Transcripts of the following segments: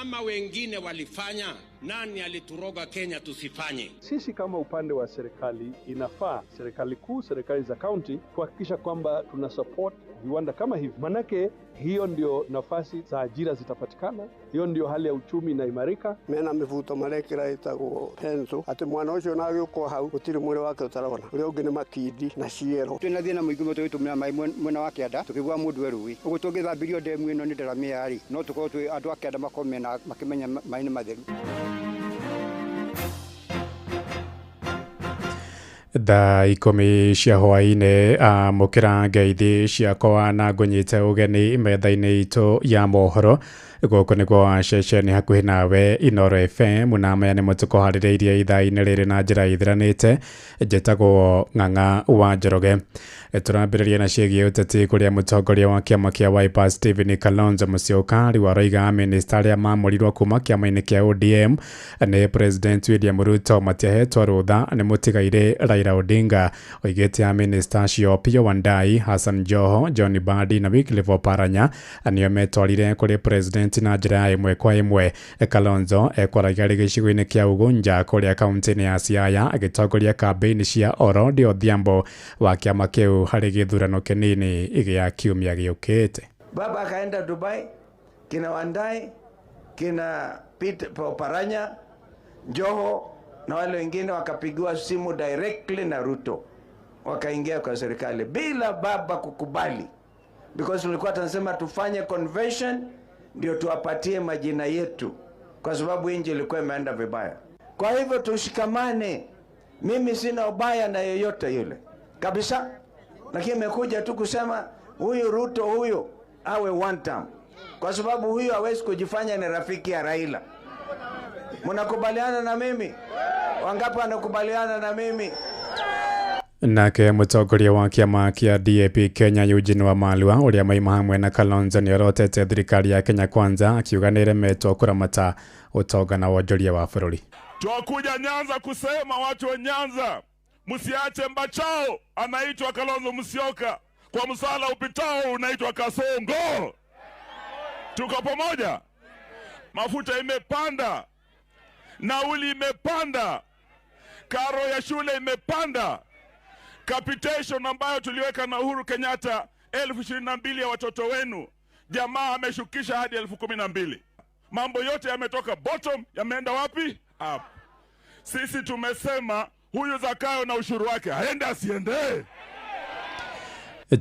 Kama wengine walifanya, nani alituroga Kenya tusifanye? Sisi kama upande wa serikali, inafaa serikali kuu, serikali za kaunti kuhakikisha kwamba tuna support viwanda kama hivi, manake hiyo ndio nafasi za ajira zitapatikana, hiyo ndio hali ya uchumi inaimarika. Mena mivuto marekira itagwo penso ati mwana ucio na agiuko hau gutiri mwiri wake utarona uria ungi ni makindi na ciero. Twina thina muingi muno tugitumira mai mwena wa kianda tukigwa mundu erui uguo tungithambirio ndemu ino ni ndaramia ri no tukorwo twi andu a kianda makorwo mena makimenya mai ni matheru. Thaa 10 cia hwaĩ-inĩ amũkĩra ngeithi ciakwa na ngũnyite ũgeni metha-inĩ itũ ya mohoro. Gũkũ nĩkuo ceceni hakuhĩ nawe Inooro FM, na maya nĩmo tũkũharĩrĩirie ithaa-inĩ rĩrĩ na njĩra ithiranĩte. Njĩtagwo Ng'ang'a wa Njoroge. Tũrambĩrĩria na ciĩgiĩ ũteti kũrĩa mũtongoria wa kĩama kĩa Wiper Stephen Kalonzo Musyoka rĩu aroiga minista arĩa maamũrirwo kuma kĩama-inĩ kĩa ODM nĩ President William Ruto matiahetwo rũtha nĩ mũtigairĩ Raila Odinga. Oigĩte a minista acio Opiyo Wandayi, Hassan Joho, John Mbadi na Wycliffe Oparanya nĩo metwarire kũrĩ President na njĩra ya ĩmwe kwa ĩmwe. Kalonzo ekwaragia arĩ gĩcigo-inĩ kĩa Ugunja kũrĩa kaunti-inĩ ya Siaya agĩtongoria kambĩini cia Orodi Odhiambo wa kĩama kĩu harĩ gĩthurano kĩnini gĩa kiumia gĩũkĩte. Baba akaenda Dubai, kina Wandayi, kina Peter Oparanya, Joho na wale wengine wakapigiwa simu directly na Ruto, wakaingia kwa serikali bila baba kukubali, because tulikuwa tunasema tufanye convention ndio tuwapatie majina yetu, kwa sababu nchi ilikuwa imeenda vibaya. Kwa hivyo tushikamane. Mimi sina ubaya na yeyote yule kabisa, lakini imekuja tu kusema huyu Ruto huyu awe one term, kwa sababu huyu hawezi kujifanya ni rafiki ya Raila. Mnakubaliana na mimi? Wangapi wanakubaliana na mimi? Nake mũtongoria wa kĩama kĩa DAP Kenya Eugene Wamalwa ũrĩa maima hamwe na Kalonzo nĩorotete thirikari ya Kenya Kwanza akiuga nĩĩremetwo kũramata ũtonga na wonjoria wa bũrũri. Twakuja Nyanza kusema watu wa Nyanza, msiache mbachao anaitwa Kalonzo Musyoka, kwa msala upitao unaitwa Kasongo. Tuko pamoja? Mafuta imepanda, nauli imepanda, karo ya shule imepanda, capitation ambayo tuliweka na Uhuru Kenyatta 22,000 ya watoto wenu, jamaa ameshukisha hadi 12,000. Mambo yote yametoka bottom, yameenda wapi? Up. Sisi tumesema huyu Zakayo na ushuru wake aende asiende?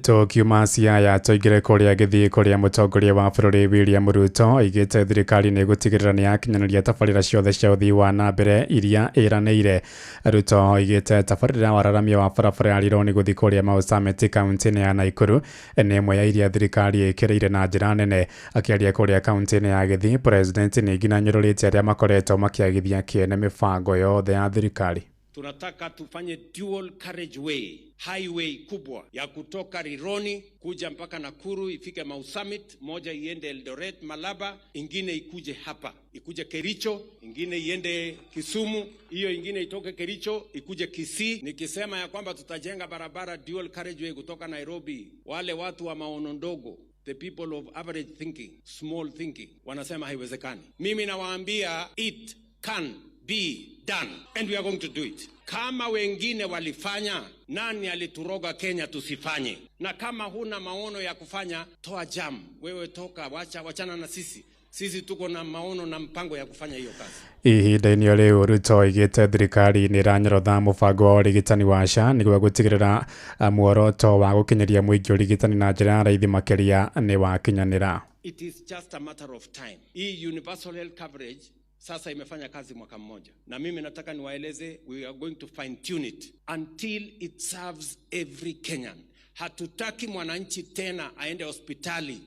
Tũkiuma Siaya tũingĩre kũrĩa gĩthiĩ kũrĩa mũtongoria wa bũrũri William Ruto oigĩte thirikari nĩ ĩgũtigĩrĩra nĩ yakinyanĩria tabarĩra ciothe cia ũthii wa na mbere iria ĩranĩire. Ruto oigĩte tabarĩra ya wararamia wa barabara ya Rironi gũthiĩ kũrĩa Mau Summit kaunti-inĩ ya Nakuru nĩ ĩmwe ya iria thirikari ĩkĩrĩire na njĩra nene. Akĩaria kũrĩa kaunti-inĩ ya Gĩthii, President ningĩ nĩanyũrũrĩte arĩa makoretwo makĩagithia kĩene mĩbango yothe ya thirikari. Tunataka tufanye dual carriageway highway kubwa ya kutoka Rironi kuja mpaka Nakuru ifike Mau Summit, moja iende Eldoret Malaba, ingine ikuje hapa, ikuje Kericho, ingine iende Kisumu, hiyo ingine itoke Kericho ikuje Kisii. Nikisema ya kwamba tutajenga barabara dual carriageway kutoka Nairobi, wale watu wa maono ndogo, the people of average thinking, small thinking, wanasema haiwezekani. Mimi nawaambia it can be done and we are going to do it. Kama wengine walifanya, nani alituroga Kenya tusifanye? Na kama huna maono ya kufanya, toa jam. Wewe toka, wachana na sisi. Sisi tuko na maono na mpango ya kufanya hiyo kazi. Ihinda-inĩ o rĩu Ruto oigĩte thirikari nĩ ĩranyorotha mũbango wa ũrigitani wa SHA nĩguo gũtigĩrĩra muoroto wa gũkinyĩria mũingĩ ũrigitani na njĩra ya raithi makĩria nĩ wakinyanĩra. It is just a matter of time. Hii universal health coverage sasa imefanya kazi mwaka mmoja, na mimi nataka niwaeleze, we are going to fine tune it until it serves every Kenyan. Hatutaki mwananchi tena aende hospitali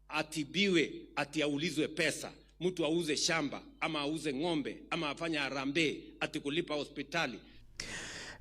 atibiwe ati aulizwe pesa, mtu auze shamba ama auze ng'ombe ama afanye harambee ati kulipa hospitali.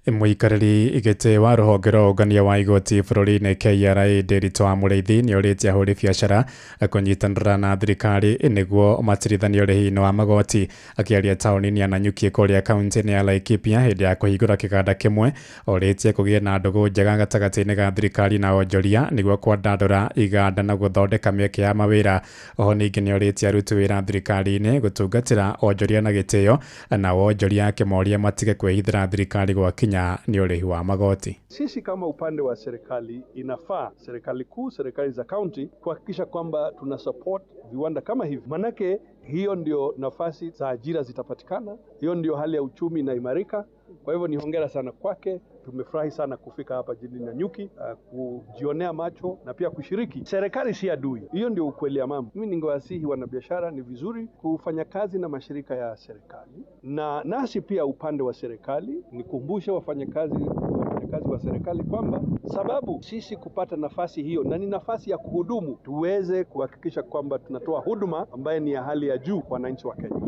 Mũikarĩri gĩtĩ wa rũhonge rwa ũngania wa igoti bũrũri-inĩ KRA Ndiritu wa Mũrĩithi nĩorĩtie ahũri biacara kũnyitanĩra na thirikari nĩguo matirithanie ũrĩhi-inĩ wa magoti. Akĩaria taũni-inĩ ya Nanyuki kũrĩa kaunti-inĩ ya Laikipia hĩndĩ ya kũhingũra kĩganda kĩmwe, orĩtie kũgĩe na ndũgũ njega gatagatĩ-inĩ ga thirikari na onjoria nĩguo kwandandũra iganda na gũthondeka mĩeke ya mawĩra. Oho ningĩ nĩorĩtie aruti wĩra thirikari-inĩ gũtungatĩra onjoria na gĩtĩo, na onjoria akĩmoria matige kwĩhithĩra thirikari gwakinya ni ũrĩhi wa magoti. Sisi kama upande wa serikali, inafaa serikali kuu, serikali za kaunti kuhakikisha kwamba tuna support viwanda kama hivi, manake hiyo ndio nafasi za ajira zitapatikana, hiyo ndio hali ya uchumi inaimarika. Kwa hivyo ni hongera sana kwake. Tumefurahi sana kufika hapa jijini Nanyuki, kujionea macho na pia kushiriki. Serikali si adui, hiyo ndio ukweli ya mambo. Mimi ningewasihi wanabiashara, ni vizuri kufanya kazi na mashirika ya serikali, na nasi pia upande wa serikali nikumbushe wafanyakazi wa serikali kwamba sababu sisi kupata nafasi hiyo, na ni nafasi ya kuhudumu, tuweze kuhakikisha kwamba tunatoa huduma ambaye ni ya hali ya juu kwa wananchi wa Kenya.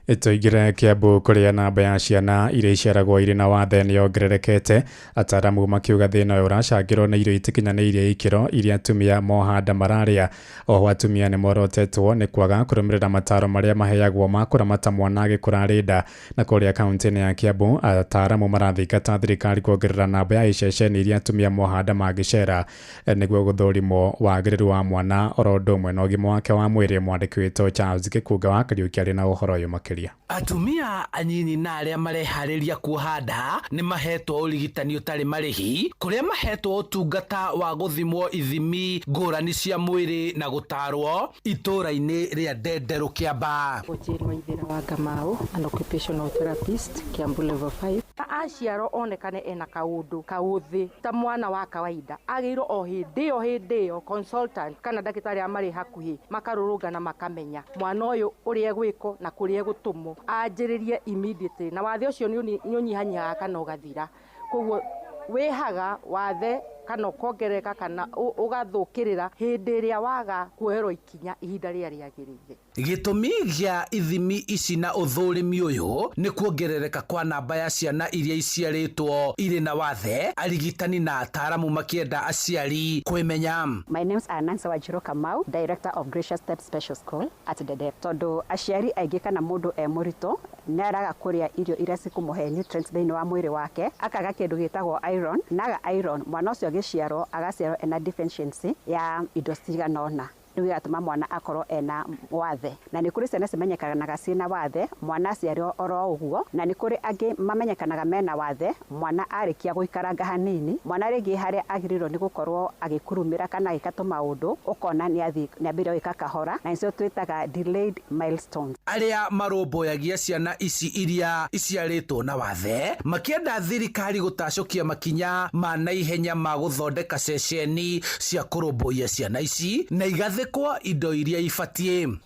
Tũingĩre Kiambu kũrĩa namba ya ciana iria iciaragwo irĩ na wathe nĩ yongererekete, ataaramu makiuga thĩna ũyũ ũracangĩrwo nĩ irio itikinyanĩirie ikĩro iria atumia moha nda mararĩa. Oho atumia nĩ morotetwo nĩ kwaga kũrũmĩrĩra mataro marĩa maheagwo ma kũramata mwana agĩkũra arĩ nda. Na kũrĩa kaunti-inĩ ya Kiambu ataaramu marathingata thirikari kuongerera namba ya iceceni iria atumia moha nda mangĩcera nĩguo gũthũrimwo wagĩrĩru wa mwana oro ũndũ ũmwe na ũgima wake wa mwĩrĩ. Mwandĩki witũ Charles Gĩkunga wa Kariũki arĩ na ũhoro ũyũ makĩria. Atumia anyinyi na arĩa mareharĩria kuoha nda nĩ mahetwo ũrigitani ũtarĩ marĩhi, kũrĩa mahetwo ũtungata wa gũthimwo ithimi ngũrani cia mwĩrĩ na gũtarwo itũũra-inĩ rĩa Ndenderũ Kĩambaa. Jane Waithera wa Ngamau, an occupational therapist, Kiambu level 5. Aciarwo onekane ena kaũndũ kaũthĩ ta mwana wa kawaida, agĩirwo o hĩndĩ ĩyo consultant kana ndagĩtarĩ arĩa marĩ hakuhĩ makarũrũngana makamenya mwana ũyũ ũrĩa egwĩkwo na kũrĩa egũtũmwo, anjĩrĩrie immediately, na wathe ũcio nĩ ũnyihanyihaga kana ũgathira. Koguo wĩhaga wathe kana ũkongerereka kana ũgathũkĩrĩra hĩndĩ ĩrĩa waga kuoherwo ikinya ihinda rĩrĩa rĩagĩrĩire. Gĩtũmi gĩa ithimi ici na ũthũrimi ũyũ nĩ kuongerereka kwa namba ya ciana iria iciarĩtwo irĩ na wathe, arigitani na ataaramu makĩenda aciari kwĩmenya. My name is Nancy Wanjiru Kamau, Director of Gracious Step Special School at Dede. Tondũ aciari aingĩ kana mũndũ e mũritũ nĩ araga kũrĩa irio iria cikũmũhe nutrients thĩinĩ wa mwĩrĩ wake, akaga kĩndũ gĩtagwo iron, naga iron mwana ũcio agĩciarwo agaciarwo ena deficiency ya indo cigana ũna, rĩu ĩgatũma mwana akorwo ena wathe. Na nĩ kũrĩ ciana cimenyekanaga ciĩna wathe mwana aciarwo oro ũguo, na nĩ kũrĩ angĩ mamenyekanaga mena wathe mwana arĩkia gũikaranga hanini, mwana rĩngĩ harĩa agĩrĩirwo nĩ gũkorwo agĩkurumĩra kana agĩka tũmaũndũ ũkona nĩ ambĩrĩria gwĩka kahora, na nĩcio twĩtaga delayed milestones. Arĩa marũmbũyagia ciana ici iria iciarĩtwo na wathe makĩenda thirikari gũtacũkia makinya ma naihenya ma gũthondeka ceceni cia kũrũmbũiya ciana ici na igathĩ kwa indo iria ibatiĩ.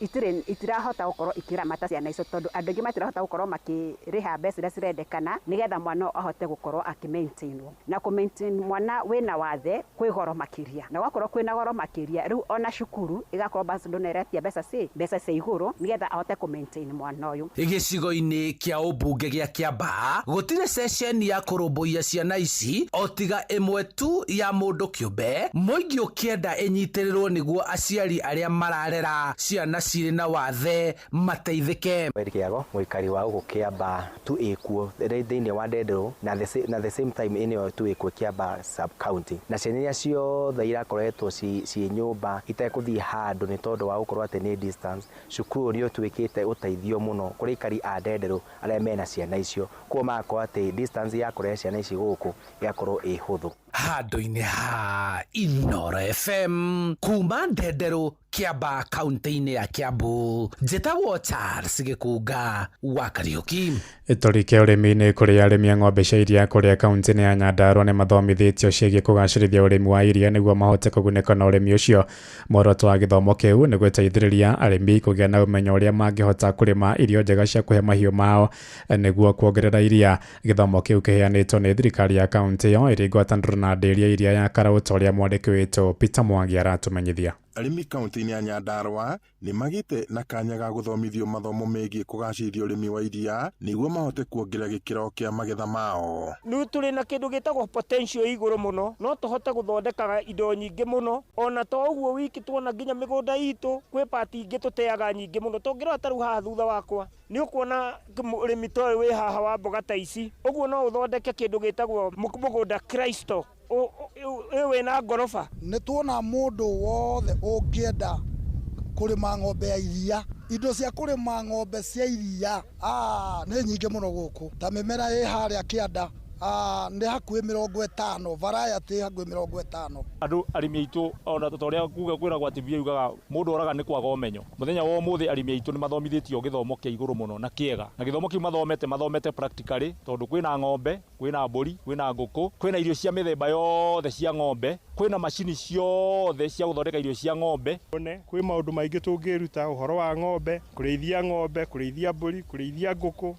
Itirahota gũkorwo ikiramata ciana icio tondũ andũ aingĩ matirahota gũkorwo makĩrĩha mbeca iria cirendekana nĩgetha mwana ahote gũkorwo akĩmaintainwo. Na kũmaintain mwana wĩna wathe kwĩ goro makĩria, na gwakorwo kwĩna goro makĩria rĩu ona cukuru ĩgakorwo bado no ĩretia mbeca cia igũrũ nĩgetha ahote kũmaintain mwana ũyũ. Gĩcigo-inĩ kĩa ũmbunge gĩa Kĩambaa gũtirĩ ceceni ya kũrũmbũiya ciana ici o tiga ĩmwe tu ya mũndũ kĩũmbe, mũingĩ ũkĩenda ĩnyitĩrĩrwo nĩguo aciari arĩa mararera ciana cirĩ na wathe mateithĩke. Eric Kiago mũikari wa gũkũ Kĩambaa tu ĩkuo thĩinĩ wa Ndenderũ, na the same time ĩno tu ĩkuo Kĩambaa sub county, na ciana iria ciothe irakoretwo ciĩ nyũmba itekũthiĩ handũ nĩ tondũ wa gũkorwo atĩ nĩ distance, cukuru nĩ ũtuĩkĩte ũteithio mũno kũrĩ aikari a Ndenderũ arĩa mena ciana icio, koguo magakorwo atĩ distance ya kũrehe ciana ici gũkũ ĩgakorwo ĩ hũthũ. Handũ-inĩ ha Inooro FM kuma Ndenderũ Kĩambaa kaunti-inĩ ya Kiambu, njĩtagwo Charles Gĩkunga wa Kariũki. Tũrike ũrĩmi-inĩ kũrĩa arĩmi a ng'ombe cia iria kũrĩa kaunti-inĩ ya Nyandarua nĩ mathomithĩtio ciĩgiĩ kũgacĩrithia ũrĩmi wa iria nĩguo mahote kũgunĩka na ũrĩmi ũcio. Muoroto wa gĩthomo kĩu nĩ gũteithĩrĩria arĩmi kũgĩa na ũmenyo ũrĩa mangĩhota kũrĩma irio njega cia kũhe mahiũ mao nĩguo kuongerera iria. Gĩthomo kĩu kĩheanĩtwo nĩ thirikari ya kaunti ĩyo ĩrĩ ngwatanĩro na ndĩri ya iria ya Karau, ta ũrĩa mwandĩki witũ Peter Mwangi aratũmenyithia. Arĩmi kaunti-inĩ ya Nyandarua nĩ magĩte na kanya ga gũthomithio mathomo megiĩ kũgacĩrithia ũrĩmi wa iria nĩguo mahote kuongerera gĩkĩro kĩa magetha mao. Rĩu tũrĩ na kĩndũ gĩtagwo potential igũrũ mũno, no tũhote gũthondekaga indo nyingĩ mũno. Ona to ũguo wiki tuona nginya mĩgũnda itũ kwĩ pati ingĩ tũteaga nyingĩ mũno. Tũngĩrora ta rĩu haha thutha wakwa nĩ ũkuona ũrĩmi ta ũyũ wĩ haha wa mboga ta ici, ũguo no ũthondeke kĩndũ gĩtagwo mũgũnda crystal wĩna ngoroba. Nĩ tuona mũndũ wothe ũngĩenda kũrĩma ng'ombe ya iria, indo cia kũrĩma ng'ombe cia iria nĩ nyingĩ mũno gũkũ, ta mĩmera ĩ harĩa kĩanda nĩ hakuhĩ 50, variety hakuhĩ 50. Andũ arĩmi aitũ ona ta ũrĩa kuga kwĩragwo atĩ mbia yugaga mũndũ oraga nĩ kwaga ũmenyo. Mũthenya wa ũmũthĩ arĩmi aitũ nĩ mathomithĩtio gĩthomo kĩa igũrũ mũno na kĩega, na gĩthomo kĩu mathomete practically, tondũ kwĩna ng'ombe, kwĩna mbũri, kwĩna ngũkũ, kwĩna irio cia mĩthemba yothe cia ng'ombe, kwĩna macini ciothe cia gũthondeka irio cia ng'ombe. One kwĩ maũndũ maingĩ tũngĩruta ũhoro wa ng'ombe, kũrĩithia ng'ombe, kũrĩithia mbũri, kũrĩithia ngũkũ,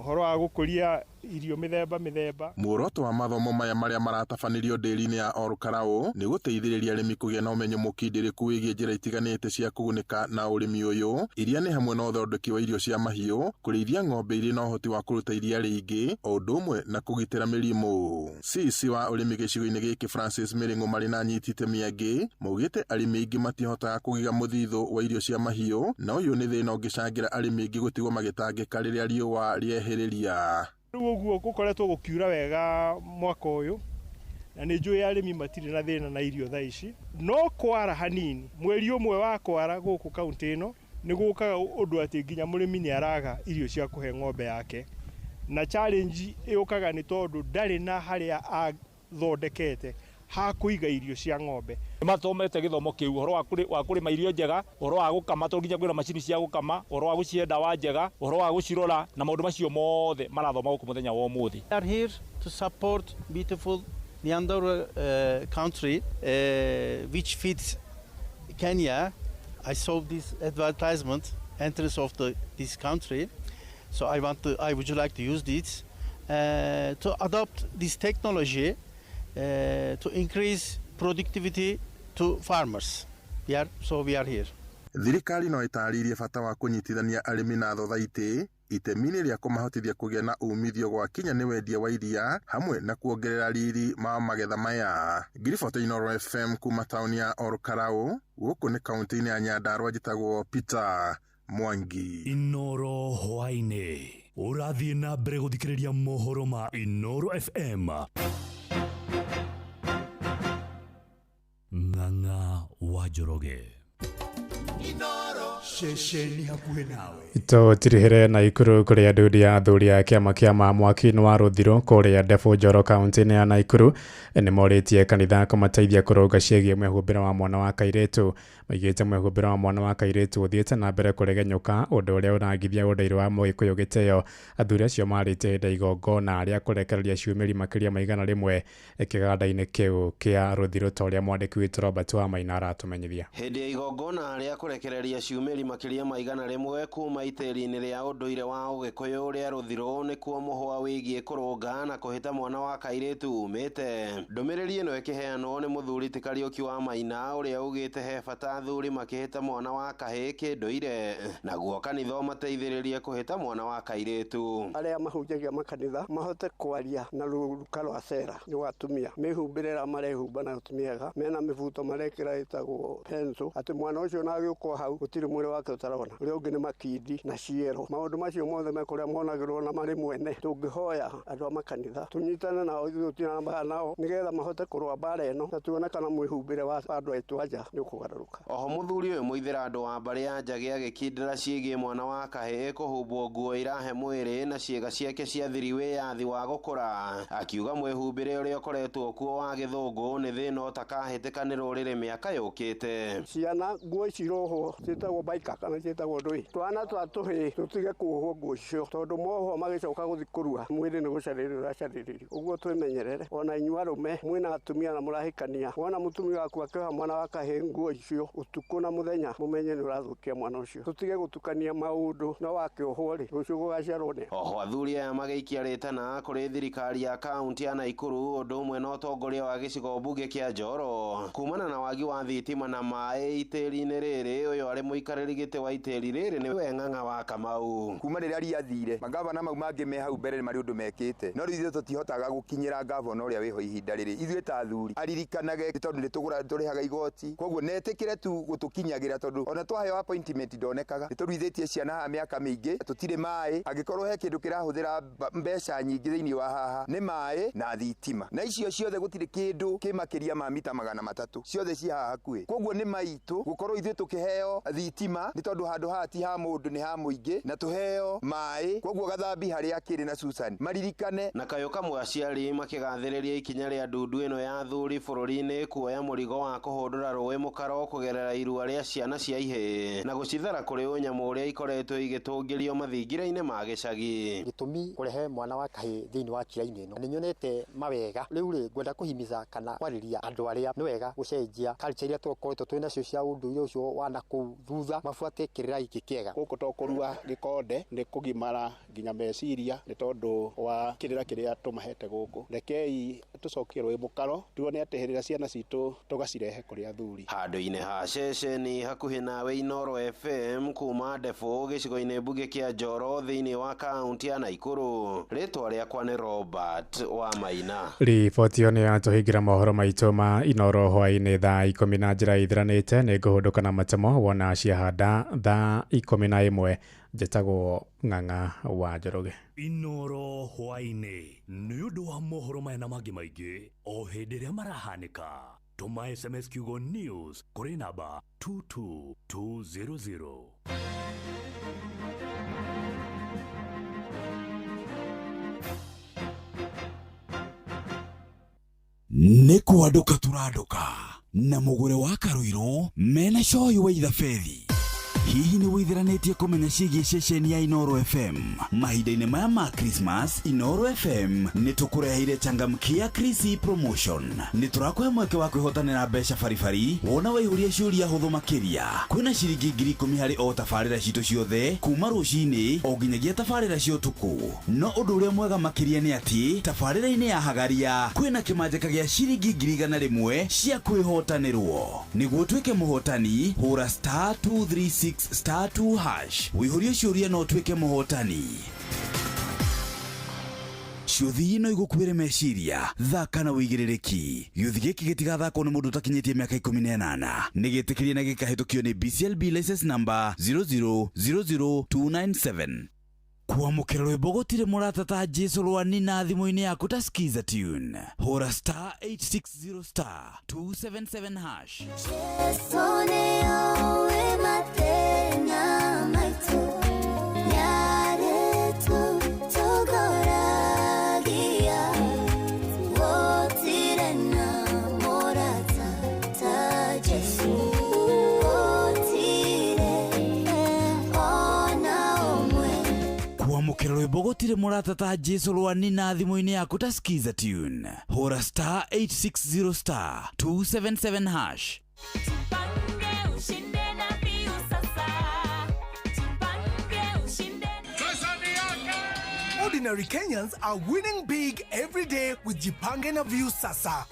ũhoro wa gũkũria irio mĩthemba mĩthemba. Muoroto wa mathomo maya marĩa maratabanĩrio ndĩri-inĩ ya Olkalou nĩ gũteithĩrĩria arĩmi kũgĩa na ũmenyo mũkindĩrĩku wĩgiĩ njĩra itiganĩte cia kũgunĩka na ũrĩmi ũyũ, iria nĩ hamwe na ũthondeki wa irio cia mahiũ, kũrĩithia ng'ombe irĩ na ũhoti wa kũruta iria rĩingĩ, o ũndũ ũmwe na kũgitĩra mĩrimũ. CC wa ũrĩmi gĩcigo-inĩ gĩkĩ Francis Mĩrĩng'ũ marĩ na anyiti itemi angĩ maugĩte arĩmi aingĩ matihotaga kũgiga mũthithũ wa irio cia mahiũ, na ũyũ nĩ thĩna ũngĩcangĩra arĩmi aingĩ gũtigwo magĩtangĩka rĩrĩa riũa rĩehĩrĩria. Rĩu ũguo gũkoretwo gũkiura wega mwaka ũyũ, na nĩ njũĩ arĩmi matirĩ na thĩna na irio thaa ici, no kwara hanini mweri ũmwe wa kwara gũkũ kaunti ĩno nĩ gũkaga ũndũ atĩ nginya mũrĩmi nĩ araga irio cia kũhe ng'ombe yake, na challenge ĩũkaga nĩ tondũ ndarĩ na harĩa athondekete ha kũiga irio cia ng'ombe. Mathomete gĩthomo kĩu ũhoro wa kũrĩma irio njega, ũhoro wa gũkama, tondũ nginya kwĩna macini cia gũkama, ũhoro wa gũcihe ndawa njega, ũhoro wa gũcirora, na maũndũ macio mothe marathoma gũkũ mũthenya wa ũmũthĩ. We are here to support beautiful Nyandarua country which fits Kenya. I saw this advertisement entrance of this country, so I would like to use this to adopt this technology to increase productivity to farmers. We are here. Thirikari no ĩtarĩirie bata wa kũnyitithania arĩmi na thothaitĩ itemi-inĩ rĩa kũmahotithia kũgĩa na umithio gwakinya nĩ wendia wa iria hamwe na kuongerera riri ma magetha maya. Ngiribota Inooro FM kuma taũni ya Olkalou, gũkũ nĩ kaunti-inĩ ya Nyandarua, njĩtagwo Peter Mwangi. Inooro hwaĩ-inĩ ũrathiĩ na mbere gũthikĩrĩria mohoro ma Inooro FM. Ng'ang'a wa Njoroge. Ceceni hakuhĩ nawe. Tũtirihĩre Naikuru kũrĩa ndundu ya athuri a kĩama kĩa mwaki-inĩ wa Rũthirũ kũrĩa Ndebũ Njoro kaunti-inĩ ya Naikuru nĩ morĩtie kanitha kũmateithia kũrũnga ciĩgiĩ mwĩhumbĩre wa mwana wa kairĩtu. Maigĩte mwĩhumbĩre wa mwana wa kairĩtu ũthiĩte na mbere kũregenyũka, ũndũ ũrĩa ũragithia ũndũire wa Mũgĩkũyũ gĩtĩo. Athuri acio marĩtie hĩndĩ ya igongona rĩa kũrekereria ciumĩri makĩria ma 100 kĩganda-inĩ kĩu kĩa Rũthirũ, ta ũrĩa mwandĩki witũ Robert Wamaina aratũmenyithia. Hĩndĩ ya igongona rĩa kũrekereria ciumĩri makĩria ma 100 kuma itĩri-inĩ rĩa ũndũire wa Ũgĩkũyũ rĩa Rũthirũ nĩkuo mũhwa wĩgiĩ kũrũnga na kũhĩta mwana wa kairĩtu umĩte. Ndũmĩrĩri ĩno ĩkĩheanwo nĩ mũthuri ti Kariũki wa Maina ũrĩa ugĩte he bata athuri makĩhĩta mwana wa kahĩĩ kĩndũire, naguo kanitha ũmateithĩrĩrie kũhĩta mwana wa kairĩtu. Arĩa mahunjagia makanitha mahote kwaria na rũruka rwa cera nĩ atumia mĩhumbĩre ĩrĩa marehumba nayo ti mĩega, mena mĩbuto marekĩra ĩtagwo pencil, atĩ mwana ũcio na agĩũka hau gũtirĩ mwĩrĩ wake ũtarona, ũrĩa ũngĩ nĩ makindi na ciero. Maũndũ macio mothe mekũrĩa monagĩrwo na marĩ mwene. Tũngĩhoya andũ a makanitha tũnyitane nao ithuĩ tũtirĩ nao nĩgetha mahote kũrũa mbara ĩno na tuone kana mwĩhumbĩre wa andũ aitũ anja nĩ ũkũgarũrũka. Oho mũthuri ũyũ mũithĩra andũ wa mbarĩ ya Njagi agĩkindĩra ciĩgiĩ mwana wa kahĩĩ kũhumbwo nguo irahe mwĩrĩ na ciĩga ciake cia thiri wĩyathi wa gũkũra, akiuga mwĩhumbĩre ũrĩa ũkoretwo kuo wa gĩthũngũ nĩ thĩna ũtakahĩtĩka nĩ rũrĩrĩ mĩaka yũkĩte. Ciana nguo ici cirohwo ciĩtagwo baika kana ciĩtagwo ndũĩ. Twana twa tũhĩĩ tũtige kuohwo nguo icio tondũ mohwo magĩcoka gũthiĩ kũrua mwĩrĩ nĩ gũcarĩrio ũracarĩrĩrio. Ũguo twĩmenyerere. Ona inyuĩ arũme mwĩna atumia na mũrahikania, wona mũtumia waku akĩoha mwana wa kahĩĩ nguo icio ũtukũ na mũthenya, mũmenye nĩ ũrathũkia mwana ũcio. Tũtige gũtukania maũndũ na wakĩohwo rĩ, rũciũ gũgaciarwo nĩ. Oho athuri aya magĩikia rĩtana kũrĩ thirikari ya kaunti ya Naikuru ũndũ ũmwe na ũtongoria wa gĩcigo mbunge kĩa Njoro kumana na wagi wa thitima na maĩ itĩri-inĩ rĩrĩ. Ũyũ arĩ mũikarĩri gĩtĩ wa itĩri rĩrĩ nĩwe Ng'ang'a wa Kamau. Kuma rĩrĩa riathire magavana mau mangĩ me hau mbere nĩ marĩ ũndũ mekĩte, no rĩu ithuĩ tũtihotaga gũkinyĩra gavana ũrĩa wĩho ihinda rĩrĩ. Ithuĩ ta athuri aririkanage tondũ nĩ tũrĩhaga igoti, koguo netĩkĩre tu gũtũkinyagĩra tondũ ona twaheo appointment ndonekaga. Nĩ tũruithĩtie ciana haha mĩaka mĩingĩ, tũtirĩ maĩ. Angĩkorwo he kĩndũ kĩrahũthĩra mbeca nyingĩ thĩinĩ wa haha nĩ maĩ na thitima, na icio ciothe gũtirĩ kĩndũ kĩ makĩria ma mita 300, ciothe ci haha hakuhĩ. Koguo nĩ maitũ gũkorwo ithuĩ tũkĩheo thitima nĩ tondũ handũ haha ti ha mũndũ, nĩ ha mũingĩ, na tũheo maĩ. Koguo Gathambi harĩa akĩrĩ na Susan maririkane. Na kayũ kamwe aciari makĩgathĩrĩria ikinya rĩa ndundu ĩno ya athuri bũrũri-inĩ kuoya mũrigo wa kũhũndũra rũĩ mũkaro kũgerera irua rĩa ciana cia ihĩĩ na gũcithara kũrĩ ũnyamũ ũrĩa ikoretwo igĩtũngĩrio mathingira-inĩ ma gĩcagi. Gĩtũmi kũrehe mwana wa kahĩĩ thĩinĩ wa kirainĩ ĩno nĩ nyonete mawega. Rĩu rĩ, ngwenda kũhimiza kana kwarĩria andũ arĩa nĩ wega gũcenjia culture iria tũkoretwo twĩ nacio cia ũndũire ũcio wa nakũu thutha, mabuate kĩrĩra gĩkĩ kĩega. Gũkũ to kũrua gĩkonde nĩ kũgimara nginya meciria nĩ tondũ wa kĩrĩra kĩrĩa tũmahete gũkũ. Rekei tũcokie rũĩ mũkaro tuone atĩ hĩrĩra ciana citũ tũgacirehe kũrĩ athuri. Handũ-inĩ ha ceceni hakuhĩ nawe Inooro FM kuma Ndebũ gĩcigo-inĩ mbunge kĩa Njoro thĩinĩ wa kaunti ya Naikuru. Rĩtwa rĩakwa nĩ Robert wa Maina. Riboti ĩyo nĩ yatũhingĩra mohoro maitũ ma Inooro hwaĩ-inĩ thaa 10 na njĩra ithiranĩte. Nĩ ngũhũndũka na matemo wona ciahanda thaa 11. Njĩtagwo Ng'ang'a wa Njoroge. Inooro hwaĩ-inĩ nĩ ũndũ wa mohoro maya na mangĩ maingĩ o hĩndĩ ĩrĩa marahanĩka. Tũma SMS kiugo news kũrĩ namba 22200. Nĩ kwandũka tũrandũka na mũgũre wa Karũirũ mena coyi wa ithabethi. Hihi nĩ wĩthiranĩtie kũmenya ciĩgiĩ ceceni ya Inooro FM? Mahinda-inĩ maya ma Christmas, Inooro FM nĩ tũkũreheire changamkia Krisi promotion. Nĩ tũrakũhe mweke wa kwĩhotanĩra mbeca baribari wona waihũria ciũria hũthũ makĩria. Kwĩna ciringi 10,000 harĩ o tabarĩra citũ ciothe kuma rũcinĩ o nginyagia tabarĩra cia ũtukũ. No ũndũ ũrĩa mwega makĩria nĩ atĩ tabarĩra-inĩ ya Hagaria kwĩna kĩmanjĩka gĩa ciringi 100,000 cia kwĩhotanĩrwo. Nĩguo ũtuĩke mũhotani, hũra *236 *2# wĩihũrie ciũria no ũtuĩke mũhotani. Ciũthi no igũkuĩre meciria, thaka na wĩigĩrĩrĩki. Gĩũthi gĩkĩ gĩtigathakwo nĩ mũndũ ũtakinyĩtie mĩaka 18. Nĩ gĩtĩkĩrie na gĩkahĩtũkio nĩ BCLB license number 0000297. Kwamũkĩra rwĩmbo gũtirĩ mũrata ta Jesu rwani na thimũ-inĩ yaku ta Skiza Tune. Hũra *860 *277#. Jesu nĩoĩ mathĩna maitũ, nĩarĩtũtongoragia, gũtirĩ na mũrata ta Jesu, gũtirĩ ona ũmwe. Kwamũkĩra rwĩmbo gũtirĩ mũrata ta Jesu rwani na thimũ-inĩ yaku ta Skiza Tune. Hũra *860 *277#. Ordinary Kenyans are winning big every day with Jipange na Viusasa.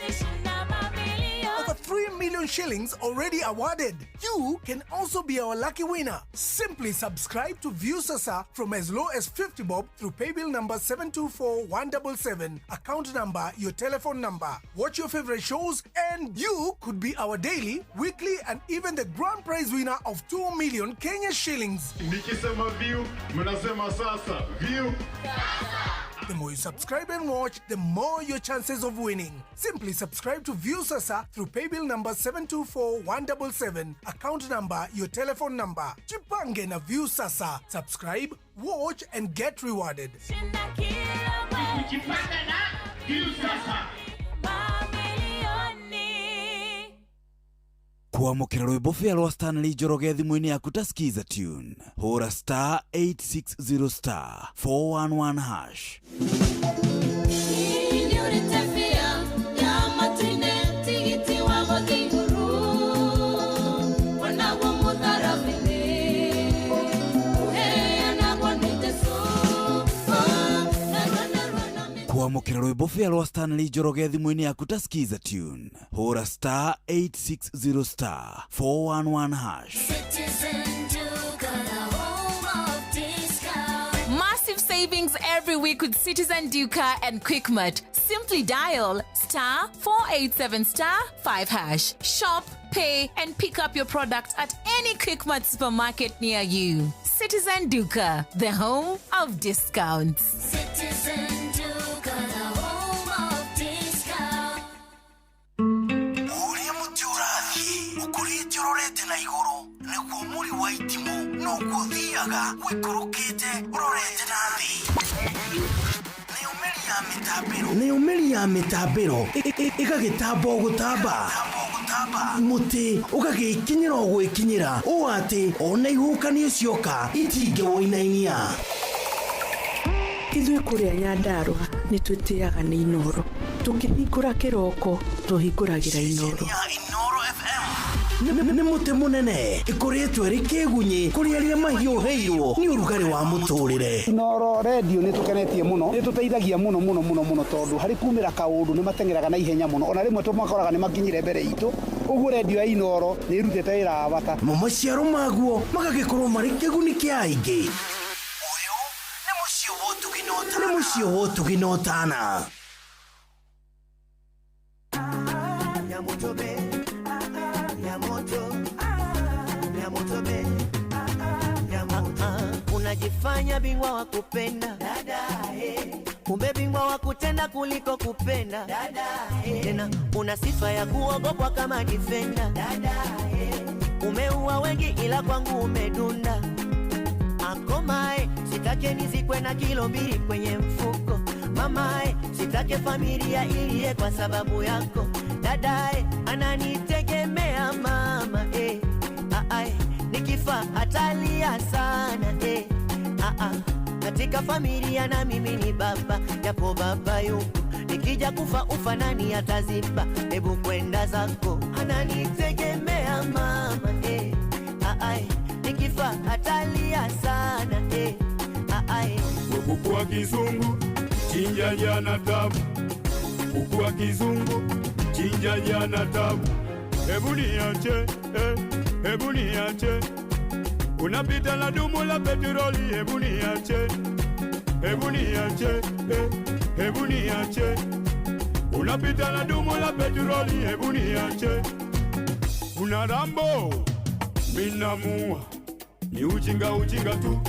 Over 3 million shillings already awarded. You can also be our lucky winner. Simply subscribe to Viusasa from as low as 50 bob through paybill number 724177, account number, your telephone number. Watch your favorite shows and you could be our daily, weekly and even the grand prize winner of 2 million Kenya shillings. Nikisema view, mnasema sasa. View. The more you subscribe and watch, the more your chances of winning. Simply subscribe to Viusasa through paybill number 724177, account number, your telephone number. Jipange na Viusasa. Subscribe, watch and get rewarded. Jipange na Viusasa. Kwamũkĩra rwĩmbo bĩa rwa Stanley Njoroge thimũ-inĩ yaku ta Skiza tune, hũra star 860 star 411 hash. Kwamũkĩra rwĩmbo bĩa rwa Stanley Njoroge thimũ-inĩ yaku ta Skiza tune, hũra star 860 star 411 hash. Massive savings every week with Citizen Duka and Quickmart. Simply dial star 487 star 5 hash. Shop, pay, and pick up your product at any Quickmart supermarket near you. Citizen Duka, the home of discounts. Citizen Duka, the home of discount. Ũrĩa mũtĩ ũrathiĩ ũkũrĩte ũrorete na igũrũ nĩguo mũri wa itimũ noguo ũthiaga ũikũrũkĩte ũrorete na thĩ. Nayo mĩri ya mĩtambĩro ĩgagĩtamba o gũtamba, mũtĩ ũgagĩkinyĩra o gwĩkinyĩra ũũ atĩ ona ihuhũkanio cioka itingĩwũinainia. Ithuĩ kũrĩa Nyandarũa nĩ twĩtĩaga nĩ Inoro, tũkĩhingũra kĩroko tũhingũragĩra Inoro. Nĩ mũtĩ mũnene ĩkoretwo ĩrĩ kĩgunyĩ kũrĩ arĩa mahiũhĩirwo nĩ ũrugarĩ wa mũtũrĩre. Inoro redio nĩ tũkenetie mũno, nĩ tũteithagia mũno mũno mũno mũno tondũ harĩ kumĩra kaũndũ nĩ mateng'eraga na ihenya mũno, ona rĩmwe tũmakoraga nĩ makinyire mbere itũ. Ũguo redio ya Inoro nĩ ĩrutĩte wĩra wa bata. Mo maciaro maguo magagĩkorwo marĩ kĩguni kĩa aingĩ. Ũyũ nĩ mũciĩ wa ũtugi na ũtana. Unajifanya bingwa wa kupenda dada, kumbe bingwa wa kutenda kuliko kupenda dada, tena una sifa ya kuogopwa kama defender dada, umeua wengi ila kwangu umedunda. Akomae sitake nizikwe na kilo 2 kwenye mfuko. Mamae sitake familia iliye kwa sababu yako. Dadae ananitegemea mama, ae nikifa atalia sana, Katika familia na mimi ni baba, japo baba yuko. Nikija kufa ufa nani ataziba? Hebu kwenda zako. Ananitegemea mama, ae nikifa atalia sana, ae. Kuku wa kizungu chinja jana tabu, kuku wa kizungu chinja jana tabu. Hebu niache, hebu niache. Unapita na dumu la petroli, hebu niache, hebu niache, hebu niache. Unapita na dumu la petroli, hebu niache. Una rambo, minamua, ni ujinga ujinga tu,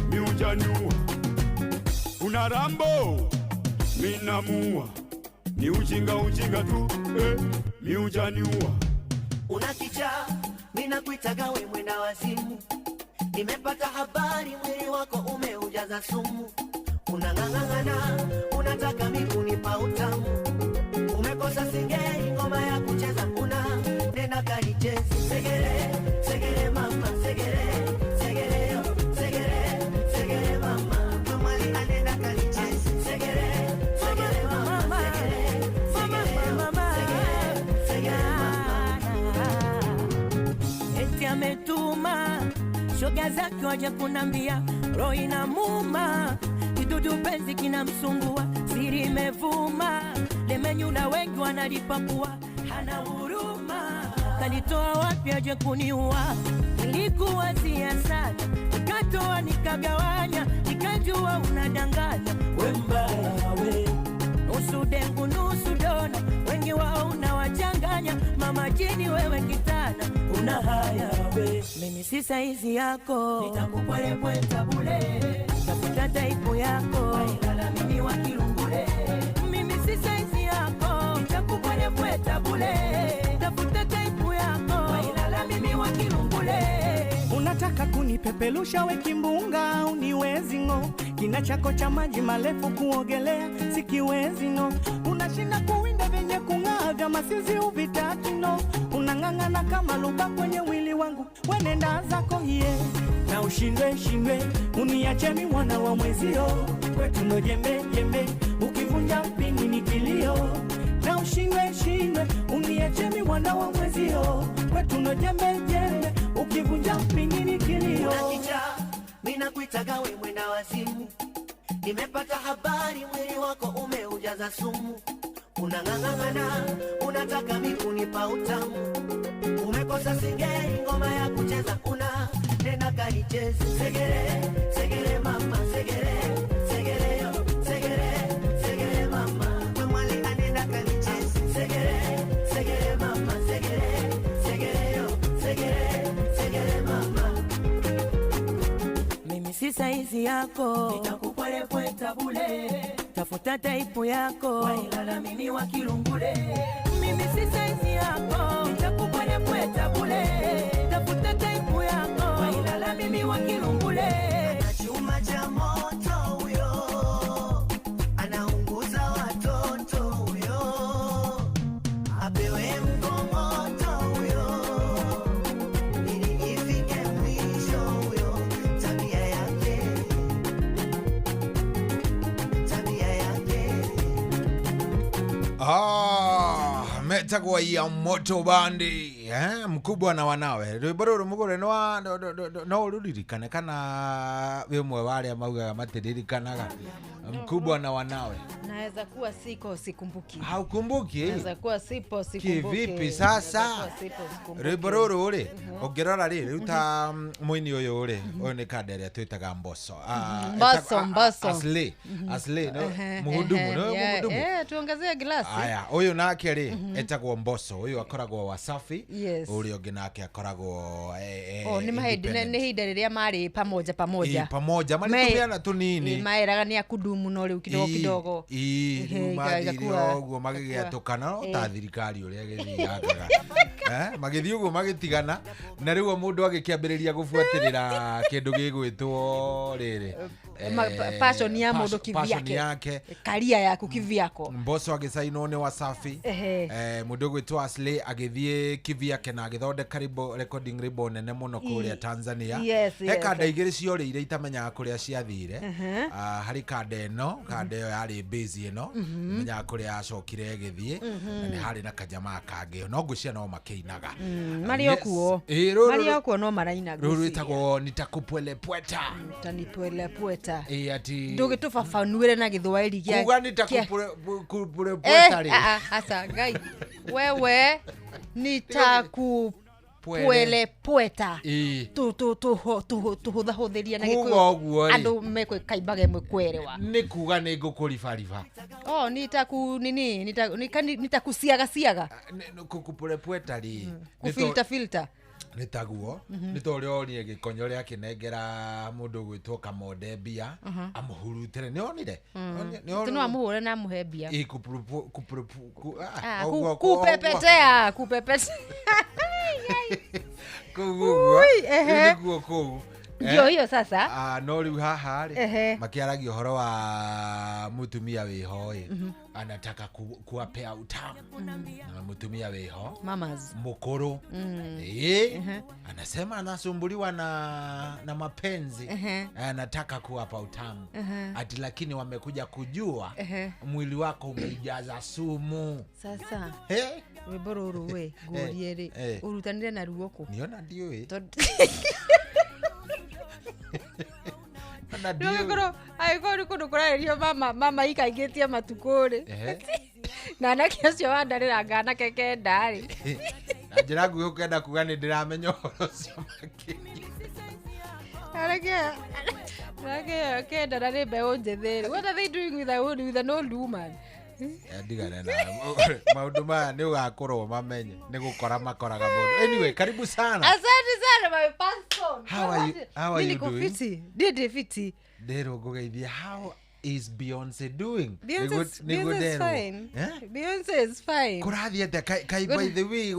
mi ujaniua. Una rambo, minamua, ni ujinga ujinga tu, mi ujaniua. Unakichaa, mina kuitaga we mwenda wazimu. Nimepata habari mwili wako umeujaza sumu. Unang'ang'ana, unataka miguni pa utamu. Umekosa singeli, ngoma ya kucheza una nena kanicheze. Segere, segere mama, segere, segere yo, segere, segere mama. Kamali anena kanicheze. Segere, segere mama, segere, segere yo, segere, segere mama. Eti ametuma shoga zake waje kunambia, roho inamuma, kidudu penzi kinamsumbua, siri imevuma, lemenyula wengi wanalipakua, hana huruma, kalitoa wapi aje kuniua? Nilikuwazia sana, nikatoa nikagawanya, nikajua unadanganya, we mbaya we, nusu dengu nusu dona, wengi wao unawachanganya, mama jini wewe kitana, una haya we, mimi si saizi yako, nitakupwelepweta bule, tafuta taipu yako, ailala mimi wa kirungule, mimi si saizi yako, nitakupwelepweta bule, tafuta taipu yako, ailala mimi wa kirungule. Unataka kunipepelusha we kimbunga, uniwezi ngo, kina chako cha maji marefu kuogelea sikiwezi no, unashinda kuwinda vyenye kung'aa vya masizi uvitaki no, Unang'ang'ana kama luba kwenye mwili wangu, wenenda zako hiye na ushindwe shindwe, uniache mi mwana wa mwezio, kwetu ndo jembe jembe, ukivunja mpini ni kilio. Na ushindwe shindwe, uniache mi mwana wa mwezio, kwetu ndo jembe jembe, ukivunja mpini ni kilio. Unakicha, mimi nakuitaga we mwenda wazimu, nimepata habari mwili wako umeujaza sumu, unang'ang'ana unataka mimi kunipa utamu, umekosa singeli ngoma ya kucheza una nena kaicheze segere segere mama segere segere yo segere segere mama mwali anenda kaicheze segere segere mama segere segere yo segere segere mama. Mimi si saizi yako, nitakupwelepweta bule, tafuta taipu yako, wailala mimi wa Kilungule. Mimi si saizi yako, nitakupwelepweta bule, tafuta taipu yako, wailala mimi wa Kilungule. Chuma cha moto huyo, anaunguza watoto huyo, apewe mkongoto huyo, ili ifike mwisho huyo, tabia yake, tabia yake. Ah, metagwo ya moto bandi eh, mkubwa na wanawe rwimbo rũrũ mũgũre no ũrũririkane kana wĩ ũmwe wa arĩa maugaga matiririkanaga mkubwa na wanawe? Naweza kuwa siko sikumbuki. Haukumbuki? Naweza kuwa sipo sikumbuki. Kivipi sasa? Naweza kuwa sipo sikumbuki. Rwimbo rũrũ rĩ ũngĩrora rĩ rĩu ta mũini ũyũ rĩ ũyũ nĩ kanda ĩrĩa twĩtaga Mbosso. Ah, Mbosso, Mbosso. Aslay, Aslay, no, mũhudumu, no, mũhudumu. Tuongezee glasi. Aya, ũyũ nake rĩ etagwo Mbosso, ũyũ akoragwo Wasafi. Yes. Ũrĩa ũngĩ nake akoragwo Oh, nĩ mahinda independent. nĩ ihinda rĩrĩa marĩ pamoja pamoja. Ĩ, pamoja marĩtũmĩana tũnini. Maeraga nĩ akudumu no rĩu kidogo kidogo. Ĩ, rĩu mathire ũguo magĩgĩatũkana no ta thirikari ũrĩa ĩgĩthiangaga. Magĩthiĩ ũguo magĩtigana na rĩu o mũndũ agĩkĩambĩrĩria gũbuatĩrĩra kĩndũ gĩgwĩtwo rĩrĩ Passion ya mũndũ passion kivyake. yake. Karia yaku kivyako. Mbosso agĩcainwo nĩ Wasafi. Mũndũ ũgwĩtwo Aslay agĩthiĩ kivyake na agĩthondeka recording label nene mũno kũrĩa Tanzania. Yes, He yes. kanda igĩrĩ ciorĩire itamenyaga kũrĩa ciathire. Harĩ kanda ĩno, kanda ĩyo yarĩ base ĩno, menyaga kũrĩa yacokire ĩgĩthiĩ, na nĩ harĩ na kajamaa kangĩ no ngwĩciria no makĩinaga. Marĩ o kuo. Ĩ, rũrũ- Marĩ o kuo no maraina rũrũ ngwĩciria. rwĩtagwo nitakupwelepweta. Nitakupwelepweta. Ĩ, ati Ndũgĩtũbabanuĩre na gĩthwaĩri gĩa kuga nitakupwelepweta rĩ. Asa ngai wewe nitakupwelepweta. Ĩ. Tũhũthahũthĩria na Kuga Gĩkũyũ ũguo rĩ. andũ mekũkaimbaga ĩmwe kwerewa. Nĩ kuga nĩ ngũkũribariba. Oh, nitaku nini nitakusiaga siaga. Kũkupwelepweta rĩ. Kufilter filter. Nĩ taguo nĩ ta ũrĩa onire gĩkonyo rĩa akĩnengera mũndũ ũgwĩtwo Kamonde mbia amũhurutĩre nĩ onire No amũhũre na amũhe mbia. Ĩ, ũguo- Kupepetea kupepetea. Kũu ũguo Ui, ehe. Rĩu nĩguo kũu. Ndio hiyo sasa. No rĩu haha rĩ Ehe. makĩaragia ũhoro wa mũtumia wĩho ĩ anataka kuwapea utamu na mũtumia wĩho Mamas. mukuru Ehe. anasema anasumbuliwa na mapenzi. Anataka kuwapa utamu. Ati lakini wamekuja kujua mwili wako umeijaza sumu. Sasa rwĩmbo rũrũ we ngũrie rĩ ũrutanire na ruo kũ? Niona ndiũĩ. Tondũ Ona ndiũĩ. Angĩkorwo angĩkorwo nĩ kũndũ kũrarĩrio mama mama ikaingĩtie matukũ rĩ na anake acio wandarĩranga anake kenda rĩ Na njĩra nguhĩ ũkenda kuga nĩ ndĩramenya ũhoro ũcio makĩria. anake anake kenda na nĩ mbeũ njĩthĩ rĩ, what are they doing with with an old woman? Ndigane na maũndũ maya nĩ ũgakorwo mamenye nĩ gũkora makoraga mũndũ. Anyway, karibu sana. Asante sana my person. How are Mimi you niko doing? fiti. Ndĩ fiti. Ndĩrwo ngũgeithie. How is Beyonce doing? Beyonce Nĩguo is nderwo. fine. Beyonce is fine. Kũrathiĩ atĩa? Kai by the way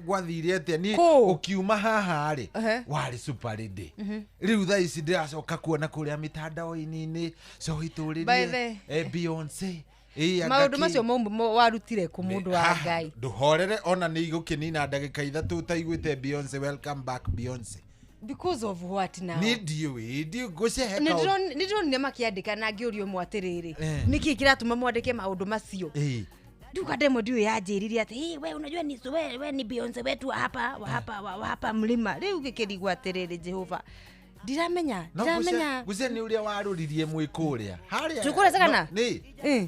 gwathire atĩa? Niĩ ũkiuma haha rĩ warĩ super lady. Rĩu thaa ici ndĩracoka kuona kũrĩa mitandao-inĩ By coitũrĩrie the- Beyonce Maũndũ macio warutire kũ mũndũ wa Ngai? Ndũhorere ona nĩ igũkĩnina ndagĩka 3 ũtaiguĩte Beyonce, welcome back Beyonce. Because of what now? Nĩ ndiũĩ, ndiũ ngũcehe kaũndũ. Nĩ ndĩronire makĩandĩka na ngĩũria ũmwe atĩrĩrĩ, nĩkĩ kĩratũma mwandĩke maũndũ macio? Duka demo ndiũ yanjĩrire atĩ hey, we unajua ni we ni Beyonce wetu hapa wa hapa wa hapa mlima. Rĩu gĩkĩrigwo atĩrĩrĩ, Jehova. Ndiramenya. Gucia nĩ ũrĩa warũririe mwĩ kũrĩa. Harĩa. Twĩ kana? Nĩ.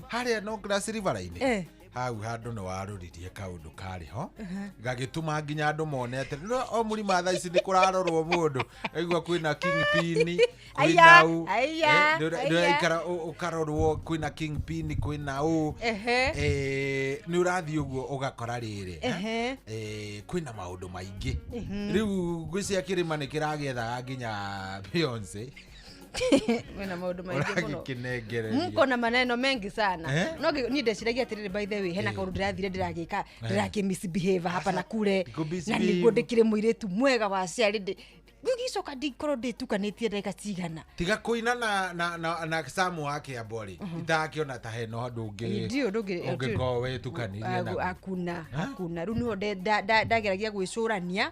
Harĩa no Grass River-inĩ. Hau handũ nĩ warũririe kaũndũ karĩ ho gagĩtũma nginya andũ mone atĩ no o mũrima thaa ici nĩ kũrarorwo mũndũ aigua kwĩna kingpin kwĩna ũ ndũraikara ũkarorwo kwĩna kingpin kwĩna ũ nĩ ũrathiĩ ũguo ũgakora rĩrĩ kwĩna maũndũ maingĩ rĩu ngwĩciria kĩrĩma nĩ kĩragĩethaga nginya Beyonce. Wena maũndũ maingĩ mũno. Mko na maneno mengi sana. No ni ndeciragia atĩrĩrĩ, by the way, hena kaũndũ ndĩrathire ndĩragĩka ndĩrakĩ misbehave hapa na kule na nĩguo ndĩkĩrĩ mũirĩtu mwega wa aciari ngĩcoka ndikorwo ndĩtukanĩtie ndagĩka cigana. Tiga kũina na Samu wa Kĩambo rĩ, itakĩona ta hena ũndũ ũngĩ ũngĩkorwo wĩtukanirie naguo. Hakuna rĩu nĩho ndageragia gwĩcũrania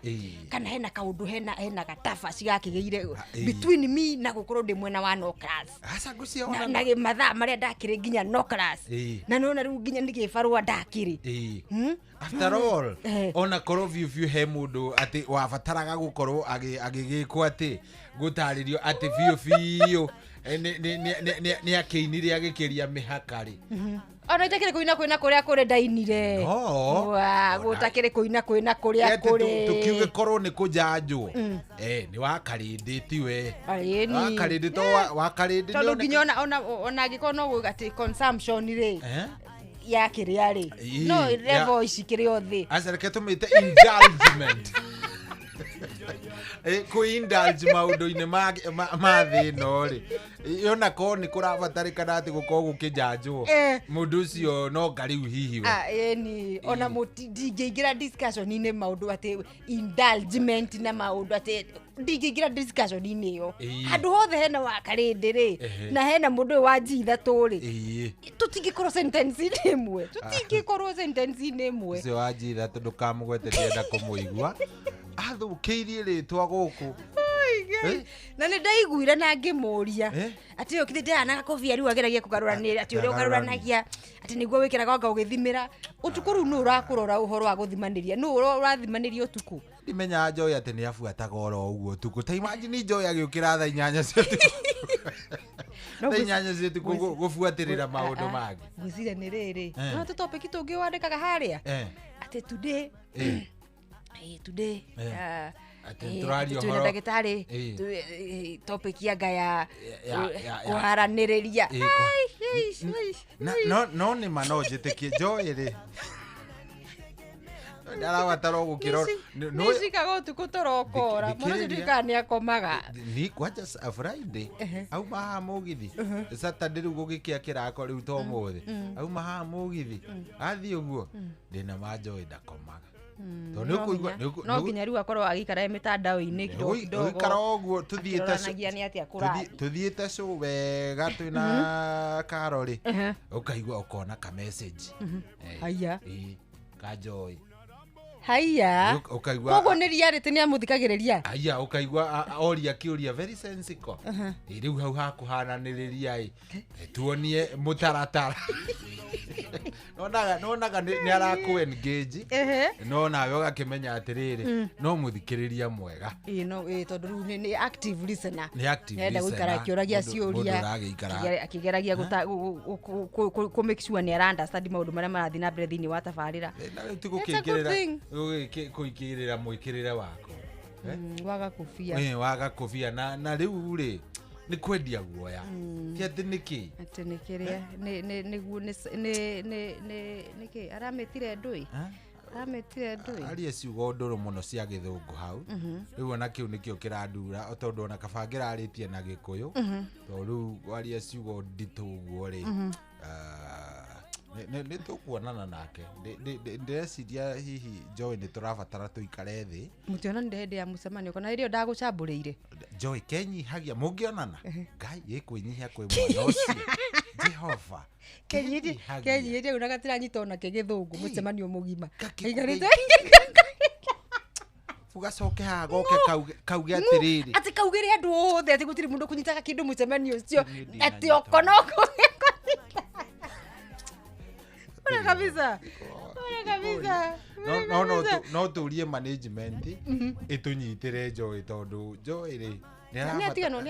kana hena kaũndũ hena gatabaci gakĩgĩire between me na gũkorwo ndĩ mwena wa no class. Aca ngũcia ona na mathaa marĩa ndakĩrĩ nginya no class. Na nĩwona rĩu nginya nĩ gĩbarũa ndakĩrĩ. After all, ona korwo biũ biũ he mũndũ atĩ wabataraga gũkorwo agĩgĩkwo atĩ gũtarĩrio atĩ biũ biũ nĩ akĩinire agĩkĩria mĩhaka rĩ. Ona itakĩrĩ kũina kwĩna kũrĩa kũrĩ ndainire. Gũtakĩrĩ kũina kwĩna kũrĩa kũrĩ. Tũkiuge korwo nĩ kũnjanjwo. Nĩ wakarĩndĩ tiwe. Wakarĩndĩ to wakarĩndĩ. Tondũ nginya ona angĩkorwo no atĩ consumption rĩ. Ya kĩrĩa rĩ. No level ici kĩrĩ o thĩ. Aca reke tũmĩte indulgement. Kũ-indulge maũndũ-inĩ ma thĩ ĩno rĩ, yona korwo nĩ kũrabatarĩkana atĩ gũkorwo gũkĩnjanjwo mũndũ ũcio no nga rĩu hihi we. Ĩni ona ndingĩingĩra discussion-inĩ maũndũ atĩ indulgement na maũndũ atĩ ndingĩingĩra discussion-inĩ ĩyo. Handũ hothe hena wakarĩndĩ rĩ na hena mũndũ ũyũ wa G3 rĩ, tũtingĩkorwo sentence-inĩ ĩmwe. Tũtingĩkorwo sentence-inĩ ĩmwe. Ũcio wa G3 ndũkamũgwete ndienda kũmũigua. Athũkĩirie rĩtwa gũkũ. Na nĩ ndaiguire na ngĩmũria atĩ ũyũ kithĩ ndehanaga kobia rĩu ageragia kũgarũranĩra atĩ ũrĩa ũgarũranagia atĩ nĩguo wĩkĩraga anga ũgĩthimĩra ũtukũ rĩu nũ ũrakũrora ũhoro wa gũthimanĩria nũ ũrathimanĩria ũtukũ. Ndimenya Joy atĩ nĩ abuataga oro ũguo ũtukũ. Ta imagine Joy agĩũkĩra thaa 8 cia ũtukũ. Thaa 8 cia ũtukũ gũbuatĩrĩra maũndũ mangĩ. Ngwĩciria nĩ rĩrĩ no tũtopic tũngĩ wandĩkaga harĩa atĩ today today tũraria ũhoro ndagĩtarĩ topic ya ngaya kũharanĩrĩria. No nĩ ma no njĩtĩkie Joy rĩ ndarabatara gũkĩrora nĩ cikaga ũtukũ tũrokora mũno ũcio ndiũĩ kana nĩ akomaga. Ni kwanja Friday auma haha mũgithi Saturday rĩu gũgĩkĩa kĩrako rĩu to ũmũthĩ auma haha mũgithi athiĩ ũguo ndĩna ma Joy ndakomaga. No nginya rĩu akorwo agĩikara mĩtandao-inĩ kidogo kidogo. Gũikara ũguo tũthiĩte show wega twĩna Karo rĩ ũkaigua ũkona ka message. Haiya. Ka Joy. Haiya. Ũkaigua koguo nĩ reality nĩ amũthikagĩrĩria. Haiya ũkaigua oria kĩũria very sensical. Rĩu hau hakũhananĩrĩria ĩ tuonie mũtaratara. Nonaga nĩ arakũ engage no nawe ũgakĩmenya atĩrĩrĩ no mũthikĩrĩria mwega. No tondũ rĩu nĩ active listener. Nĩ active listener. Nĩarenda gũikara akĩũragia ciũria akĩgeragia kũ make sure nĩ ara understand maũndũ marĩa marathiĩ na mbere thĩinĩ wa tabarĩra. Na rĩu ti gũkĩingĩrĩra kũingĩrĩra mwĩkĩrĩre wako. Waga kũbia. Waga kũbia na rĩu rĩ nĩ kwendia guoya. Ti atĩ nĩkĩ? Atĩ nĩ kĩrĩa nĩ nĩguo nĩ nĩkĩ aramĩtire ndũĩ? Aramĩtire ndũĩ? Aria ciugo ndũrũ mũno cia gĩthũngũ hau. Rĩu ona kĩu nĩkĩo kĩrandura tondũ ona kaba ngĩrarĩtie na gĩkũyũ. Tondũ rĩu waria ciugo nditũ ũguo rĩ nĩ tũkuonana nake. Ndĩreciria hihi Joy nĩ tũrabatara tũikare thĩ. Mũtionanire hĩndĩ ya mũcemanio kana hĩndĩ ĩyo ndagũcambũrĩire? Joy kenyihagia mũngĩonana ngai ĩkwĩnyihia kwĩ mwana ũcio Jehova kenyihĩtie ũna gatiranyita ona ke gĩthũngũ mũcemanio mũgima aikarĩte ugacoke haha goke kauge atĩrĩrĩ atĩ kaugĩre andũ othe atĩ gũtirĩ mũndũ kũnyitaga kĩndũ mũcemanio ũcio atĩ okonoko Ora kabisa. Ora kabisa. No tũrie management ĩtũnyitĩre Joy tondũ Joy rĩ nĩ atiganwo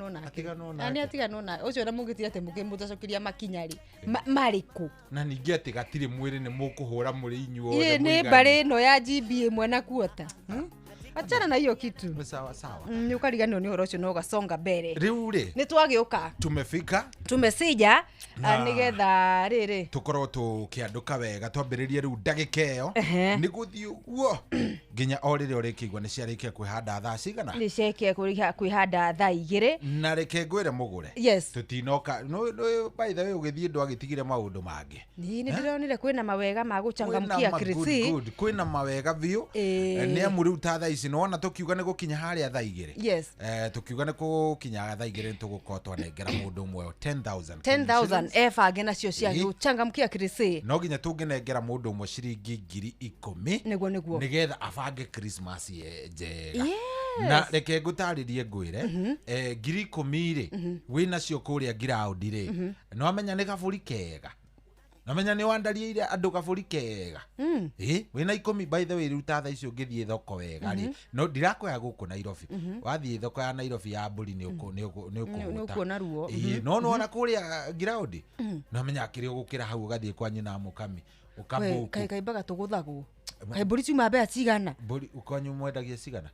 nake. Nĩ atiganwo nake. Ũcio na mũngĩtira atĩ mũngĩmũtacokeria makinya rĩ marĩkũ. Na ningĩ atĩ gatirĩ mwĩrĩ nĩ mũkũhũra mũrĩ inyuothe. Nĩ mbarĩ ĩno ya GB ĩmwe na kuota. Achana na hiyo kitu. Sawa sawa. Ni ukariganirwo ni ũhoro ũcio no ũgasonga mbere. Rĩu rĩ nĩ twagĩũka. Tumefika. Tumesija nĩgetha rĩrĩ tũkorwo tũkĩandũka wega twambĩrĩrie rĩu ndagĩka ĩyo nĩ gũthiĩ ũguo nginya o rĩrĩa ũrĩkĩigua nĩ ciarĩkia kwĩhanda thaa cigana. Nĩ ciarĩkia kwĩhanda thaa 2. Na reke ngwĩre mũgũre. Yes. Tũtinoka no by the way ũgĩthiĩ ndwagĩtigire maũndũ mangĩ. Niĩ nĩ ndĩronire kwĩna mawega ma gũchangamkia Krisi. Kwĩna mawega biũ. Nĩ amu rĩu ta thaa ici nĩwona tũkiuga nĩ gũkinya harĩa thaa 2. Yes. Tũkiuga nĩ gũkinya thaa 2 tũgũkorwo twanengera mũndũ ũmwe 10,000. 10,000 ebange nacio cia gũchangamkia Krisi. No nginya tũngĩnengera mũndũ ũmwe ciringi 10,000. Nĩguo nĩguo. Nĩgetha abange Christmas njega. Na reke ngũtarĩrie ngwĩre 10,000 rĩ wĩnacio kũrĩa ground rĩ nĩwamenya nĩ gabũri kega. Namenya nĩ wandarĩire andũ gabũri kega. Wĩna 10 by the way rĩu ta thaa ici ũngĩthiĩ thoko wega rĩ no ndirakwĩra gũkũ Nairobi. Wathiĩ thoko ya Nairobi ya mbũri nĩ ũkũhũta. Ruo. No nĩwona kũrĩa ground namenya akĩrĩ ũgũkĩra hau ũgathiĩ kwa nyina mũkami ũkamũku. Kaĩ kaimbaga tũgũthagwo. Kaĩ mbũri ciuma mbeca cigana? Mbũri kwanyu mwendagia cigana?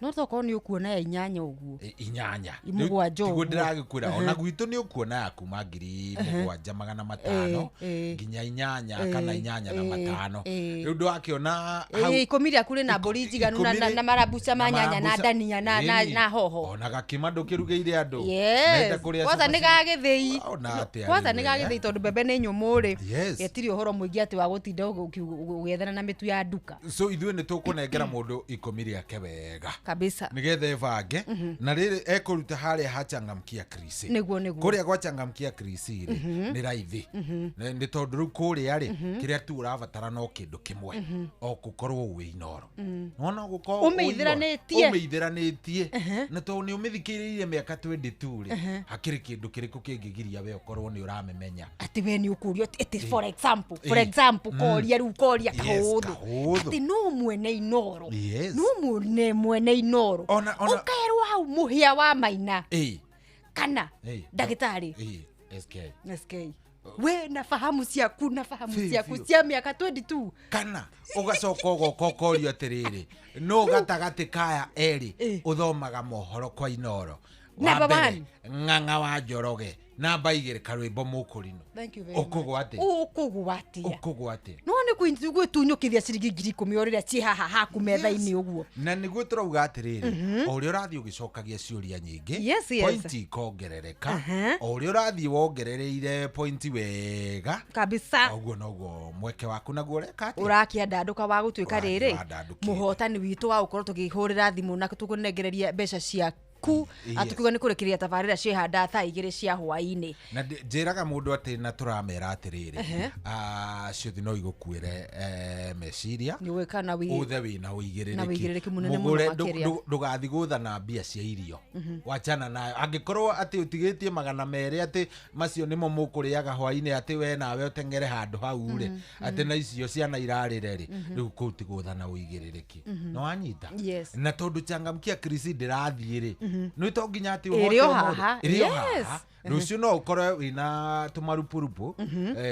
No tokorwo nĩ ũkuona ya 8 ũguo. 8. 7 Tiguo ndĩragĩkwĩra ona gwitũ nĩ ũkuona ya kuma 7,500 nginya 8 kana 8,500. Rĩu ndwakĩona hau 10 rĩaku rĩ na mbũri njiganu na marabuca ma nyanya na ndania na hoho. Ona gakima ndũkĩrugĩire andũ. Kwanza nĩ ga gĩthĩi. Kwanza nĩ ga gĩthĩi tondũ mbembe nĩ nyũmũ rĩ. Gĩtirĩ ũhoro mũingĩ atĩ wa gũtinda ũgĩethana na mĩtu ya nduka. So ithuĩ nĩ tũkũnengera mũndũ 10 rĩake wega. Kabisa. Nigetha ebange na rĩrĩ ekũruta harĩa hachangamkia Krisi. Nĩguo nĩguo. Kũrĩa gwachangamkia Krisi rĩ nĩ raithi. Nĩ tondũ rĩu kũrĩa rĩ kĩrĩa tu ũrabatara no kĩndũ kĩmwe o gũkorwo wĩ Inooro. Nĩwona gũkorwo ũmĩithĩranĩtie. Ũmĩithĩranĩtie. Na tondũ nĩ ũmĩthikĩrĩirie mĩaka 22 rĩ hakĩrĩ kĩndũ kĩrĩkũ kĩngĩgiria we ũkorwo nĩ ũramĩmenya. Atĩ we nĩ ũkũrio atĩ for example koria rĩu koria kahũthũ. Atĩ no mwene Inooro. No mwene Inooro. Ũkerwo hau mũhĩa wa Maina. Kana ndagĩtarĩ. SK. We na fahamu ciaku cia mĩaka 22. Kana ũgacoka ũgoka ũkorio atĩrĩrĩ no gatagatĩ kaya erĩ ũthomaga mohoro kwa Inooro. Number 1 Ng'ang'a wa Njoroge. Namba 2 Karwĩmbo Mũkũrinũ. Thank you very much. Ũkũgwa atĩa? Ũkũgwa atĩa? No nĩ gwĩtunyũkithia ciringi 10,000 o rĩrĩa ciĩ haha haku metha-inĩ ũguo. Na nĩguo tũrauga atĩrĩrĩ o ũrĩa ũrathiĩ ũgĩcokagia ciũria nyingĩ pointi ikongerereka. O ũrĩa ũrathiĩ wongerereire pointi wega kabisa ũguo noguo mweke waku naguo ũreka atĩa? Ũrakĩandandũka wa gũtuĩka rĩrĩ mũhotani witũ wa gũkorwo tũkĩhũrĩra thimũ na tũkũnengereria mbeca cia ku atukiuga nĩ kũrĩkĩrĩria tabarĩra ciĩhanda thaa 2 cia hwaĩ-inĩ. Na njĩraga mũndũ atĩ na tũramera atĩrĩrĩ ciũthi no igũkuĩre meciria ũthe wĩna ũigĩrĩrĩki mũnene mũno makĩria. Ndũgathiĩ gũthana mbia cia irio wachana nayo. Angĩkorwo atĩ ũtigĩtie 200 atĩ macio nĩmo mũkũrĩaga hwaĩ-inĩ atĩ we nawe ũteng'ere handũ hau rĩ atĩ na icio ciana irarĩre rĩ rĩu kũu ti gũthana ũigĩrĩrĩki. Nĩ wanyita? Na tondũ changamkia Krisi ndĩrathiĩ rĩ nĩ to nginya atĩ ũhote ĩrĩ haha rũciũ no ũkorwo wĩna tũmarupurupu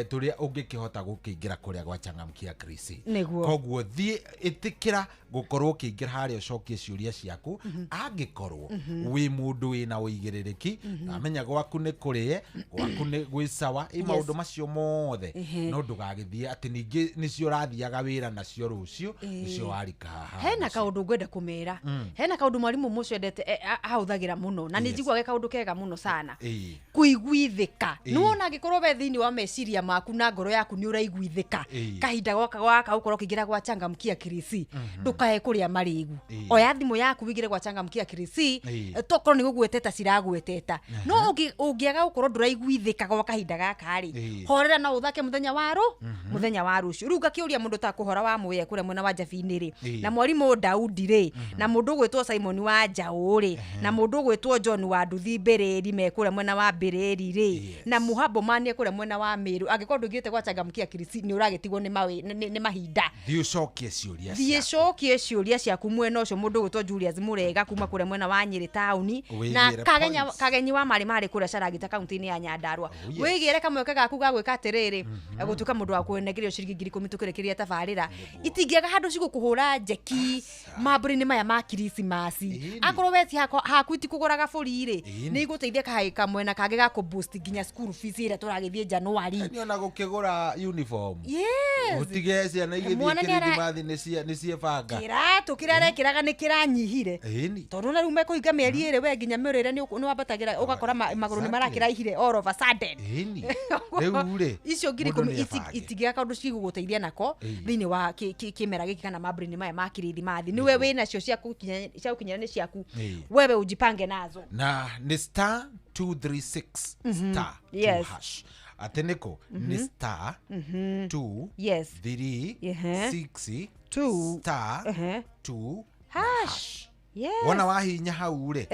tũrĩa ũngĩkĩhota gũkĩingĩra kũrĩa gwa changamkia Krisi. Koguo thiĩ ĩtĩkĩra gũkorwo ũkĩingĩra harĩa ũcokie ciũria ciaku angĩkorwo wĩ mũndũ wĩna ũigĩrĩrĩki amenya gwaku nĩ kũrĩe gwaku nĩ gwĩ sawa ĩ maũndũ macio mothe no ndũgagĩthiĩ atĩ ningĩ nĩcio ũrathiaga wĩra nacio rũciũ nĩcio warika haha. Hena kaũndũ ngwenda kũmera. Hena kaũndũ mwarimũ mũcio endete Ahũthagĩra mũno na nĩ njiguaga kaũndũ kega mũno sana. Kũiguithĩka. Nĩwona angĩkorwo we thĩinĩ wa meciria maku na ngoro yaku nĩ ũraiguithĩka kahinda gaka gaka ũkorwo ũkĩingĩra gwa Changamkia Kirisi, ndũkae kũrĩa marĩgu. Oya thimũ yaku wĩingĩre gwa Changamkia Kirisi, tokorwo nĩ gũgweteta ciragweteta, no ũngĩaga gũkorwo ndũraiguithĩka gwa kahinda gaka rĩ, horera no ũthake mũthenya wa rũ mũthenya wa rũciũ. Rĩu ngakĩũria mũndũ ta kũhora wa Mũya kũrĩa mwena wa Njabinĩ rĩ, na mwarimũ Daudi rĩ, na mũndũ ũgwĩtwo Simon wa Njaũ rĩ, na mũndũ ũgwĩtwo John wa Nduthi Mbĩrĩri me kũrĩa mwena wa Mbĩrĩri rĩ, na Mũhambo Manie kũrĩa mwena wa Mĩrũ. Angĩkorwo ndũingĩrĩte gwa Changamkia Kirisi nĩ ũragĩtigwo nĩ mahinda. Thiĩ ũcokie ciũria. Thiĩ ũcokie ciũria ciaku mwena ũcio. Mũndũ ũgwĩtwo Julius Mũrega kuma kũrĩa mwena wa Nyĩrĩ taũni, na Kagenyi wa Marĩ Marĩ kũrĩa Caragita kaunti-inĩ ya Nyandarua. Wĩgĩre kamweke gaku ga gwĩka atĩrĩrĩ, gũtuĩka mũndũ wa kũnengerio ciringi 10,000 tũkĩrĩkĩria tabarĩra. Itingĩaga handũ cigũkũhũra njeki mambũri-inĩ maya ma Kiricimasi. Akorwo we ti haku itikũgũraga bũri rĩ, nĩ igũteithia kahai kamwena kangĩ ga kũ-boost nginya school fees ĩrĩa tũragĩthiĩ January. Nĩ ona gũkĩgũra uniform. Yes. Ũtige ciana igĩthiĩ Kirithimathi nĩ ciebanga. Kĩratũ kĩrĩa arekĩraga nĩ kĩranyihire. Tondũ na rĩu mekũhinga mĩeri ĩrĩ we nginya mĩũrĩre nĩ wambatagĩra ũgakora magũrũ nĩ marakĩraihire all of a sudden. Rĩu rĩ icio 10,000 itingĩaga kaũndũ cigũgũteithia nako thĩinĩ wa kĩmera gĩkĩ kana mambũri-inĩ maya ma Kirithimathi. Nĩwe wĩnacio cia gũkinyĩra nĩ ciaku, wewe ujipange nazo. Na nĩ star 236 star 2 hash. Atĩ nĩkũ nĩ star 2 3 6 2 star 2 hash. Wona wahinya hau rĩ,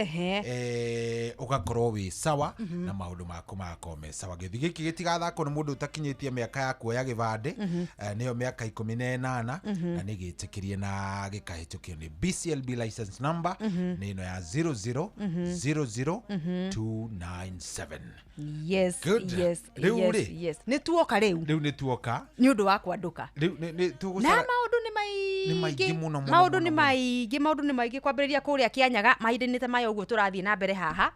ũgakorwo wĩ sawa na maũndũ maku magakorwo me sawa. Gĩthii gĩkĩ gĩtigathakwo nĩ mũndũ ũtakinyĩtie mĩaka ya kuoya gĩbandĩ, nĩyo mĩaka 18, na nĩ gĩtĩkĩrie na gĩkahĩtũkio nĩ BCLB license number nĩ ĩno ya 0000297. Yes, yes, yes, yes. Nĩ tuoka rĩu. Rĩu nĩ tuoka. Nĩ ũndũ wa kwandũka. Rĩu nĩ tũgũcara. Na maũndũ nĩ maingĩ mũno. Maũndũ nĩ maingĩ, maũndũ nĩ maingĩ kwambĩrĩria kũrĩa Kĩanyaga mahinda-inĩ ta maya ũguo tũrathiĩ na mbere haha.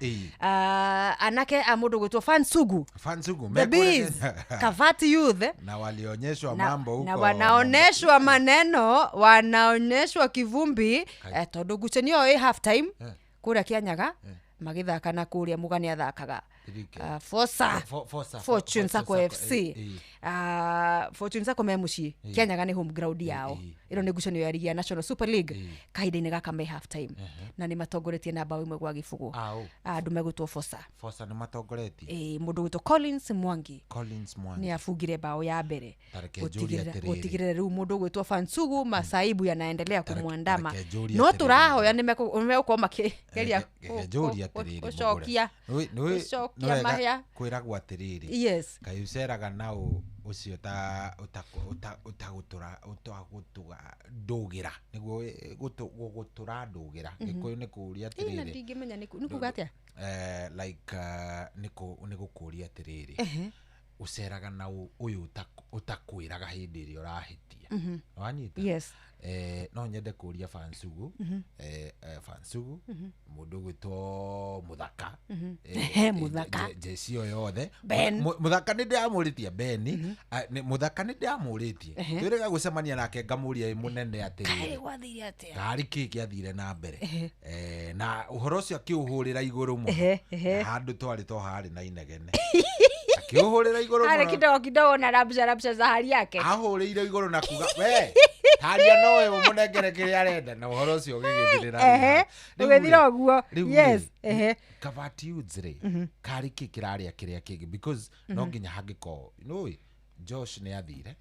Anake a mũndũ gwĩtwo Fansugu. Fansugu. The Bees. Kavati Youth. Na walionyeshwa mambo huko. Na wanaonyeshwa maneno, wanaonyeshwa kivumbi, tondũ ngucanio ĩ half time kũrĩa Kĩanyaga magĩthaka na kũrĩa Mũgani athakaga. Fosa Fortune Sacco FC. Fortune Sacco me mũciĩ, Kĩanyaga nĩ home ground yao. Ĩno nĩ ngucanio ya ligi ya National Super League kahinda-inĩ gaka me half time, na nĩ matongoretie na bao 1-0. Andũ megwĩtwo Fosa. Fosa nĩ matongoretie. Mũndũ gwĩtwo Collins Mwangi. Collins Mwangi nĩ abungire bao ya mbere. Gũtigĩrĩra rĩu mũndũ gwĩtwo Fansugu masaibu yanaendelea kumwandama. No tũrahoya nĩ megũkorwo makĩgeria gũcokia mahĩa. Kwĩragwo atĩrĩrĩ, yes, kaĩ ũceraga nao ũcio ta ũtagũtũra ũtagũtũga ndũgĩra nĩguo gũgũtũra ndũgĩra. Gĩkũyũ nĩ kũũria atĩrĩrĩ. Ndingĩmenya nĩ kuga atĩa. Like nĩ gũkũũria atĩrĩrĩ, ũceraga na ũyũ ũtakwĩraga hĩndĩ ĩrĩa ũrahĩtia. Wanyita? Yes. No nyende kũũria Fansugu, Fansugu mũndũ ũgwĩtwo Mũthaka, Mũthaka jeci o yothe Mũthaka nĩ ndĩramũrĩtie Beni, Mũthaka nĩ ndĩramũrĩtie twĩrĩga gũcemania nake ngamũria mũnene atĩrĩrĩ, karĩ kĩ gĩathire na mbere, na ũhoro ũcio akĩũhũrĩra igũrũ mũno, handũ twarĩ to harĩ na inegene. Akĩũhũrĩra igũrũ mũno. Arĩ kidogo kidogo na rabsha rabsha za hali yake. Ahũrĩire igũrũ na kuga we haria nowe ũmũnengere kĩrĩa arenda, na ũhoro ũcio ũgĩgĩthirĩra. Ũgĩthira ũguo. Yes. Kavati Youths rĩ, karĩ kĩ kĩrarĩa kĩrĩa kĩngĩ, because no nginya hangĩkorwo nĩũĩ Josh nĩ athire.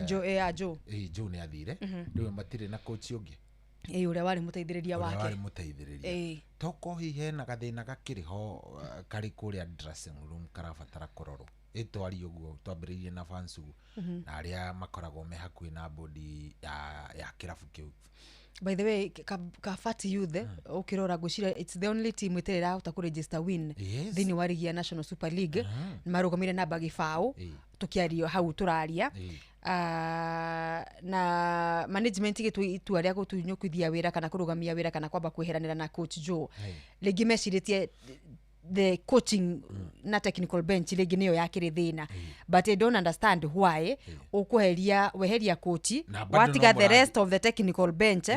Joe Joe. Joe nĩ athire. Rĩu matirĩ na coach ũngĩ. Ũrĩa warĩ mũteithĩrĩria wake. Ũrĩa warĩ mũteithĩrĩria. Toko hihi hena gathĩna gakĩrĩ ho karĩ kũrĩa dressing room karabatara kũrorwo. Ĩtwari ũguo twambĩrĩirie na Fansugu na arĩa makoragwo me hakuhĩ na bodi ya kĩrabu kĩu. By the way, Kavati Youth ũkĩrora ngwĩciria it's the only team ĩtarĩ ĩrahota kũ register win thĩinĩ wa ligi ya National Super League. Marũgamire namba gĩbaũ tũkĩario hau tũraria. Na management gĩtua itua rĩa gũtunyũkithia wĩra kana kũrũgamia wĩra kana kwamba kwĩheranĩra na coach Joe. Rĩngĩ mecirĩtie the coaching na technical bench rĩngĩ nĩyo yakĩrĩ thĩna, but I don't understand why ũkũheria weheria coach watiga the rest of the technical bench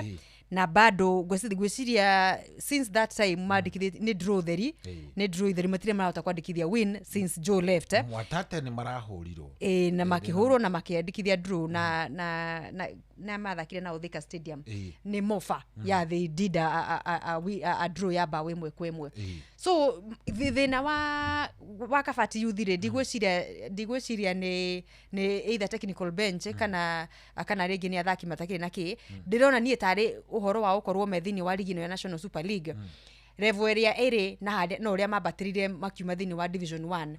Na bado ngwĩciria since that time mandĩkithĩtie nĩ draw theri, nĩ draw itheri, matirĩ marahota kwandĩkithia win since Joe left, eh. Mwatate nĩ marahũrirwo. Ĩ, na makĩhũrwo na makĩandĩkithia draw na mathakire na Thika Stadium. Nĩ mofa ya they did a draw ya bao 1-1. So thĩna wa Kabati Youth rĩ, ndigwĩciria nĩ either technical bench kana rĩngĩ nĩ athaki matakĩrĩ na kĩ. Ndĩrona niĩ tarĩ ũhoro wa gũkorwo me thĩinĩ wa ligi ĩno ya National Super League, level ĩrĩa ĩrĩ na harĩa no ũrĩa mambatĩrire makiuma thĩinĩ wa Division 1,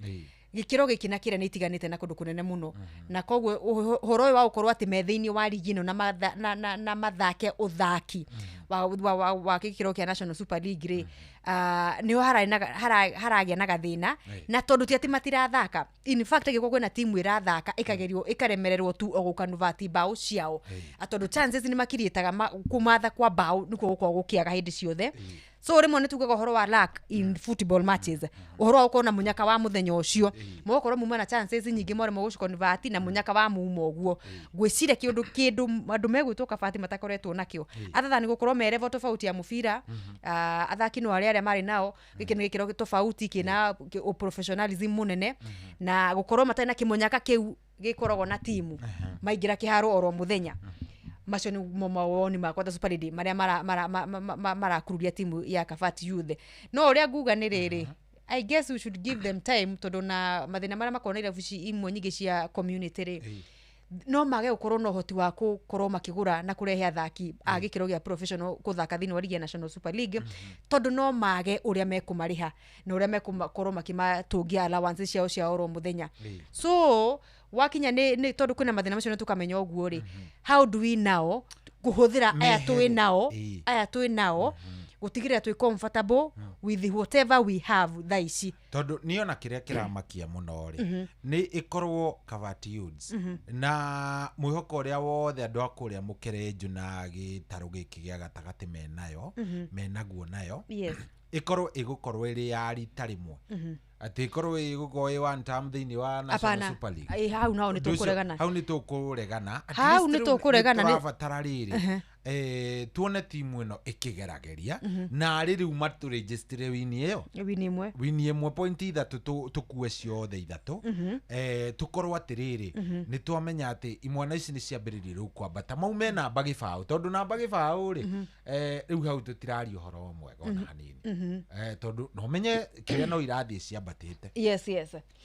gĩkĩro gĩkĩ na kĩrĩa nĩ itiganĩte na kũndũ kũnene mũno. Na koguo ũhoro ũyũ wa gũkorwo atĩ me thĩinĩ wa ligi ĩno na mathake ũthaki wa gĩkĩro kĩa National Super League rĩ, nĩho haragĩa na gathĩna. Na tondũ ti atĩ matirathaka, in fact angĩkorwo kwĩna timu ĩrathaka ĩkagerio ĩkaremererwo tu o gũkanuvati bao ciao, tondũ chances nĩ makiriĩtaga, kũmatha kwa bao nĩkuo gũkoragwo gũkĩaga hĩndĩ ciothe. So rĩmwe nĩ tugaga ũhoro wa luck in football matches, ũhoro wa gũkorwo na mũnyaka wa mũthenya ũcio, mũgakorwo muma na chances nyingĩ mwaremwo gũciconvert na mũnyaka wa muma ũguo. Ngwĩciria kĩndũ andũ megwĩtwo Kabati matakoretwo nakĩo other than gũkorwo me level tofauti ya mũbira, athaki no arĩa marĩ nao, gĩkĩ nĩ gĩkĩro tofauti kĩna professionalism mũnene, na gũkorwo matarĩ na kĩmũnyaka kĩu gĩkoragwo na timu maingĩra kĩharo oro mũthenya. Macio nĩ mawoni makwa ta Super Lady marĩa marakururia timu ya Kabati Youth. No ũrĩa nguga nĩ rĩrĩ, I guess we should give them time, tondũ na mathĩna marĩa makoragwo na irabu ici imwe nyingĩ cia community rĩ, no mage gũkorwo na ũhoti wa gũkorwo makĩgũra na kũrehe athaki a gĩkĩro gĩa professional gũthaka thĩinĩ wa ligi ya National Super League, tondũ no mage ũrĩa mekũmarĩha na ũrĩa mekũkorwo makĩmatũngia allowance ciao cia oro mũthenya. So wakinya nĩ tondũ kwĩna mathĩna macio nĩ tũkamenya ũguo rĩ, how do we now kũhũthĩra aya twĩ nao, aya twĩ nao, gũtigĩrĩra twĩ comfortable with whatever we have thaa ici? Tondũ niĩ ona kĩrĩa kĩramakia mũno rĩ, nĩ ĩkorwo Kabati Youths na mwĩhoko ũrĩa wothe andũ a kũrĩa mũkerenju na gĩtarũ gĩkĩ gĩa gatagatĩ menayo, menaguo nayo, ĩkorwo ĩgũkorwo ĩrĩ ya rita rĩmwe, atĩ ĩkorwo ĩgũkorwo ĩ one term thĩinĩ wa National Hapana. Super League. Ĩ, hau nao nĩ Ũndũ ũcio, tũkũregana. Hau nĩ tũkũregana. At Hau least nĩ rĩu tũkũregana, tũrabatara rĩrĩ, tuone timu ĩno ĩkĩgerageria na arĩ rĩu matũrĩnjĩstire wini ĩyo. Wini ĩmwe. Wini ĩmwe, point ithatũ, tũkue ciothe ithatũ. Tũkorwo atĩrĩrĩ, nĩ twamenya atĩ imwana ici nĩ ciambĩrĩirie rĩu kwambata, maume namba gĩbaũ, tondũ namba gĩbaũ rĩ, rĩu hau tũtiraria ũhoro mwega ona hanini. Tondũ no menye kĩrĩa no irathiĩ ciambatĩte. Yes.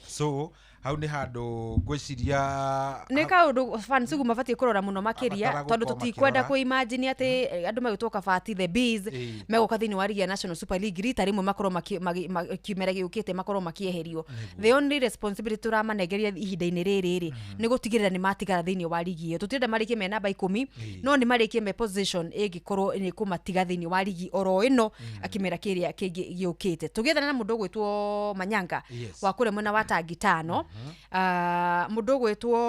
So hau nĩ handũ ngwĩciria Nĩ kaũndũ fans ugu mabatiĩ kũrora mũno makĩria, Abatara tondũ gũkorwo tũtikwenda makĩrora. kũ imagine atĩ andũ magĩtwo Kabati the Bees megũka thĩinĩ wa ligi ya National Super League rita rĩmwe, makorwo kĩmera gĩũkĩte makorwo makĩeherio. The only responsibility tũramanengeria ihinda-inĩ rĩrĩ rĩ, nĩ gũtigĩrĩra nĩ matigara thĩinĩ wa ligi ĩyo. Tũtirenda marĩkie me namba 10, no nĩ marĩkie me position ĩngĩkorwo nĩ kũmatiga thĩinĩ wa ligi oro ĩno kĩmera kĩrĩa kĩngĩ gĩũkĩte. Tũgĩethana na mũndũ ũgwĩtwo Manyanga wa kũrĩa mwena wa Tangi Tano. Ah, mũndũ ũgwĩtwo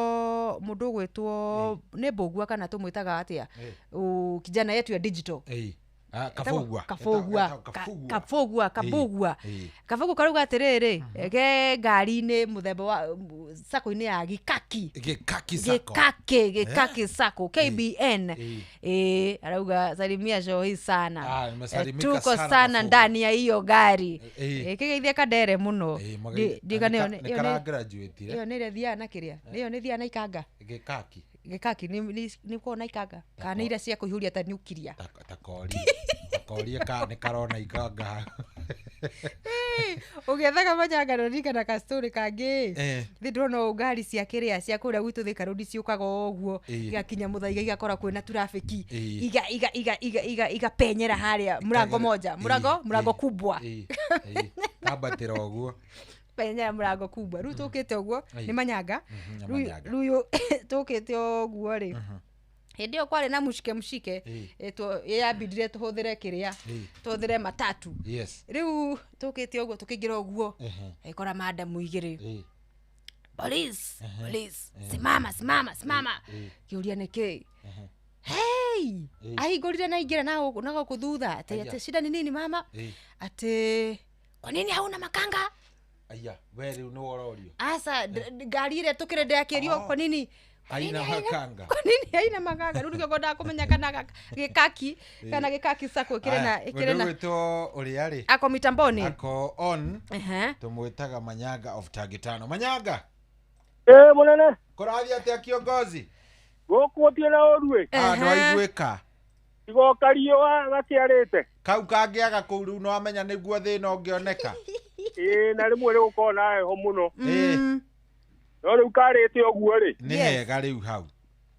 nĩ Mbũgua kana tũmwĩtaga atĩa? Kijana yetu ya digital. Ĩĩ. Ah, Kabũgua. Kabũgua. Etagwo Kabũgua. Kabũgua, Kabũgua. Kabũgua karauga atĩrĩrĩ, ke ngari-inĩ mũthemba wa sako-inĩ ya Gĩkaki. Gĩkaki Sacco. Gĩkaki Sacco KBN. Ĩ, arauga salimia shohi sana. Ah, nimesalimika Tuko sana, sana Kabũgua. ndani ya hiyo gari. Ĩĩ. Kĩgeithia Kandere mũno. Ĩĩ, Ndirikana ĩyo nĩ ĩyo karagraduate-ire. Ĩyo nĩ ĩrĩa ĩthiaga na kĩrĩa, ĩyo nĩ ĩthiaga na ikanga. Gĩkaki. Gĩkaki nĩ ũkoragwo na ikanga kana nĩ iria cia kũihũria ta nuclear? Takorie ka nĩ karona ikanga. Ũgĩethaga Manyanga ndoririkana ka story kangĩ. Thĩ ndĩrona ũũ ngari cia kĩrĩa cia kũrĩa gwitũ Thika Road ciũkaga o ũguo, igakinya Mũthaiga igakora kwĩna traffic, igapenyera harĩa mũrango moja, mũrango kubwa. Ĩĩ. Kambatĩra ũguo. Penyera mũrango kubwa. Rĩu tũkĩte ũguo nĩ Manyanga. Nĩ Manyanga. Rĩu tũkĩte ũguo rĩ, hĩndĩ ĩyo kwarĩ na mũcike mũcike, yambindire tũhũthĩre kĩrĩa, tũhũthĩre matatu. Rĩu tũkĩte ũguo tũkĩingĩra ũguo, ĩkora madamu igĩrĩ, "Police, police, simama, simama, simama." Kĩũria nĩ kĩ? Hey, ahingũrire na ingĩra na gũkũ thutha atĩ Aya. atĩ shida ni nini mama? Atĩ kwa nini hauna makanga? Aya, we rĩu nĩ wororio. Asa, ngari ĩrĩa tũkĩrĩ ndĩakĩrio, kwa nini Aina makanga. Kwa nini haina makanga? Rĩu nĩkĩo ngwendaga kũmenya kana gĩkaki kana gĩkaki sako ĩkĩrĩ na ĩkĩrĩ na Mũndũ ũrĩa rĩ ako mitamboni ako on ehe tumwĩtaga Manyanga of Tagitano. Manyanga. Mũnene. Kũrathiĩ atĩa kiongozi? Gũkũ gũtirĩ na ũru ĩ. Ah, ndwaiguĩka. Igoka riũa gakĩarĩte. Kau kangĩaga kũu rĩu nĩwamenya nĩguo thĩna ũngĩoneka. Ĩĩ na rĩmwe nĩgũkorwo na heho mũno. Ĩĩ. No rĩu karĩte ũguo rĩ. Nĩ hega rĩu hau.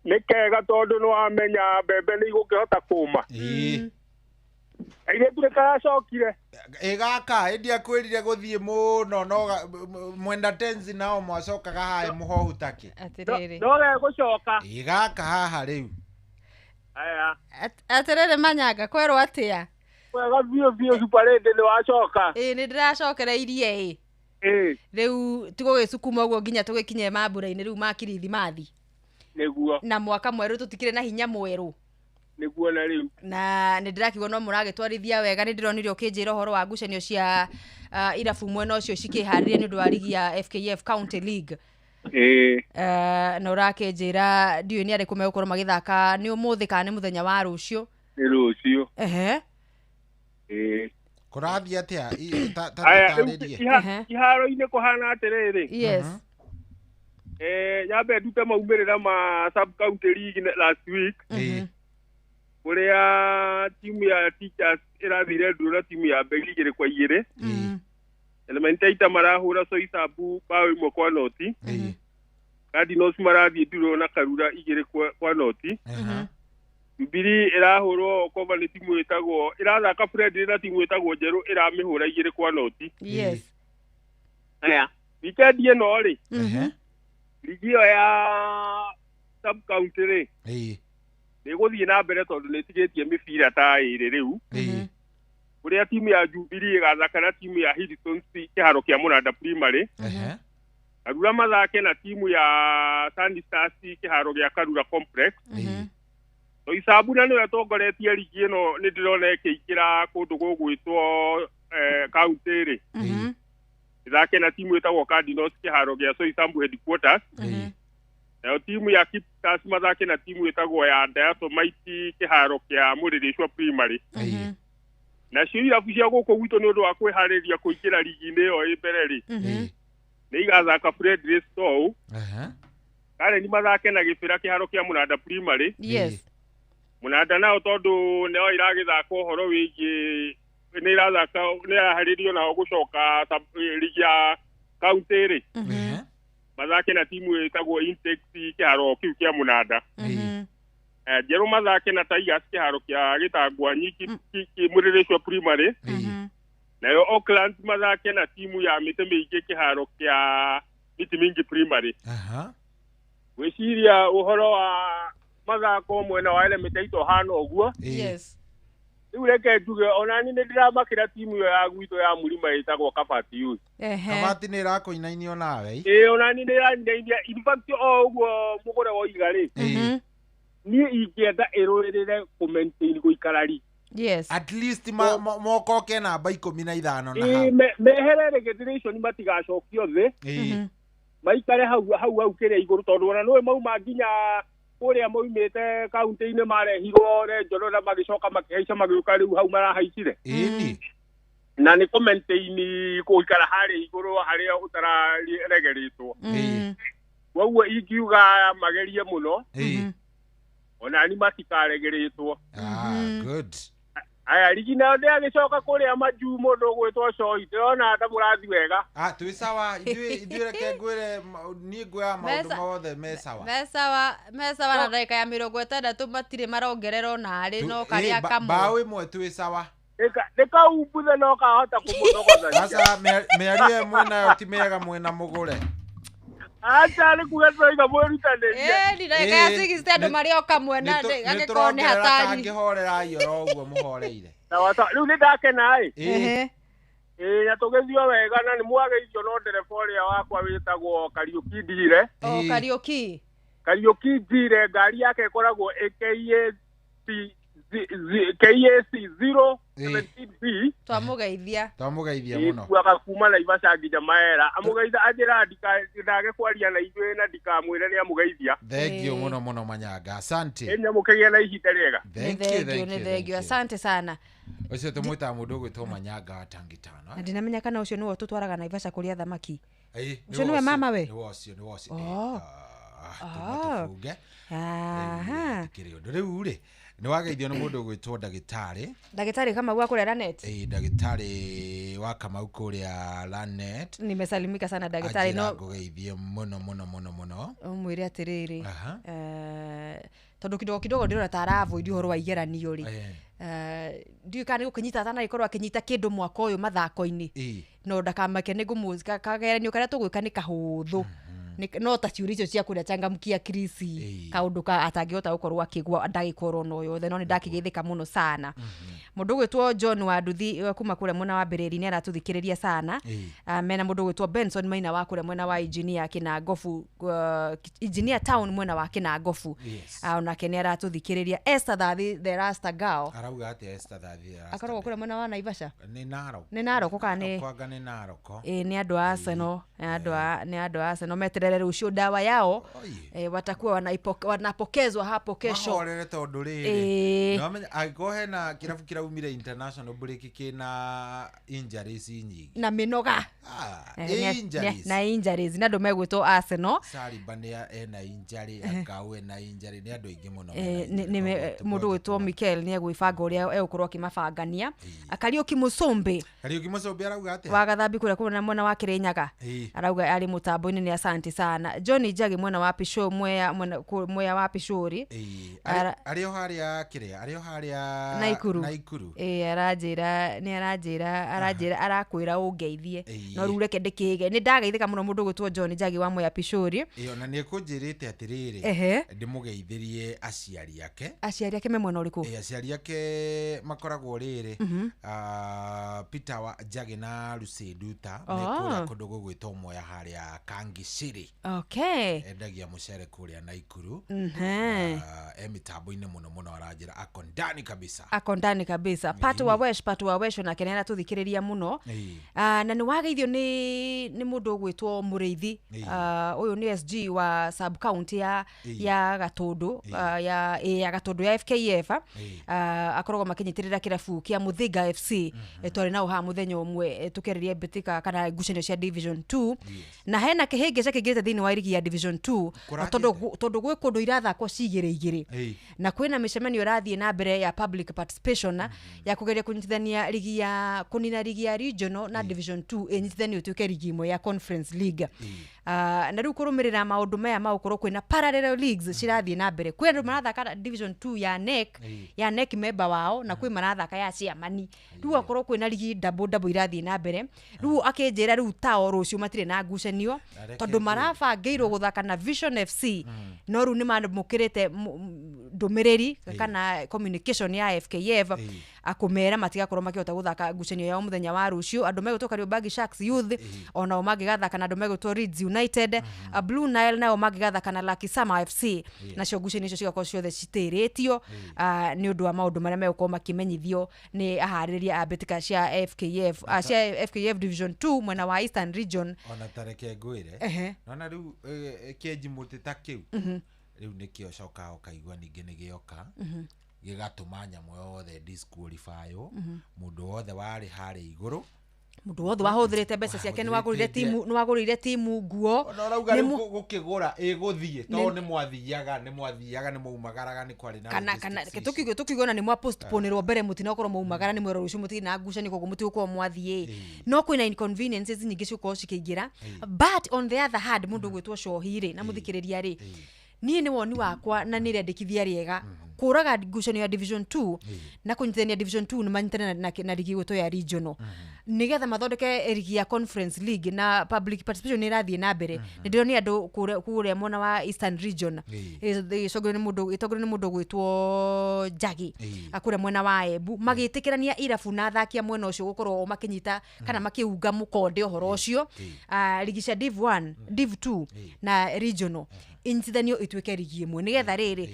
Nĩ kega tondũ nĩwamenya mbembe nĩ igũkĩhota kũma. Ĩĩ. Airĩtu nĩ karacokire. Ĩ gaka ĩ ndiakwĩrire gũthiĩ mũno no mwenda tenzi nao mwacokaga hae mũhohu takĩ. Atĩrĩrĩ. No gegũcoka. Ĩ gaka haha rĩu. Aya. Atĩrĩrĩ Manyanga kwerwo atĩa? Wega biũ biũ Super Lady nĩ wacoka. Ĩĩ nĩ ndĩracokereirie ĩ. Ĩĩ. Rĩu tũgũgĩcukuma ũguo nginya tũgĩkinye mambura-inĩ rĩu ma kirithimathi. Nĩguo. Na mwaka mwerũ tũtikĩrĩ na hinya mwerũ. Nĩguo na rĩu. Na nĩ ndĩrakiuga no mũragĩtwarithia wega nĩ ndĩronire ũkĩnjĩra ũhoro wa ngucanio cia irabu mwena ũcio cikĩharĩria nĩ ũndũ wa rigi ya FKF County League. Ĩĩ. Na ũrakĩnjĩra ndiũĩ nĩ arĩkũ megũkorwo magĩthaka nĩ ũmũthĩ kana nĩ mũthenya wa rũciũ. Nĩ rũciũ. Ehe. Ĩĩ. Kũrathiĩ atĩa? Aya rĩu iharo-inĩ kũhana atĩrĩrĩ. Yes. Nyambe ndute maumĩrĩra ma sub county league last week. Kũrĩa timu ya Teachers ĩrathire ndũrũ na timu ya Mbegi 2-2. Elementaita marahũra Soisambu bao 1-0. Cardinals marathiĩ ndũrũ na Karura 2-0. Jubilee ĩrahũrwo kova nĩ timu ĩtagwo ĩrathaka friendly na timu ĩtagwo Njerũ ĩramĩhũra 2-0. Yes. Aya, weekend ĩno rĩ. Ligi ĩyo ya sub county rĩ. Nĩ ĩgũthiĩ na mbere tondũ nĩ ĩtigĩtie mĩbira ta ĩrĩ rĩu. Kũrĩa timu ya Jubilee ĩgathaka na timu ya Hilton kĩharo kĩa Mũranda Primary. Karura mathake na timu ya Sandy Stars kĩharo gĩa Karura Complex. Soisambu na nĩwe ĩtongoretie ligi ĩno nĩ ndĩrona ĩkĩingĩra kũndũ gũgwĩtwo county rĩ. Ĩthake na timu ĩtagwo Cardinals kĩharo gĩa Soisambu headquarters. Nayo timu ya Kip Stars mathake na timu ĩtagwo ya Diatomite kĩharo kĩa Mũrĩrĩcwa Primary. Nacio irabu cia gũkũ gwitũ nĩ ũndũ wa kwĩharĩria kũingĩra ligi-inĩ ĩyo ĩ mbere rĩ. Nĩ igathaka Friendly Stow. Karen mathake na Gĩbĩra kĩharo kĩa Mũnanda Primary. Yes. Mũnanda nao tondũ nĩo iragĩthaka ũhoro wĩgiĩ nĩ irathaka nĩ iraharĩrio nao gũcoka ligi ya county rĩ. Mathake na timu ĩtagwo Intex kĩharo kĩu kĩa Mũnanda. Njerũ mathake na Tigers kĩharo kĩa Gĩtangwanyi Mũrĩrĩcwa Primary. Nayo Auckland mathake na timu ya Mĩtĩ Mĩingĩ kĩharo kĩa Mĩtĩ Mĩingĩ Primary. Gwĩciria ũhoro wa mathako mwena wa Elementaita ũhana ũguo. Yes. Rĩu reke njuge onani nĩ ndĩramakĩra timu ĩyo ya gwitũ ya Mũrima ĩtagwo Kabati Youth. Kabati nĩ ĩrakũinainio nawe. Ĩĩ onani nĩ ĩraninainĩa in fact o ũguo mũgũre woiga rĩ. Niĩ ingĩenda ĩrũĩrĩre kũ maintain gũikara rigi. Yes. At least mokoke namba 15 na hau. Mehere relegation matigacokio thĩ. Maikare hau hau hau kĩrĩa igũrũ tondũ ona nĩũĩ mauma nginya kũrĩa maumĩte kaunti-inĩ marehirwo Renjoro na magĩcoka makĩhaica magĩũka rĩu hau marahaicire. Na nĩ kũ maintain gũikara harĩa igũrũ harĩa ũtararegeretwo. Koguo ingiuga magerie mũno. Ona ni matikaregeretwo. Good. Aya rigi nayo ndĩagĩcoka kũrĩa majuu mũndũ ũgwĩtwo Choi ndĩrona ta mũrathi wega. Twĩ sawa ithuĩ reke ngwĩre niĩ nguoya maũndũ mothe me sawa. Me sawa na ndagĩka ya 60 matirĩ marongerera ona arĩ no karĩa kamwe. Bao ĩmwe twĩ sawa. Nĩ kaumbuthe no kahota kũmũthogothania. Aca mĩario ĩmwe nayo ti mĩega mwĩna mũgũre. Aca nĩ kuga tũraiga mwĩrutanĩrie. Ĩĩ ndagĩka ya 60 andũ marĩ o kamwe na angĩkorwo nĩ hatari. Kangĩhorerai oro ũguo mũhoreire. Sawa sawa rĩu nĩ ndakena ĩ. Ĩĩ na tũgĩthiĩ wega na nĩ mwageithio no ndereba ũrĩa wakwa wĩtagwo Kariũki Njire. O Kariũki. Kariũki Njire ngari yake ĩkoragwo ĩ KAC 0 17B. Twamũgeithia. Twamũgeithia mũno. Kuaga kuma Naivasha nginya Maera. Amũgeitha anjĩra ndage kwaria na ithuĩ na ndikamwĩre nĩ amũgeithia. Thank you mũno mũno Manyanga. Asante. Ĩ mũkĩgĩa na ihinda rĩega. Thank you, thank Nĩ you. thengio. Asante sana. Ũcio tũmwĩtaga mũndũ ũgwĩtwo Manyanga wa Tangitano. Na ndinamenya kana ũcio nĩwe ũtũtwaraga Naivasha kũrĩa thamaki. Ĩ, Ũcio nĩwe mama we? Nĩwe ũcio, nĩwe ũcio. Oh. Tũfunge. Aha. Kĩrĩ ũndũ rĩu rĩ nĩ wageithio nĩ mũndũ ũgwĩtwo ndagĩtarĩ. Ndagĩtarĩ Kamau wa kũrĩa Lanet. Ĩ, ndagĩtarĩ wa Kamau kũrĩa Lanet. Nimesalimika sana ndagĩtarĩ Anjĩra no ngũgeithie mũno mũno mũno mũno. Ũmwĩre atĩrĩrĩ. Aha. Tondũ kidogo kidogo ndĩrona ta aravoid ũhoro wa igeranio rĩ. Ndiũĩ kana nĩ gũkĩnyita atanagĩkorwo akĩnyita kĩndũ mwaka ũyũ mathako-inĩ. No ndakamake nĩ ngũmũ kageranio karĩa tũgwĩka nĩ kahũthũ. No ta ciũria icio cia kũrĩa changamkia Krisi kaũndũ ka atangĩhota gũkorwo akĩgwa ndagĩka oro no yothe no nĩ ndakĩgeithĩka mũno sana. Mũndũ ũgwĩtwo John wa Nduthi kuma kũrĩa mwena wa Mbĩrĩri nĩ aratũthikĩrĩria sana. Mena mũndũ ũgwĩtwo Benson Maina wa kũrĩa mwena wa Engineer Kĩnangobu, Engineer Town mwena wa Kĩnangobu. Onake nĩ aratũthikĩrĩria. Esther Thathi the Rasta Girl. Arauga atĩa Esther Thathi the Rasta? Akoragwo kũrĩa mwena wa Naivasha. Nĩ Narok. Nĩ Narok kana nĩ Kwanga nĩ Narok. Ĩ, nĩ andũ a Arsenal, nĩ andũ a Arsenal meterere rũciũ ndawa yao watakuwa wanapokezwa hapo kesho. Mahorere tondũ rĩrĩ nĩwamenya angĩkorwo hena kĩrabu kĩraumire international break kĩna injuries nyingĩ na mĩnoga injuries. Na injuries na andũ megwĩtwo Arsenal. Saliba nĩ ena injury, Agau ena injury, nĩ andũ aingĩ mũno mena Mũndũ gwĩtwo Mikel nĩ egwĩbanga ũrĩa egũkorwo akĩmabangania. Kariũki Mũcũmbĩ. Kariũki Mũcũmbĩ arauga atĩa? Wa Gathambi kũrĩa kũrĩa mwena wa Kĩrĩnyaga. Arauga arĩ mũtambo-inĩ nĩ asante sana. Johnny Njagi mwena wa Pisho, mwea wa Pishori. Arĩ o harĩa kĩrĩa, arĩ o harĩa Naikuru. Naikuru. Aranjĩra nĩ aranjĩra arakwĩra ũngeithie. No rĩu reke ndĩkĩge. Nĩ ndageithĩka mũno mũndũ ũgwĩtwo John Njagi wa Mwea Pishori. Ona nĩ ekũnjĩrĩte atĩrĩrĩ ndĩmũgeithĩrie aciari ake. Aciari ake me mwena ũrĩkũ? Aciari ake makoragwo rĩrĩ Peter wa Njagi na Lucy Nduta me kũrĩa kũndũ gũgwĩtwo Mwea harĩa Kangiciri. Okay. Endagia mũcere kũrĩa Naikuru. E mĩtambo-inĩ mũno mũno aranjĩra ako ndani kabisa. Ako ndani kabisa. Pato wa Wesh, Pato wa Wesh onake nĩ aratũthikĩrĩria mũno. Na nĩ wageithio nĩ mũndũ ũgwĩtwo Mũrĩithi. Ũyũ nĩ SG wa sub county ya Gatũndũ, ya Gatũndũ ya FKF. Akoragwo makĩnyitĩrĩra kĩrabu kĩa Mũthinga FC. Twarĩ nao haha mũthenya ũmwe tũkĩarĩria mbĩtĩka kana ngucanio cia Division 2. Na hena kĩhĩngĩca kĩingĩrĩte thĩinĩ wa rigi ya Division 2 tondũ gwĩ kũndũ irathakwo cigĩrĩ igĩrĩ na kwĩna mĩcemanio ĩrathiĩ na mbere ya public participation ya kũgeria kũnyitithania rigi ya kũnina rigi ya regional na Division 2 ĩnyitithanio ĩtuĩke rigi ĩmwe ya Conference League. Na rĩu kũrũmĩrĩra maũndũ maya ma gũkorwo kwĩna parallel leagues cirathiĩ na mbere. Kwĩ andũ marathaka Division 2 ya NEC, ya NEC member wao, na kwĩ marathaka ya chairman. Rĩu akorwo kwĩna rigi double irathiĩ na mbere. Rĩu akĩnjĩra rĩu tao rũciũ matirĩ na ngucanio tondũ marabangĩirwo gũthaka na Vision FC no rĩu nĩ mamũkĩrĩte ndũmĩrĩri kana communication ya FKF akũmera matigakorwo makĩhota gũthaka ngucanio yao mũthenya wa rũciũ. Andũ megũtwo Kariobangi Sharks Youth onao mangĩgathaka na andũ megũtwo Leeds United, Blue Nile nao mangĩgathaka na Lucky Summer FC, nacio ngucanio icio cigakorwo ciothe citĩrĩtio nĩ ũndũ wa maũndũ marĩa megũkorwo makĩmenyithio nĩ aharĩrĩria a mbĩtĩka cia FKF, cia FKF Division 2 mwena wa Eastern Region. Ona tareke ngwĩre nona rĩu kĩenji mũtĩ ta kĩu rĩu nĩkĩo cokaga ũkaigua ningĩ nĩ gĩoka gĩgatũma nyamũ yothe disqualify-wo. Mũndũ wothe warĩ harĩa igũrũ, mũndũ wothe wahũthĩrĩte mbeca ciake nĩ wagũrĩire timu nguo, ũrauga rĩu gũkĩgũra ĩgũthiĩ tondũ nĩ mwathiaga nĩ mwaumagaraga nĩ kwarĩ na kana tũkiuga ona nĩ mwa postponerwo mbere mũtinakorwo mwaumagara nĩ mwerwo rũciũ mũtirĩ na ngucanio koguo mũtigũkorwo mwathiĩ. No kwĩna inconveniences nyingĩ cigũkorwo cikĩingĩra. But on the other hand mũndũ ũgwĩtwo Cohi rĩ na mũthikĩrĩria rĩ, niĩ nĩ woni wakwa na nĩ rĩandĩkithia rĩega kũraga ngucanio ya Division 2 na kũnyitithania Division 2 nĩ manyitane na rigi gwĩtwo ya regional. Nĩgetha mathondeke rigi ya Conference League na public participation nĩ ĩrathiĩ na mbere. Nĩ ndĩronire andũ kũrĩa mwena wa Eastern Region, ĩtongorio nĩ mũndũ, ĩtongorio nĩ mũndũ gwĩtwo Njagi, kũrĩa mwena wa Embu, magĩtĩkĩrania irabu na athaki a mwena ũcio gũkorwo makĩnyita kana makĩunga mũkonde ũhoro ũcio. Rigi cia Div 1, Div 2 na regional inyitithanio ituĩke rigi ĩmwe, nĩgetha rĩrĩ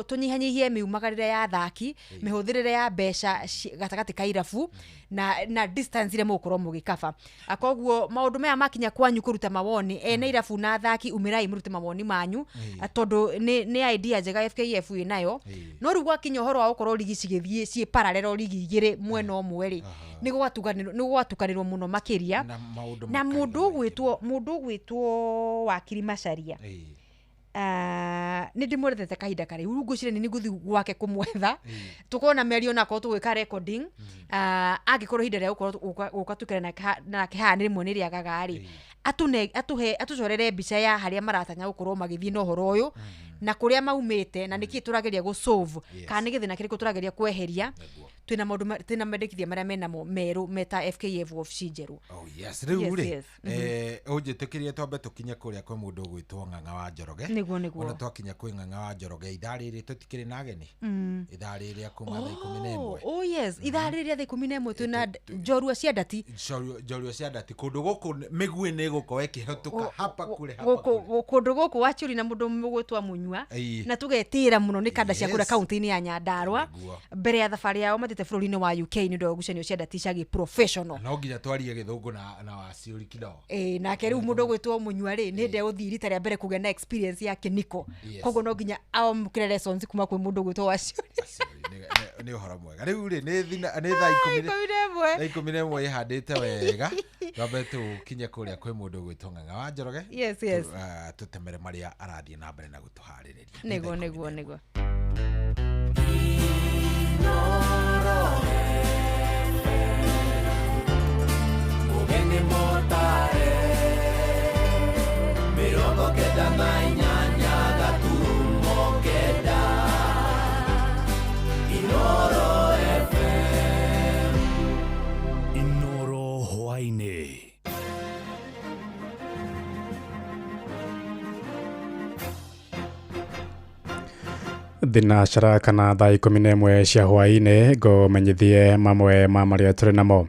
tũnyihanyihie mĩumagarĩre ya athaki, mĩhũthĩrĩre ya mbeca gatagatĩ ka irabu na distance iria mũgũkorwo mũgĩkaba. Koguo maũndũ maya makinya kwanyu kũruta mawoni, ene irabu na athaki, umĩrai mũrute mawoni manyu, tondũ nĩ idea njega FKF ĩnayo. No rĩu gwakinya ũhoro wa gũkorwo rigi cigĩthiĩ ciĩ parallel, rigi igĩrĩ mwena ũmwe rĩ, nĩ gwatukanĩrwo mũno makĩria. Na maũndũ Na mũndũ ũgwĩtwo Wakiri Macharia, nĩ ndĩmwethete kahinda karaihu. Rĩu ngwĩciria nĩ ngũthiĩ gwake kũmwetha, tũkorwo na mĩario na akorwo tũgwĩka recording. Angĩkorwo ihinda rĩa gũkorwo gũka tũikare nake haha nĩ rĩmwe nĩ rĩagaga rĩ, atũhe atũcorere mbica ya harĩa maratanya gũkorwo magĩthiĩ na ũhoro ũyũ na kũrĩa maumĩte na nĩkĩ tũrageria gũ solve, kana nĩ gĩthĩna kĩrĩkũ tũrageria kweheria. Twĩna maũndũ twĩna mendekithia marĩa menamo merũ meta FKF wabici njerũ. Oh yes, rĩu rĩ, ũnjĩtĩkĩrie twambe tũkinye kũrĩa kwĩ mũndũ ũgwĩtwo Ng'ang'a wa Njoroge. Nĩguo. Ona twakinya kwĩ Ng'ang'a wa Njoroge, ithaa rĩrĩ tũtikĩrĩ na ageni, ithaa rĩrĩa kuma thaa 11. Oh yes, ithaa rĩrĩ rĩa thaa 11 twĩna njorua cia ndati. Njorua cia ndati. Kũndũ gũkũ mĩguĩ nĩ ĩgũkorwo ĩkĩhetũka hapa kure hapa. Gũkũ kũndũ gũkũ wachuri na mũndũ mũgwĩtwo Munyua, na tũgetĩra mũno nĩ kanda cia kũrĩa kaunti-inĩ ya Nyandarua, mbere ya thabarĩ yao mathiĩte bũrũri-inĩ wa UK nĩ ũndũ wa ngucanio cia ndati cia gĩ-professional. No nginya twarie gĩthũngũ na waciũri kidogo. Ĩĩ, nake rĩu mũndũ ũgwĩtwo Munyua rĩ, nĩ hĩndĩ egũthiĩ rita rĩa mbere kũgĩa na experience ya kĩniko. Koguo no nginya amũkĩre lessons kuma kwĩ mũndũ ũgwĩtwo Waciũri. Nĩ ũhoro mwega. Rĩu rĩ, nĩ nĩ thaa ikũmi 11. Thaa 11 ĩhandĩte wega. Twambe tũkinye kũrĩa kwĩ mũndũ ũgwĩtwo Ng'ang'a wa Njoroge. Yes. Tũtemere marĩa arathiĩ na mbere na gũtũharĩrĩria. Nĩguo. Ugeni motare 98.9 Inoro FM. Inoro hwaĩ-inĩ. Thinacara kana thaa 11 cia hwaĩ-inĩ, ngũmenyithie mamwe ma marĩa tũrĩ namo.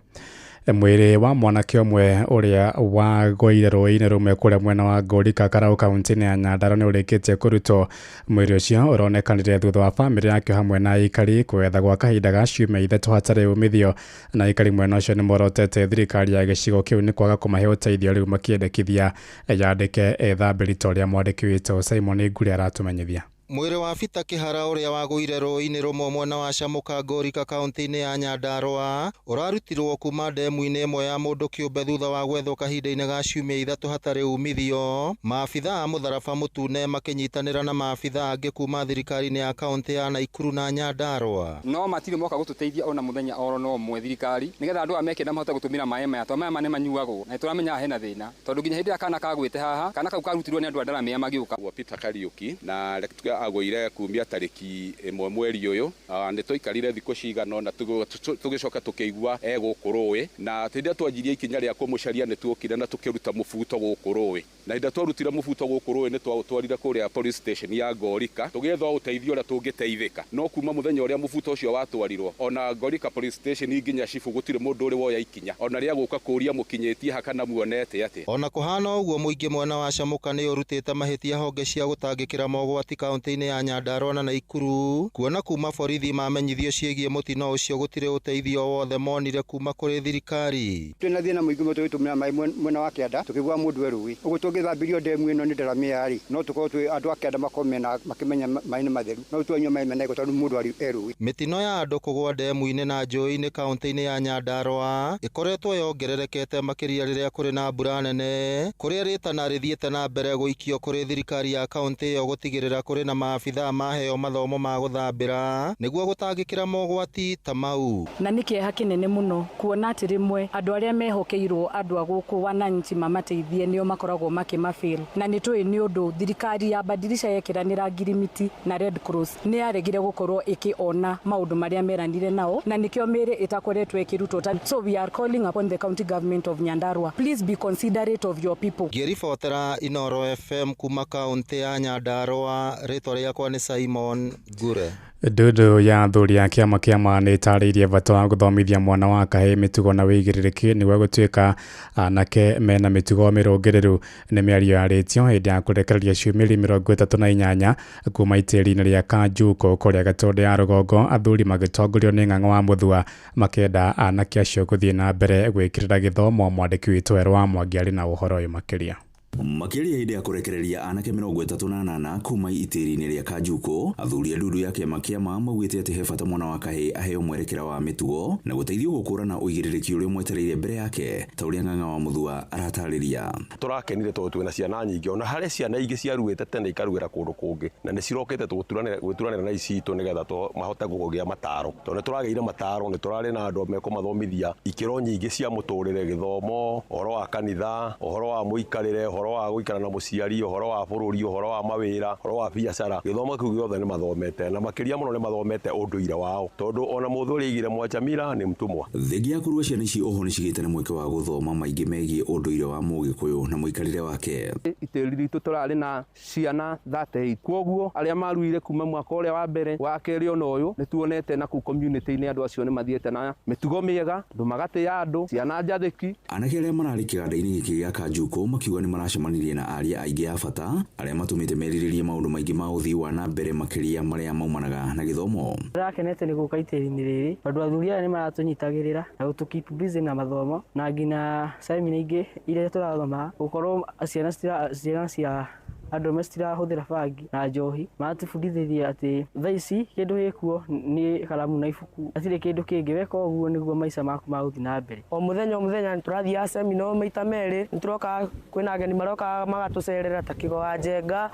Mwĩrĩ wa mwanake ũmwe ũrĩa wagũire rũĩ-inĩ rũmwe kũrĩa mwena wa Ngũrika Karau kaunti-inĩ ya Nyandarua nĩ ũrĩkĩtie kũrutwo. Mwĩrĩ ũcio ũronekanire thutha wa bamĩrĩ yake hamwe na aikari kwetha gwa kahinda ga ciumia 3 hatarĩ umithio, na aikari mwena ũcio nĩ morotete thirikari ya gĩcigo kĩu nĩ kwaga kũmahe ũteithio, rĩu makĩendekithia yandĩke ethambĩri ta ũrĩa mwandĩki witũ Simon Nguri aratũmenyithia. Mwĩrĩ wa Bita Kĩhara ũrĩa wagũire rũĩ-inĩ rũmwe mwena wa Camuka Ngũrika kaunti-inĩ ya Nyandarua ũrarutirwo kuma ndemu-inĩ ĩmwe ya mũndũ kĩũmbe thutha wa gwethwo kahinda-inĩ ga ciumia 3 hatarĩ umithio. Maabitha a mũtharaba mũtune makĩnyitanĩra na maabitha angĩ kuma thirikari-inĩ ya kaunti ya Naikuru na Nyandarua. No matirĩ moka gũtũteithia ona mũthenya oro no ũmwe thirikari, nĩgetha andũ aya mekĩenda mahote gũtũmĩra maĩ maya, tondũ maya nĩ manyuagwo na nĩtũramenya hena thĩna, tondũ nginya hĩndĩ ĩrĩa kana kagwĩte haha, kana kau karutirwo nĩ andũ a Ndaramĩa magĩũka. Gwa Peter Kariuki, na reke tuge agũire kumia tarĩki 1 mweri ũyũ. Nĩ twaikarire thikũ cigana ũna tũgĩcoka tũkĩigua e gũkũ rũĩ, na hĩndĩ ĩrĩa twanjirie ikinya rĩa kũmũcaria nĩ tuokire na tũkĩruta mũbuto gũkũ rũĩ, na hĩndĩ ĩrĩa twarutire mũbuto gũkũ rũĩ nĩ twaũtwarire kũrĩa police station ya Ngorika tũgĩetha ũteithio ũrĩa tũngĩteithĩka. No kuma mũthenya ũrĩa mũbuto ũcio watwarirwo, ona Ngorika police station nginya cibũ gũtirĩ mũndũ ũrĩ woya ikinya ona rĩa gũka kũria mũkinyĩtie ha kana muonete atĩa. Ona kũhana ũguo, mũingĩ mwena wa Camuka nĩ ũrutĩte mahĩtia honge cia gũtangĩkĩra mogwati kaunti-inĩ ya Nyandarua na Naikuru, kuona kuma borithi mamenyithio ciĩgiĩ mũtino ũcio gũtirĩ ũteithio wothe monire kuma kũrĩ thirikari. Twĩna thĩna mũingĩ mũno tũgĩtũmĩra maĩ mwena wa kĩanda tũkĩgua mũndũ e rũĩ. Ũguo tũngĩthambirio ndemu ĩno nĩ Ndaramĩa rĩ, no tũkorwo twĩ andũ a kĩanda makorwo mena makĩmenya maĩ nĩ matheru, no twanyua maĩ mena gĩko tondũ mũndũ arĩ e rũĩ. Mĩtino ya andũ kũgũa ndemu-inĩ na njũĩ-inĩ kaunti-inĩ ya Nyandarua ĩkoretwo yongererekete makĩria rĩrĩa kũrĩ na mbura nene, kũrĩa rĩtana rĩthiĩte na mbere gũikio kũrĩ thirikari ya kaunti ĩyo gũtigĩrĩra kũrĩ na na maabithaa maheo mathomo ma gũthambĩra nĩguo gũtangĩkĩra mogwati ta mau. Na nĩ kĩeha kĩnene mũno kuona atĩ rĩmwe andũ arĩa mehokeirwo andũ a gũkũ wananchi mamateithie nĩo makoragwo makĩmafail, na nĩ tũĩ nĩ ũndũ thirikari ya Badilisha yekĩranĩra ngirimiti na Red Cross nĩ yaregire gũkorwo ĩkĩona maũndũ marĩa meranire nao, na nĩkĩo mĩĩrĩ ĩtakoretwo ĩkĩrutwo. So we are calling upon the county government of Nyandarua, please be considerate of your people. Ngĩribotera Inooro FM kuma kaũntĩ ya Nyandarua, rĩtwa rĩakwa nĩ Simon Ngure. Ndundu ya athuri a kĩama kĩa nĩ ĩtarĩirie bata wa gũthomithia mwana wa kahĩĩ mĩtugo na wĩigĩrĩrĩki nĩguo gũtuĩka anake mena mĩtugo mĩrũngĩrĩru. Nĩ mĩario yarĩtio hĩndĩ ya kũrekereria ciumĩri 38 kuma itĩri-inĩ rĩa Kanjuko kũrĩa Gatũndũ ya rũgongo, athuri magĩtongorio nĩ Ng'ang'a wa Mũthua makĩenda anake acio gũthiĩ na mbere gwĩkĩrĩra gĩthomo. Mwandĩki witũ Werũ wa Mwangi arĩ na ũhoro ũyũ makĩria. Makĩria hĩndĩ ya kũrekereria anake 38 kuma itĩri-inĩ rĩa Kanjuko, athuri a ndundu ya kĩama kĩa maugĩte atĩ he bata mwana wa kahĩĩ aheo mwerekera wa mĩtugo na gũteithio gũkũrana ũigĩrĩrĩki ũrĩa ũmwetereire mbere yake, ta ũrĩa Ng'ang'a wa Mũthua aratarĩria. Tũrakenire tondũ twĩna ciana nyingĩ, ona harĩ ciana ingĩ ciaruĩte tene ikaruĩra kũndũ kũngĩ, na nĩ cirokĩte gwĩturanĩra na ici citũ nĩgetha mahote kũgĩa mataro, tondũ nĩ tũragĩire mataro, nĩ tũrarĩ na andũ mekũmathomithia ikĩro nyingĩ cia mũtũrĩre, gĩthomo, ũhoro wa kanitha, ũhoro wa mũikarĩre, ũhoro wa gũikara na mũciari, ũhoro wa bũrũri, ũhoro wa mawĩra, ũhoro wa biacara. Gĩthomo kĩu gĩothe nĩ mathomete, na makĩria mũno nĩ mathomete ũndũire wao, tondũ ona mũthũ ũrĩa aigire Mwachamira nĩ mtumwa. Thengia ya kũrua ciana ici oho nĩ cigĩte na mweke wa gũthoma maingĩ megiĩ ũndũire wa Mũgĩkũyũ na mũikarĩre wake. Itĩri ritũ tũrarĩ na ciana 38, kwoguo arĩa maruire kuma mwaka ũrĩa wa mbere wa kerĩ ona ũyũ nĩ tuonete na kũu community-inĩ andũ acio nĩ mathiĩte na mĩtugo mĩega, andũ magatĩĩa andũ, ciana njathĩki. Anake arĩa mararĩ kĩganda-inĩ gĩkĩ gĩa Kanjuko makiuga nĩ maracemanirie na aria aingĩ a bata arĩa matũmĩte merirĩrie maũndũ maingĩ ma ũthii wa na mbere makĩria marĩa maumanaga na gĩthomo. Ndĩrakenete nĩ gũka itĩri-inĩ rĩrĩ tondũ athuri aya nĩ maratũnyitagĩrĩra na gũtũ keep busy na mathomo, na nginya seminar ingĩ iria tũrathoma gũkorwo ciana cia andũ matirahũthĩra bangi na njohi, maratũbundithĩria atĩ thaa ici kĩndũ gĩkuo nĩ karamu na ibuku, hatirĩ kĩndũ kĩngĩ, weka ũguo nĩguo maica maku magũthiĩ na mbere. O mũthenya o mũthenya nĩtũrathiaga seminar maita merĩ, nĩtũrokaga kwĩna ageni marokaga magatũcerera ta Kĩgo wa Njenga,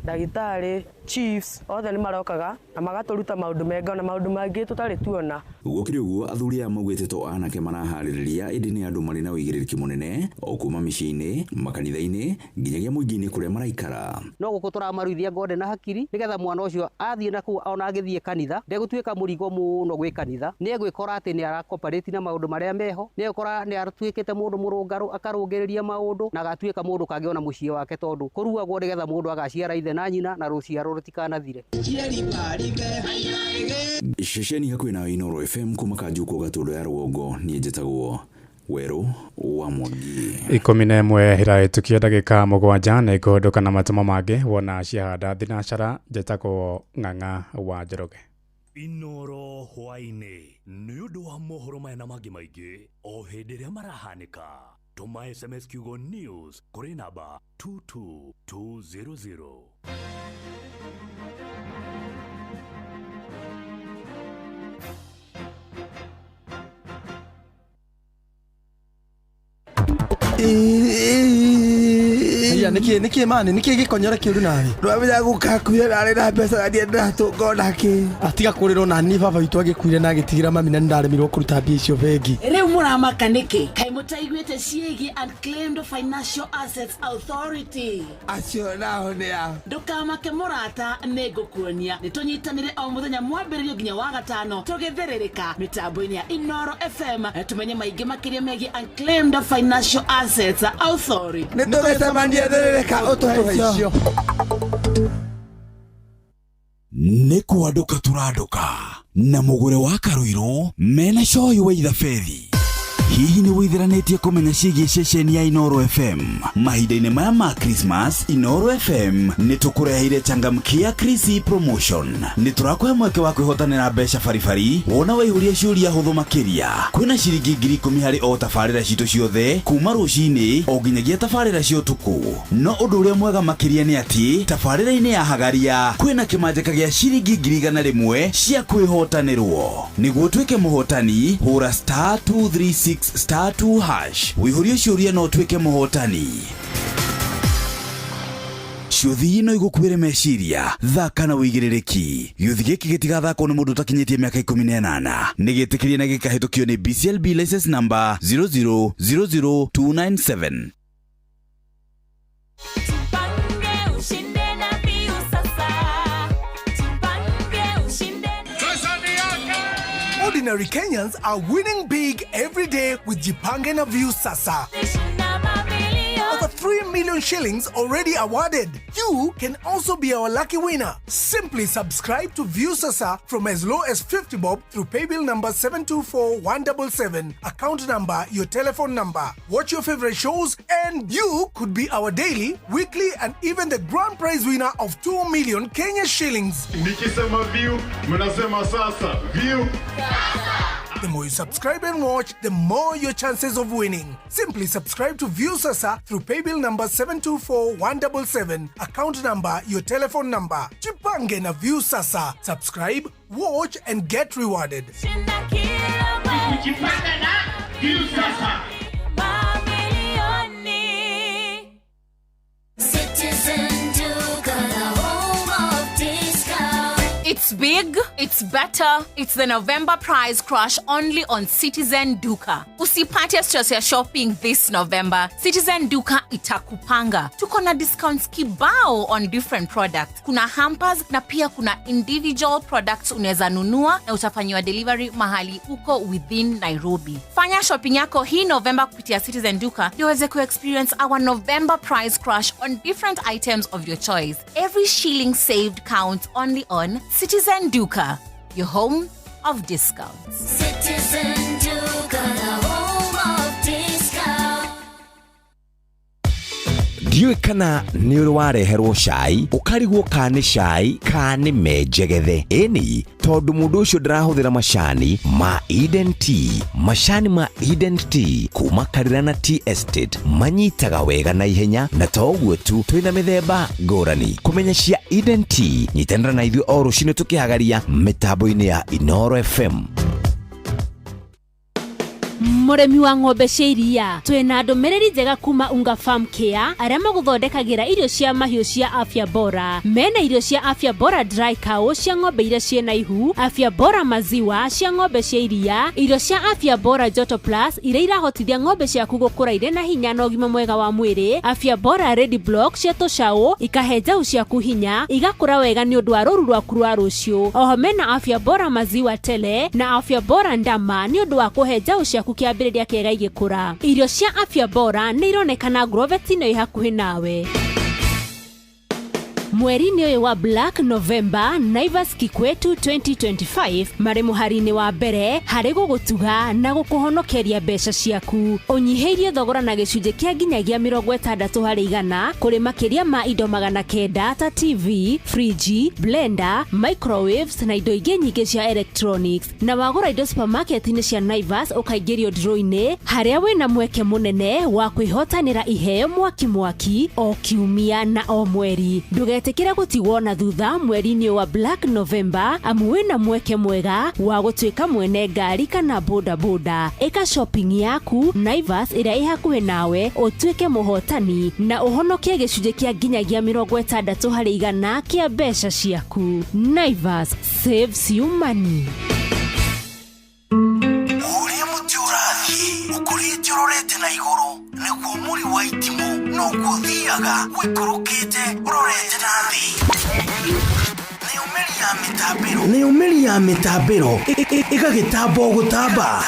ndagĩtarĩ, chiefs, othe nĩ marokaga na magatũruta maũndũ mega na maũndũ mangĩ tũtarĩ tuona. Gũkĩrĩ ũguo athuri aya maugĩte to anake maraharĩrĩria ĩndĩ nĩ andũ marĩ na ũigĩrĩrĩki mũnene o kuma mĩciĩ-inĩ, makanitha-inĩ nginyagia mũingĩ-inĩ kũrĩa maraikara. No gũkũ tũramaruithia ngonde na hakiri nĩgetha mwana ũcio athiĩ na kũu ona agĩthiĩ kanitha ndegũtuĩka mũrigo mũno gwĩ kanitha, nĩ egwĩkora atĩ nĩ arakoparĩti na maũndũ marĩa meho, nĩ egũkora nĩ aratuĩkĩte mũndũ mũrũngarũ akarũngĩrĩria maũndũ na agatuĩka mũndũ kangĩona mũciĩ wake, tondũ kũruagwo nĩgetha mũndũ agaciara ithe na nyina na rũciaro rũtikanathire. Ceceni hakuhĩ na Inooro FM kuma Kanjuko Gatũndũ ya rũgongo, niĩ njĩtagwo Werũ wa Mwangi. 11 ĩrahĩtũkia ndagĩka 7 nĩ ngũhũndũka na matũmo mangĩ wona ciahanda thinacara. Njĩtagwo Ng'ang'a wa Njoroge. Inooro hwaĩ-inĩ nĩ ũndũ wa mohoro maya na mangĩ maingĩ o hĩndĩ ĩrĩa marahanĩka. Tũma SMS kiugo news kũrĩ namba 22200. Aya niki niki mani niki gikonyore kiuru nawe ndwamenya gukakuire narĩ na mbeca na ndiendatũnga onakĩ. Atiga kũrĩrwo na ni baba witũ agĩkuire na agĩtigĩra mami na nĩndaremirwo kũruta mbia icio bengi. Rĩu mũramaka nĩkĩ? Kaĩ mũtaiguĩte ciĩgiĩ Unclaimed Financial Assets Authority? Acio nao nĩ a? Ndũkamake mũrata, nĩ ngũkuonia. Nĩ tũnyitanĩre o mũthenya mwambĩrĩrio nginya wa gatano tũgĩthĩrĩrĩka mĩtambo-inĩ ya Inooro FM tũmenye maingĩ makĩria megiĩ Unclaimed Financial Assets Authority. Nĩ tũgĩcemanie thĩrĩrĩka ũtũhe icio. Nĩ kwandũka tũrandũka na mũgũre wa Karũirũ mena coĩ wa ithabethi. Hihi nĩ wĩtheranĩtie kũmenya ciĩgiĩ ceceni ya Inooro FM? Mahinda-inĩ maya ma Christmas, Inooro FM nĩ tũkũreheire changamkia Chrissy promotion. Nĩ tũrakũhe mweke wa kwĩhotanĩra mbeca baribari wona waihũria ciũria hũthũ makĩria. Kwĩna ciringi 10,000 harĩ o tabarĩra citũ ciothe kuma rũcinĩ o nginyagia tabarĩra cia ũtukũ. No ũndũ ũrĩa mwega makĩria nĩ atĩ tabarĩra-inĩ ya Hagaria kwĩna kĩmanjĩka gĩa ciringi 100,000 cia kwĩhotanĩrwo. Nĩguo ũtuĩke mũhotani, hũra star 236 star 2 hash wĩihũrie ciũria na ũtuĩke mũhotani. Ciũthi no igũkuĩre meciria, thaka na wĩigĩrĩrĩki. Gĩũthi gĩkĩ gĩtigathakwo nĩ mũndũ ũtakinyĩtie mĩaka 18. Nĩ gĩtĩkĩrie na gĩkahĩtũkio nĩ BCLB license number 0000297. Jipange ushinde na Viusasa. Jipange ushinde. Ordinary Kenyans are winning big every day with Jipange na Viusasa. Over 3 million shillings already awarded. You can also be our lucky winner. Simply subscribe to Viusasa from as low as 50 bob through paybill number 724177, account number, your telephone number. Watch your favorite shows and you could be our daily, weekly and even the grand prize winner of 2 million Kenya shillings. Nikisema view, mnasema sasa. View. The more you subscribe and watch, the more your chances of winning. Simply subscribe to Viusasa through paybill number 724177, account number, your telephone number. Jipange na Viusasa. Subscribe, watch and get rewarded. Jipange na Viusasa. Mamilioni. Citizen Duka, the home of discount. It's big, it's better, it's the November price crash only on Citizen Duka. Usipate stress ya shopping this November. Citizen Duka itakupanga. Tuko na discounts kibao on different products. Kuna hampers na pia kuna individual products unaweza nunua na utafanyiwa delivery mahali uko within Nairobi. Fanya shopping yako hii November kupitia Citizen Duka ndio uweze kuexperience our November price crash on different items of your choice. Every shilling saved counts only on Citizen Duka, your home of discounts. Citizen Duka, the home of discount. Ndiũĩ kana nĩ ũrĩ wareherwo cai ũkarigwo ka nĩ cai ka nĩ menjegethe. Ĩni, tondũ mũndũ ũcio ndarahũthĩra macani ma Eden Tea. Macani ma Eden Tea kuma Karirana Tea Estate manyitaga wega na ihenya, na to ũguo tu, twĩna mĩthemba ngũrani. Kũmenya cia Eden Tea, nyitanĩra na ithuĩ o rũcinĩ tũkĩhagaria mĩtambo-inĩ ya Inooro FM. Mũrĩmi wa ng'ombe cia iria, twĩna ndũmĩrĩri njega kuma Unga Farm Care arĩa magũthondekagĩra irio cia mahiũ cia afya bora. Mena irio cia afya bora dry cow cia ng'ombe iria ciĩna ihu, afya bora maziwa cia ng'ombe cia iria, irio cia afya bora joto plus iria irahotithia ng'ombe ciaku gũkũra irĩ na hinya na ũgima mwega wa mwĩrĩ, afya bora ready block cia tũcaũ ikahe njaũ ciaku hinya igakũra wega nĩ ũndũ wa rũru rwaku rwa rũciũ. Oho mena afya bora maziwa tele na afya bora ndama nĩ ũndũ wa kũhe njaũ ciaku kĩambĩrĩria kĩega igĩkũra. Irio cia afya bora nĩ ironekana Grovet-inĩ ĩ hakuhĩ nawe. Mweri-inĩ ũyũ wa Black November, Naivas Kikwetu 2025 marĩ mũhari-inĩ wa mbere harĩ gũgũtuga na gũkũhonokeria mbeca ciaku. Ũnyihĩirie thogora na gĩcunjĩ kĩa nginyagia 60% kũrĩ makĩria ma indo 900 ta TV, friji, blender, microwaves na indo ingĩ nyingĩ cia electronics. Na wagũra indo supermarket-inĩ cia Naivas ũkaingĩrio draw-inĩ harĩa wĩna mweke mũnene wa kwĩhotanĩra iheo mwaki mwaki o kiumia na o mweri. Ndũgetĩkĩre gũtigwo na thutha mweri-inĩ wa Black November amu wĩna mweke mwega wa gũtuĩka mwene ngari kana bodaboda. Ĩka shopping yaku Naivas ĩrĩa ĩ hakuhĩ nawe ũtuĩke mũhotani na ũhonokie gĩcunjĩ kĩa nginyagia 60% kĩa mbeca ciaku. Naivas saves you money. Ũrĩa mũtĩ ũrathiĩ ũkũrĩte ũrorete na igũrũ nĩguo mũri wa itimũ noguo ũthiaga ũikũrũkĩte ũrorete na thĩ. Nayo mĩri ya mĩtambĩro ĩgagĩtamba o gũtamba,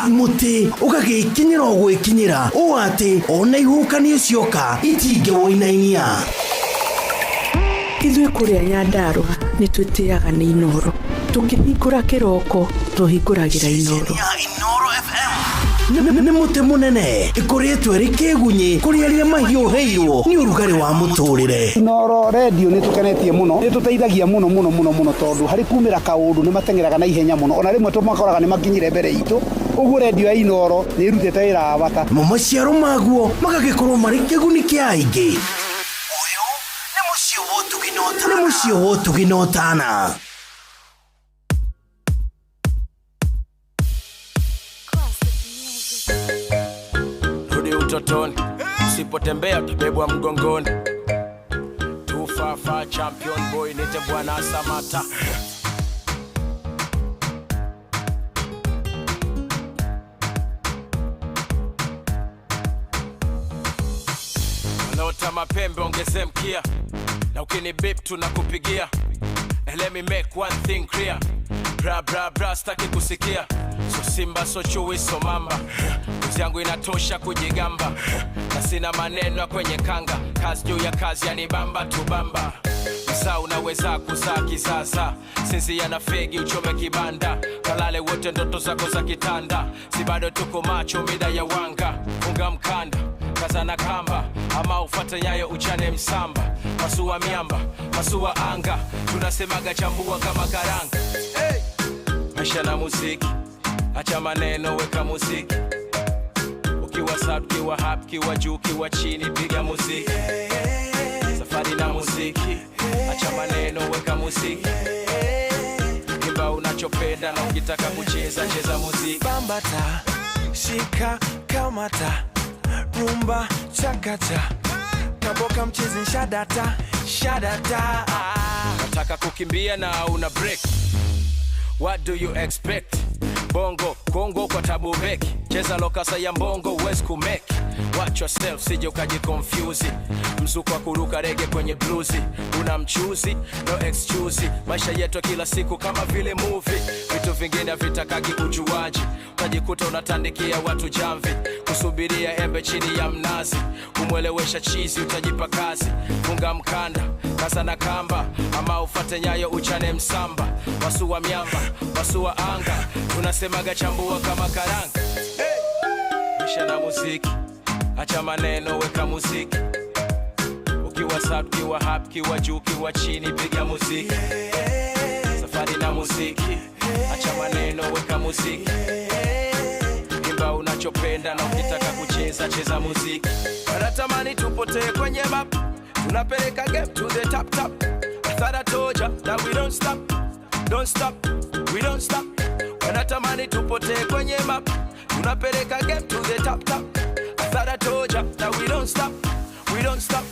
mũtĩ ũgagĩkinyĩra o gwĩkinyĩra ũũ atĩ ona ihuhũkanio cioka itingĩwũinainia. Ithuĩ kũrĩa Nyandarũa nĩ twĩtĩaga nĩ Inooro. Tũkĩhingũra kĩroko tũhingũragĩra Inooro. Nĩ mũtĩ mũnene ĩkũrĩtwo ĩrĩ kĩgunyĩ kũrĩ arĩa mahiũhĩirwo nĩ ũrugarĩ wa mũtũrĩre. Inooro redio nĩ tũkenetie mũno, nĩ tũteithagia mũno mũno mũno mũno tondũ harĩ kumĩra kaũndũ nĩ mateng'eraga na ihenya mũno, ona rĩmwe tũmakoraga nĩ makinyire mbere itũ. Ũguo redio ya Inooro nĩ ĩrutĩte wĩra wa bata. Namo maciaro maguo magagĩkorwo marĩ kĩguni kĩa aingĩ. Ũyũ nĩ mũciĩ wa ũtugi na ũtana. Rudi utotoni, usipotembea utabebwa mgongoni. Fafa champion boy nite bwana Samata. Wanaota mapembe ongeze mkia, na ukini bip tunakupigia. And let me make one thing clear, bra bra bra staki kusikia. So simba so chui so mamba, kazi yangu inatosha kujigamba, na sina maneno kwenye kanga. Kazi juu ya kazi yani bamba tu bamba. Msaa unaweza kuzaa kisasa, sinzia na fegi uchome kibanda. Kalale wote ndoto zako za kitanda, si bado tuko macho mida ya wanga. Funga mkanda, kaza na kamba, ama ufate nyayo uchane msamba. Pasua miamba, pasua anga, tunasemaga chambua kama karanga. Hey! Maisha na muziki, acha maneno weka muziki. Ukiwa sub, kiwa hap, kiwa juu, kiwa chini, piga muziki. Safari na muziki, acha maneno weka muziki. Imba unachopenda na ukitaka kucheza, cheza muziki. Bambata, shika, kamata, rumba, chakata, kaboka mchezi shadata, shadata. Nataka kukimbia na una break, what do you expect? Bongo, Kongo kwa tabu beki, cheza lokasa ya mbongo huwezi kumeki. Watch yourself, sije ukajiconfuse. Mzuko wa kuruka rege kwenye bluzi, una mchuzi, no excuse. Maisha yetu kila siku kama vile movie, vitu vingine vitakagi ujuaji. Utajikuta unatandikia watu jamvi, kusubiria embe chini ya mnazi. Kumwelewesha chizi utajipa kazi. Funga mkanda, kaza na kamba, ama ufate nyayo uchane msamba. Pasua miamba, pasua anga, tunasemaga chambua kama karanga. Hey! Maisha na muziki, acha maneno weka muziki. Ukiwa sub, kiwa hap, kiwa juu, kiwa chini, piga muziki. Safari na muziki, acha maneno weka muziki. Imba unachopenda na ukitaka kucheza, cheza muziki. Wanatamani tupotee kwenye map, tunapeleka game to the top top. I thought I told ya that we don't stop, don't stop, we don't stop. Wanatamani tupotee kwenye map, tunapeleka game to the top top. I thought I told ya that we don't stop, we don't stop.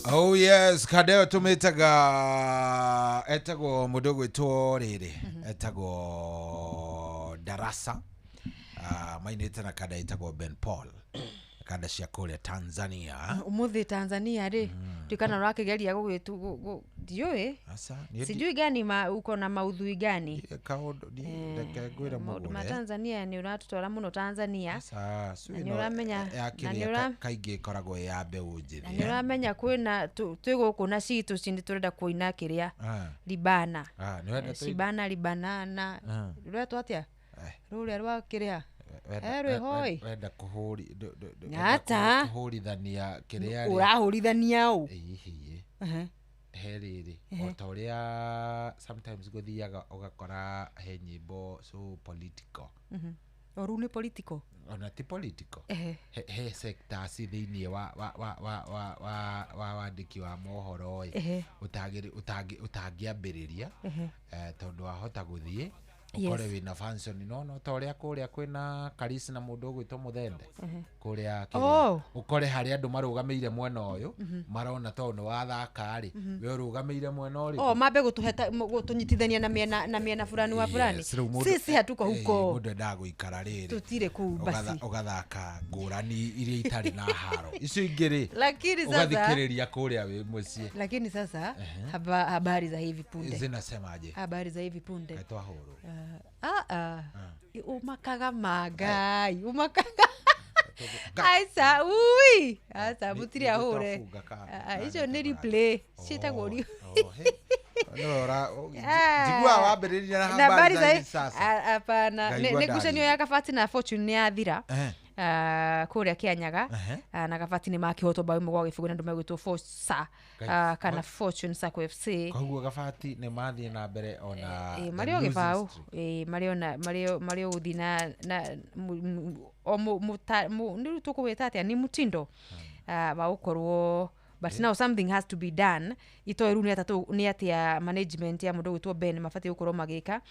Oh yes, kadeo tumetaga etagwo mundu gwitwo riri, etagwo Darasa. Mainite na kada etagwo Ben Paul, kada cia kuria Tanzania. Umuthi Tanzania ri tukana rakigeria gugwitu ndiui sijui gani uko na maudhui gani kaundu ni reke ngwire maundu ma Tanzania ni uratutwara muno Tanzania. Aca ni uramenya na ni ura kaingĩ ikoragwo ya mbeu njĩthĩ, na ni uramenya kwina twi guku na citu cindi turenda kuina kiria libana cibana libanana ruretwo atia ruria rwa kiria rwihoi wenda kuhuri kuhurithania kiria urahurithania u he riri o ta uria sometimes guthiaga ugakora he nyimbo so political. O rĩu nĩ political, ona ti political, he sectors thĩinĩ wa wa wa wa wa wa wa wandĩki wa mohoro ĩ ũtangĩambĩrĩria, tondũ wahota gũthiĩ ukore wina function no ta uria kuria kwina Karisi na mundu ugwitwo Muthende kuria kiria ukore haria andu marugamire mwena uyu marona to ni wathaka ri we urugamire mwena uri o mambe gutuheta gutunyitithania na miena na miena fulani wa fulani. Sisi hatuko huko, mundu endaga guikara riri tutire kuu basi ugathaka ngurani iria itari na haro icio ingi ri lakini sasa ugathikiriria kuria wi mucii. Lakini sasa habari za hivi punde zinasemaje? Habari za hivi punde kaitwa huru umakaga magai umakaga aisa ui asa mutiri ahure icio ni replay cietagwo ri no njigua wambĩrĩria na habari za hivi sasa. Hapana, nĩ ngucanio ya Kabati na Fortune nĩ yathira kuria Kianyaga, na Kabati nĩ makĩhotwo bao ĩmwe gwa gĩbũgũ na andũ megwĩtwo Forza kana Fortune Sacco FC. Koguo Kabati nĩ mathiĩ na mbere ona marĩ o gĩbaũ, marĩ ona marĩ o gũthiĩ na o nĩ rĩu tũkũwĩta atĩa, nĩ mutindo. Wa gũkorwo, but now something has to be done. Itoĩ rĩu nĩ atatũ, nĩ atĩa management ya mũndũ ũgwĩtwo Ben mabatiĩ gũkorwo magĩka.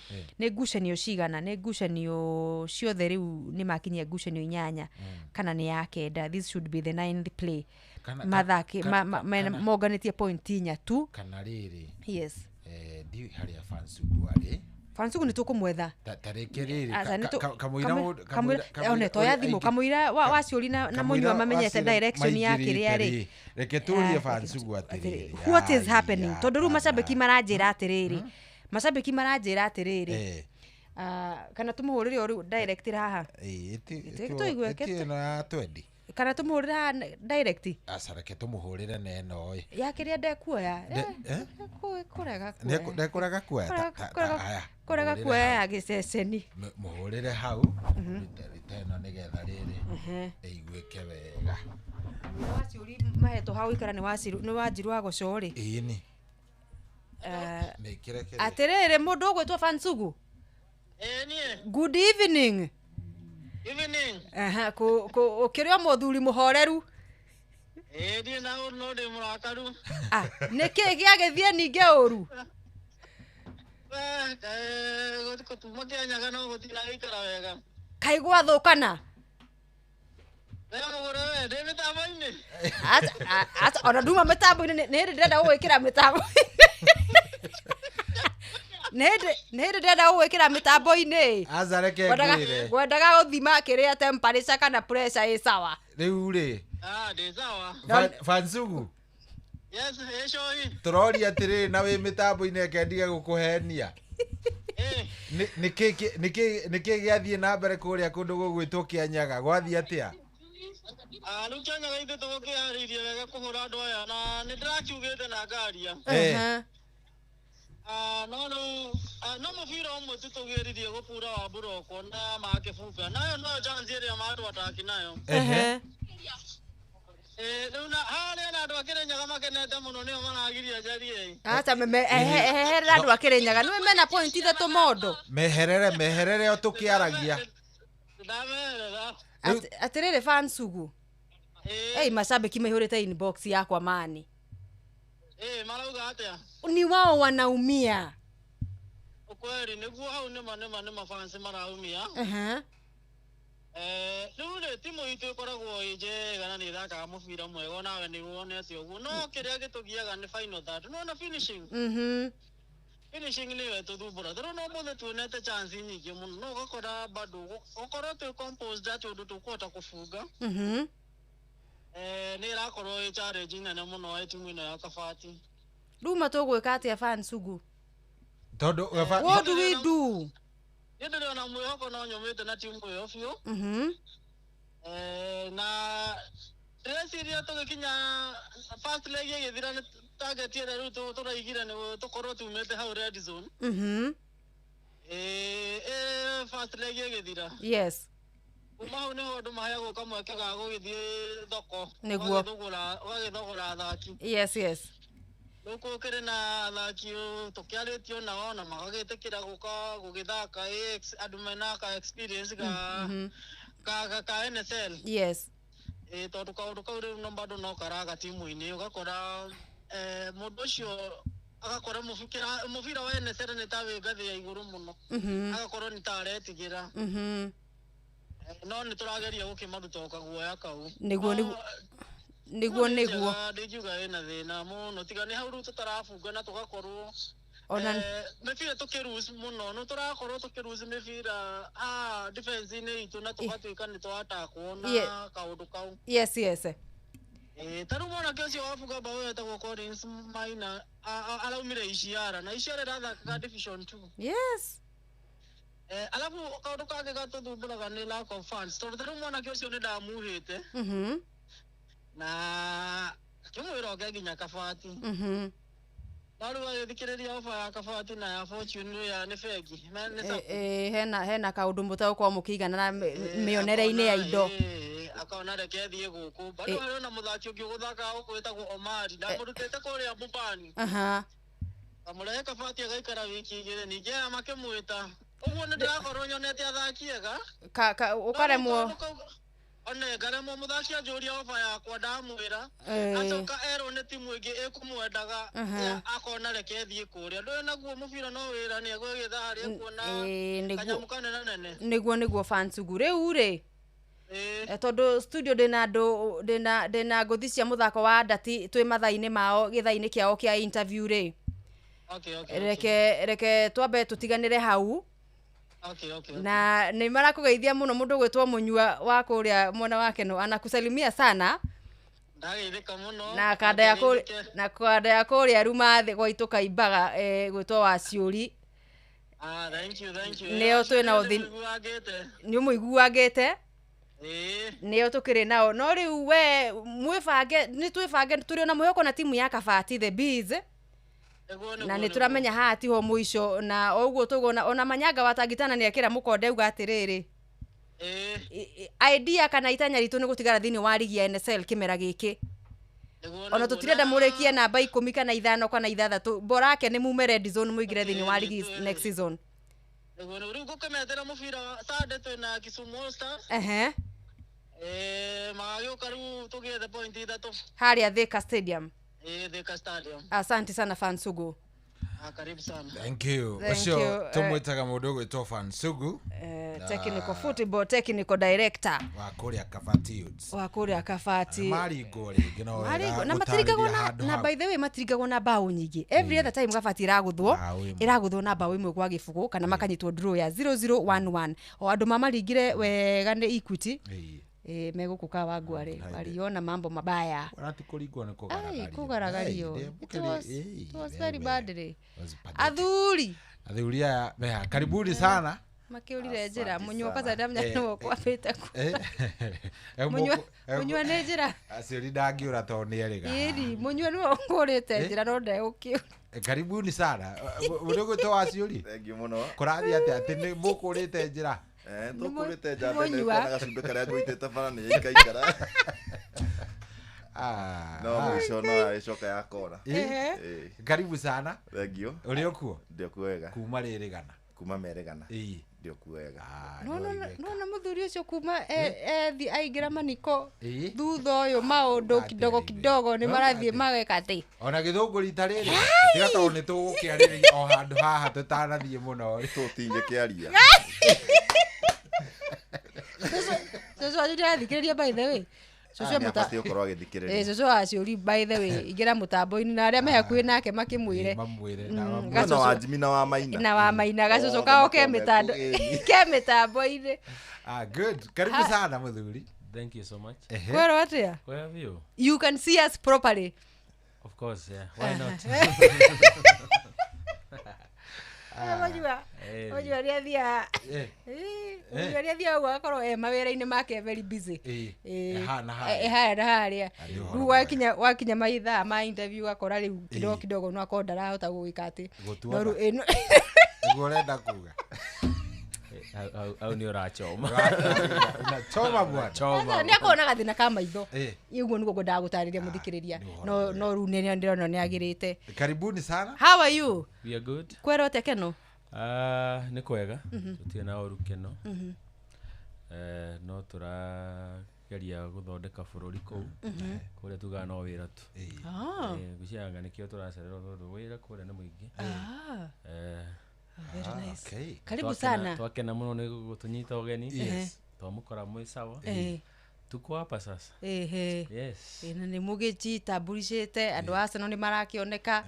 Nĩ ngucanio cigana? Nĩ ngucanio ciothe rĩu nĩ makinyia ngucanio 8 kana nĩ ya 9. This should be the ninth play. Mathaki monganĩtie point 4 tu. Kana rĩrĩ. Yes. Ndiũĩ harĩa Fansugu arĩ. Fansugu nĩ tũkũmwetha. Ta rĩngĩ rĩrĩ, Aca, kamũira one toya thimũ kamũira waciũri na mũnyua mamenyete direction ya kĩrĩa rĩ. Reke tũrie Fansugu atĩrĩrĩ. What is happening? Tondũ rĩu macambĩki maranjĩra atĩrĩrĩ, macambĩki maranjĩra atĩrĩrĩ, kana tũmũhũrĩre o rĩu direct haha? Tũigue. Ĩti ĩno ya twendi. Kana tũmũhũrĩre haha direct? Aca, reke tũmũhũrĩre na ĩno ĩ. Ya kĩrĩa ndekuoya. Kũrega kuoya. Ndekũrega kuoya. Haya, kũrega mũhũrĩre kuoya hau. ya gĩceceni. Mũhũrĩre hau rita ĩno nĩgetha rĩrĩ ĩiguĩke wega. Waciũri mahetwo ha gũikara nĩ Waciru, nĩ Wanjiru wa Gũco rĩ. Ĩni. Mĩkĩre kĩrĩa. Atĩrĩrĩ, mũndũ ũgwĩtwo Fansugu. Good evening. Evening. Aha, ũkĩrĩ o mũthuri mũhoreru? Ĩĩ, ndirĩ na ũru no ndĩ mũrakaru. Ah, nĩkĩ gĩagĩthiĩ ningĩ ũru? Gũtuma Kĩanyaga no gũtiragĩikara wega. Kaĩ gwathũkana? We mũgũre we, ndĩ mĩtambo-inĩ. Aca, ona nduma mĩtambo-inĩ, nĩ hĩndĩ ndĩrenda gũgwĩkĩra mĩtambo-inĩ. Nĩ hĩndĩ ndĩrenda gũgwĩkĩra mĩtambo-inĩ. Aca, reke ngwĩre. Ngwendaga gũthima kĩrĩa temperature kana pressure ĩ sawa. Rĩu rĩ. Ah, ndĩ sawa. Fansugu. Yes, ĩ cohi. Tũroria atĩrĩrĩ, na wĩ mĩtambo-inĩ, reke ndige gũkũhenia. Nĩkĩ gĩathiĩ na mbere kũrĩa kũndũ gũgwĩtwo Kĩanyaga? Gwathiĩ atĩa? Ah, rĩu Kĩanyaga ithuĩ tũgũkĩharĩirie wega kũhũra andũ aya na nĩ ndĩrakiugĩte na ngaria. Ah, no rĩu no mũbira ũmwe tu tũgĩririe gũbura wa mburoko na makĩbunga nayo noyo chance ĩrĩa matwataki nayo. Rĩu na harĩa na andũ a Kĩrĩnyaga makenete mũno nĩo maragiria njarie. Aca, eherera andũ a Kĩrĩnyaga, nĩwe mena point 3 mondo. Meherere, meherere o tũkĩaragia. Ndameherera. Atĩrĩrĩ Fansugu. Ei, macambĩki maihũrĩte inbox yakwa mani. Marauga atĩa? Ni wao wanaumia. Ukweli nĩguo hau nĩma nĩma nĩma fans maraumia. Rĩu rĩ, timu itũ ĩkoragwo ĩ njega na nĩ ĩthakaga mũbira mwega onawe nĩ wonete ũguo, no kĩrĩa gĩtũgiaga nĩ final third. Nĩwona finishing? Finishing nĩyo ĩtũthumbũra. Tondũ no ũmũthĩ tuonete chance nyingĩ mũno, no ũgakora bado ũkorwo twĩ composed atĩ ũndũ tũkũhota kũbunga. Nĩ ĩrakorwo ĩ challenge nene mũno ĩ timu ĩno ya Kabati. Rĩu ma tũgwĩka atĩa Fansugu? Tondũ What do we do? Niĩ ndĩrĩ ona mwĩhoko no nyũmĩte na timu ĩyo biũ. Na ndĩreciria tũgĩkinya first leg ĩgĩthira nĩ target ĩrĩa rĩu tũraigire nĩ tũkorwo tumĩte hau red zone. First leg ĩgĩthira. Yes. Kuma hau nĩho andũ maheagwo kamweke ga gũgĩthiĩ thoko. Nĩguo. Ũgagĩthogora athaki. Yes, yes. Rĩu gũkĩrĩ na athaki tũkĩarĩtio nao na magagĩtĩkĩra gũka gũgĩthaka andũ mena ka experience ka NSL. Yes. Tondũ kaũndũ kau rĩu no bado no karaga timu-inĩ, ũgakora mũndũ ũcio agakora mũbira wa NSL nĩ ta wĩ ngathĩ ya igũrũ mũno. Agakorwo nĩ ta aretigĩra. No nĩ tũrageria gũkĩmaruta o kaguoya kau. Nĩguo, nĩguo. Nĩguo, nĩguo. Ndingiuga ĩna thĩna mũno tiga nĩ hau rĩu tũtarabunga na tũgakorwo Ona mĩbira tũkĩruci mũno, nĩ tũrakorwo tũkĩruci mĩbira defense-inĩ itũ na tũgatuĩka nĩ twatakwo na kaũndũ kau. Yes, yes. Ta rĩu mwanake ũcio wabunga bao ĩyo etagwo Collins Maina, araumire Iciara na Iciara ĩrathakaga division 2. Yes. Alafu kaũndũ kangĩ gatũthumbũraga nĩ lack of funds, tondũ ta rĩu mwanake ũcio nĩ ndamuhĩte. Na ngĩmwĩra oke nginya Kabati. No rĩu agĩthikĩrĩria ofa ya Kabati na ya Fortune ya nĩ bengi. Nĩ sacco. Hena kaũndũ mũtagũkorwo mũkĩiganana mĩonere-inĩ ya indo. Akona reke thiĩ gũkũ. Bado harĩ ona mũthaki ũngĩ ũgũthakaga gũkũ wĩtagwo Omari, ndamũrutĩte kũrĩa Mbubani. Kamũrehe Kabati agaikara wiki 2 ningĩ aya makĩmwĩta. Ũguo nĩ ndĩrakorwo nyonete athaki ega. Ũkaremwo. One ngaremwo mũthaki anjũria oba yakwa ndamwĩra. Acoka erwo nĩ timu ĩngĩ ĩkũmwendaga, akona reke thiĩ kũrĩa. Ndũĩ naguo mũbira no wĩra, nĩ egwĩgĩtha harĩa ekuona kanyamũ kanene nene. Nĩguo Fansugu rĩu rĩ, tondũ studio ndĩna andũ, ndĩna ngũthi cia mũthako wa ndati twĩ mathaa-inĩ mao gĩthaa-inĩ kĩao kĩa interview rĩ. Okay. Reke twambe tũtiganĩre hau. Okay. Na nĩ marakũgeithia mũno mũndũ gwĩtwo Mũnyua wa kũrĩa mwena wa Keno, anakusalimia sana. Ndageithĩka mũno. Na kanda ya kũrĩa, na kanda ya kũrĩa Ruma thĩ gwaitũ Kaimbaga, gwĩtwo Waciũri. Ah, thank you, thank you. Nĩo twĩna ũthi nĩ ũmũiguangĩte. Nĩo tũkĩrĩ nao. No rĩu we mwĩbange, nĩ twĩbange tũrĩ ona mwĩhoko na timu ya Kabati the Bees. Na nĩ tũramenya haha tiho mũico, na ũguo tũguo ona Manyanga wa Tangitana nĩ ekĩra mũkonde auga atĩrĩrĩ, idea kana itanya ritũ nĩ gũtigara thĩinĩ wa ligi ya NSL kĩmera gĩkĩ. Ona tũtirenda mũrĩkie namba 10 kana 5 kana 6, borake nĩ mume red zone mũingĩre thĩinĩ wa ligi next season. Nĩguo rĩu ngũkĩmetera mũbira Sunday twĩna Kisumu All Stars. Magagĩũka rĩu tũgĩethe point 3 harĩa Thika Stadium. Thika Stadium. Asante sana Fansugu. Karibu sana. Thank you. Ũcio tũmwĩtaga mũndũ ũgwĩtwo Fansugu. Technical football technical director wa kũrĩa Kabati Youths. Wa kũrĩa Kabati. Maringwo rĩngĩ no wega. Na matirigagwo na by the way matirigagwo na bao nyingĩ. Every other time Kabati ĩragũthwo na bao 1 gwa gĩbũgũ kana makanyitwo draw ya 0011. O andũ mamaringire wega nĩ Equity. Megũkũ Kawangware waliona mambo mabaya. Ati kũringwo nĩ kũgaragario. Kũgaragario. It was very bad. Athuri aya meha karibuni sana. Makĩũrire njĩra mũnyua kwanza ndamenya nĩwe ũkwambĩte ku. Mũnyua nĩ njĩra. Aciori ndangĩũra tondũ nĩ erĩga. Ĩni mũnyua nĩwe ũkũrĩte njĩra no ndegũkĩũra. Karibuni sana. Mũndũ ũgwĩtwo Waciũri. Thank you mũno. Kũrathiĩ atĩa atĩ nĩ mũkũrĩte njĩra? Tũkũrĩte njamba nĩ kuona gacumbĩ karĩa ngũitĩte bara nĩ yaikaikara. No mũico no yagĩcoka yakora. Karibu sana. Thank you. Ũrĩ okuo? Ndĩ okuo wega. Kuma rĩrĩgana? Kuma merĩgana. Ndĩ okuo wega. Nona mũthuri ũcio kuma ethi aingĩra maniko thutha ũyũ maũndũ kidogo kidogo nĩ marathiĩ mageka atĩ. Ona gĩthũngũ rita rĩrĩ tiga tondũ nĩ tũgũkĩarĩrĩria o handũ haha tũtanathiĩ mũno. Tũtingĩkĩaria. Cũcũ wanyu ndĩrathikĩrĩria by the way. Cũcũ nĩabatiĩ gũkorwo agĩthikĩrĩria. Cũcũ Waciũri by the way ingĩra mũtambo-inĩ na arĩa me hakuhĩ nake makĩmwĩre. Na wa Jimmy na wa Maina. Na wa Maina gacũcũ kao ke mĩtambo-inĩ. Good. Karibu sana mũthuri. Thank you so much. Kwero atĩa? Where have you? You can see us properly. Of course, yeah. Why not? Mũnyua nĩathiaga mũnyua nĩathiaga ũguo agakorwo e mawĩra-inĩ make very busy. Harĩa na harĩa. Rĩu wakinya mathaa ma interview ũgakora rĩu kidogo kidogo no akorwo ndarahota gũgĩka atĩ. Nĩguo ũrenda kuga. Au nĩ ũrachoma. Unachoma bwana. Nĩ akorwo na gathĩna ka maitho. Ũguo nĩguo ngwendaga gũtarĩria mũthikĩrĩria. No rĩu nĩ ndĩrona nĩ agĩrĩte. Karibuni sana. How are you? We are good. Kwero atĩa Keno? Nĩ kwega. Tũtirĩ na ũru Keno. No tũrageria gũthondeka bũrũri kũu. Kũrĩa tugaga no wĩra tu. Ngwĩciria nĩkĩo tũracererwo tondũ wĩra kũrĩa nĩ mũingĩ. Very nice. Okay. Karibu sana. Twakena mũno nĩ gũtũnyita ũgeni. Yes. Twamũkora mwĩ sawa. Tuko hapa sasa. Yes. Na nĩ mũgĩjitamburicĩte andũ a Arsenal nĩ marakĩoneka,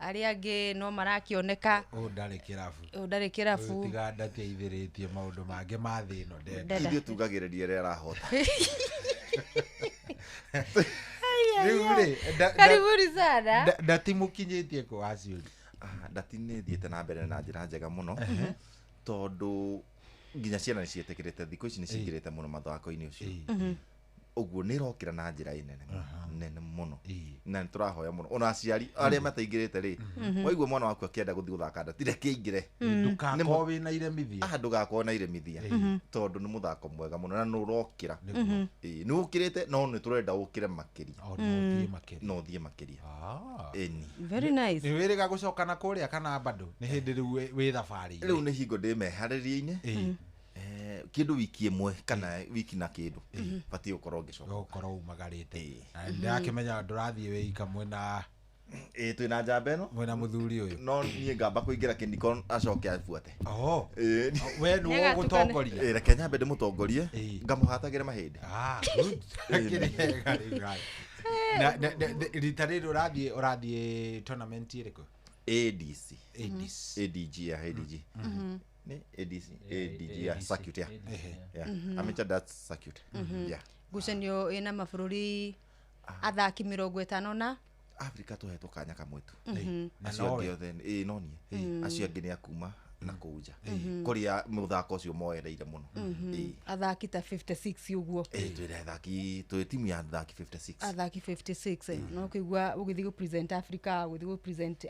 arĩa angĩ no marakĩoneka. Ũyũ ndarĩ kĩrabu. Ũyũ ndarĩ kĩrabu. Ũyũ tiga ndateithĩrĩtie maũndũ mangĩ ma thĩ ĩno ndenda. Ithuĩ tugagĩrĩria ĩrĩa arahota. Rĩu rĩ, karibuni sana. Ndatimũkinyĩtie kũ Waciũri? Ndati nĩ thiĩte na mbere na njĩra njega mũno tondũ nginya ciana nĩ ciĩtĩkĩrĩte thikũ ici nĩ cingĩrĩte mũno mathako-inĩ ũcio. Ũguo nĩ ĩrokĩra na njĩra ĩnene nene mũno na nĩ tũrahoya mũno ona aciari arĩa mataingĩrĩte rĩ, waigua mwana waku akĩenda gũthiĩ gũthaka ndati reke aingĩre. Ndũgakorwo wĩna iremithia. Ndũgakorwo na iremithia tondũ nĩ mũthako mwega mũno na nĩ ũrokĩra. Nĩ ũkĩrĩte no nĩ tũrenda ũkĩre makĩria. No ũthiĩ makĩria. Ĩni. Very nice. Nĩ wĩrĩga gũcoka na kũrĩa kana bado nĩ hĩndĩ rĩu wĩ thabarĩ-inĩ? Rĩu nĩ hingo ndĩ meharĩria-inĩ. Kĩndũ wiki ĩmwe kana wiki na kĩndũ batiĩ gũkorwo ngĩcoka. Gũkorwo umagarĩte. Na ndĩrakĩmenya ndũrathiĩ wĩ ika mwena ĩ twĩna njamba ĩno mwena mũthuri ũyũ. No niĩ ngamba kũingĩra kĩniko acoke abuate. Oho. Ĩ. We nĩwe ũgũtongoria. Ĩ, reke nyambe ndĩmũtongorie ngamũhatagĩre mahĩndĩ. Ah, good. Akĩrĩ hega rĩu guys. Na rita rĩrĩ ũrathiĩ tournament ĩrĩkũ? ADC. ADC. ADG ya ADG. Nĩ ADC ADG ya circuit ya. Yeah. Amateur darts circuit. Yeah. Ngucanio ĩna mabũrũri athaki 50 na Africa tũhetwo kanya kamwe tu. Na Acio nowe. angĩ othe ĩ no niĩ. Acio angĩ nĩ akuma na kũu nja. Kũrĩa mũthako ũcio moereire mũno. Ĩ. Athaki ta 56 ũguo. Ĩ twĩna athaki, twĩ timu ya athaki 56. Athaki 56 no kũigua ũgĩthiĩ gũ-present Africa, ũgĩthiĩ gũ-present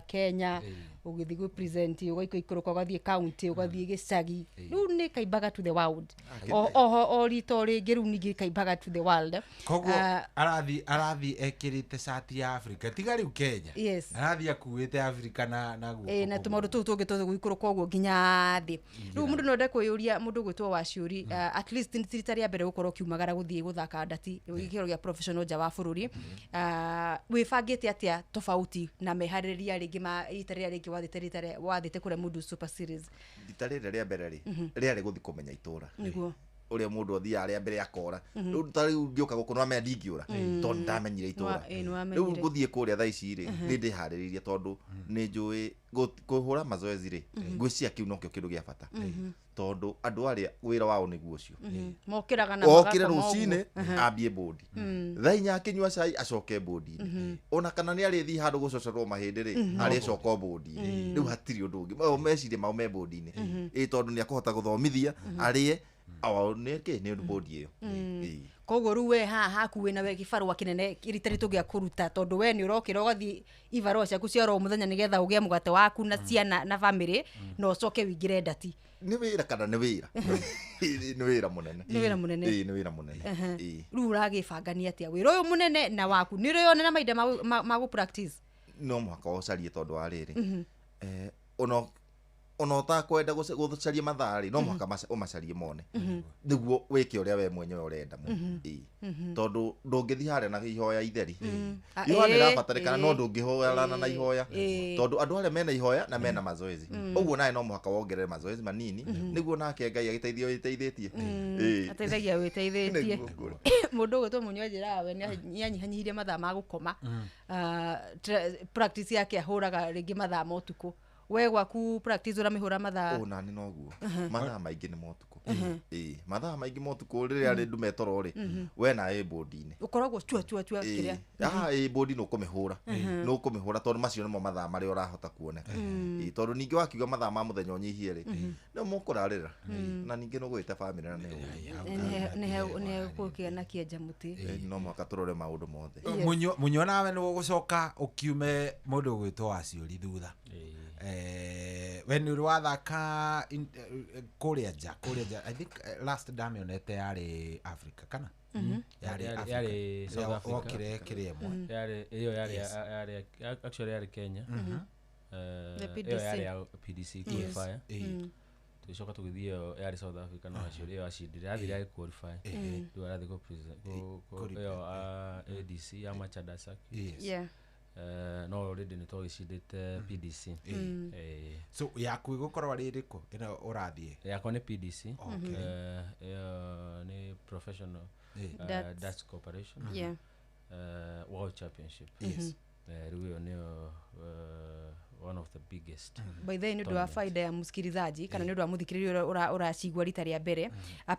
Kenya, ũgĩthiĩ gũ-present ũgaikũrũka ũgathiĩ county, ũgathiĩ gĩcagi, rĩu nĩ kaimbaga to the world. Oho o rita o rĩngĩ rĩu ningĩ kaimbaga to the world. Koguo arathiĩ ekĩrĩte cati ya Africa tiga rĩu Kenya. Yes. Arathiĩ akuĩte Africa na guoko. Ĩ na tũmaũndũ tũu tũngĩ tũgũikũrũka ũguo nginya thĩ. Rĩu mũndũ no ende kwĩyũria, mũndũ ũgwĩtwo Waciũri, at least nĩ ti rita rĩa mbere gũkorwo ũkiumagara gũthiĩ gũthaka ndati gĩkĩro gĩa professional nja wa bũrũri. Wĩbangĩte atĩa tofauti na meharĩrĩria rĩngĩ ma rita rĩrĩa rĩngĩ wathiĩte rita rĩa wathiĩte kũrĩa Mundu Super Series? Rita rĩrĩa rĩa mbere rĩ, rĩarĩ gũthiĩ kũmenya itũra. Nĩguo. Ũrĩa mũndũ athiaga rĩa mbere akora. Rĩu ta rĩu ngĩũka gũkũ nĩwamenya ndingĩũra tondũ nĩndamenyire itũra. Nĩwamenyire. Rĩu gũthiĩ kũrĩa thaa ici rĩ, nĩ ndĩharĩrĩirie tondũ nĩ njũĩ kũhũra mazoezi rĩ, ngwĩciria kĩu nokĩo kĩndũ gĩa bata. Tondũ andũ arĩa wĩra wao nĩguo ũcio. Mokĩraga na Okĩre magakoma rũcinĩ ũguo. ambie bũndi. Thaa 4 akĩnyua cai acoke bũndi-inĩ. Ona kana nĩ arĩthiĩ handũ gũcocorwo mahĩndĩ rĩ, arĩcoka o bũndi-inĩ. Rĩu hatirĩ ũndũ ũngĩ. Mao meciria mao me bũndi-inĩ. Ĩ tondũ nĩ akũhota gũthomithia, arĩe, o nĩ kĩ nĩ bũndi ĩyo. Ĩ. Koguo rĩu we haha haku wĩna we gĩbarũa kĩnene rita ritũ gĩa kũruta, tondũ we nĩ ũrokĩra ũgathiĩ ibarũa ciaku cia oro mũthenya nĩgetha ũgĩe mũgate waku na ciana na bamĩrĩ, na ũcoke wĩingĩre ndati. Nĩ wĩra kana nĩ wĩra? Nĩ wĩra mũnene. Nĩ wĩra mũnene. Ĩ, nĩ wĩra mũnene. Ĩ. Rĩu ũragĩbangania atĩa wĩra ũyũ mũnene na waku? Nĩ ũrĩyonera mahinda ma gũ practice? No mũhaka ũcarie tondũ wa rĩrĩ. Ona ũtakwenda gũcaria mathaa rĩ, no mũhaka ũmacarie mone. Nĩguo wĩke ũrĩa we mwenyewe ũrenda mũno. Ĩ. Tondũ ndũngĩthiĩ harĩa na ihoya itheri. Ihoya nĩrĩrabatarĩkana, no ndũngĩhoyana na ihoya. Tondũ andũ arĩa mena ihoya na mena mazoezi. Ũguo nawe no mũhaka wongerere mazoezi manini, nĩguo nake Ngai agĩteithie wĩteithĩtie. Ĩ. Ateithagia wĩteithĩtie. Nĩguo ngũrũ. Mũndũ ũgwĩtwo Mũnyua njĩraga we nĩanyihanyihirie mathaa ma gũkoma. Practice yake ahũraga rĩngĩ mathaa ma ũtukũ. We gwaku practice ũramĩhũra mathaa? Ũ nani noguo. Mathaa maingĩ nĩ ma ũtukũ. Ĩ, mathaa maingĩ ma ũtukũ rĩrĩa rĩ ndume toro rĩ, we nawe ĩ bũndi-inĩ. Ũkoragwo chua chua chua kĩrĩa. Ĩ, ĩ bũndi nĩ ũkũmĩhũra. Nĩ ũkũmĩhũra tondũ macio nĩmo mathaa marĩa ũrahota kuoneka. Ĩ, tondũ ningĩ wakiuga mathaa ma mũthenya ũnyihie rĩ, nĩ mũkũrarĩra. Na ningĩ nĩ ũgũĩta bamĩrĩ na nĩ ũru. Nĩ gũkĩa na kĩenja mũtĩ. Ĩ, no mũhaka tũrore maũndũ mothe. Mũnyua nawe nĩ ũgũcoka ũkiume mũndũ ũgwĩtwo Waciũri thutha. We nĩ ũrĩ wathaka kũrĩa nja, I think last ndamĩonete yarĩ Africa kana? Yarĩ Africa. Yarĩ South Africa. Wokire kĩrĩa ĩmwe. Yarĩ ĩyo yarĩ actually yarĩ Kenya. The Ĩyo PDC. yarĩ ya PDC qualifier. Tũgĩcoka tũgĩthiĩ ĩyo yarĩ South Africa no Waciũri ĩyo acindire. Athire agĩ qualify. Rĩu arathiĩ kũ present ĩyo ADC ya Machada Circuit. Yeah. No already nĩ twagĩcindĩte PDC. So yaku ĩgũkorwo arĩ ĩrĩkũ ĩno ũrathiĩ? Yakwa nĩ PDC. Okay. Ĩyo nĩ professional Darts Corporation. Yeah. World Championship. Yes. Rĩu ĩyo nĩyo one of the biggest. By the way, nĩ ũndũ wa faida ya mũsikilizaji kana nĩ ũndũ wa mũthikĩrĩria ũrĩa ũracigua rita rĩa mbere,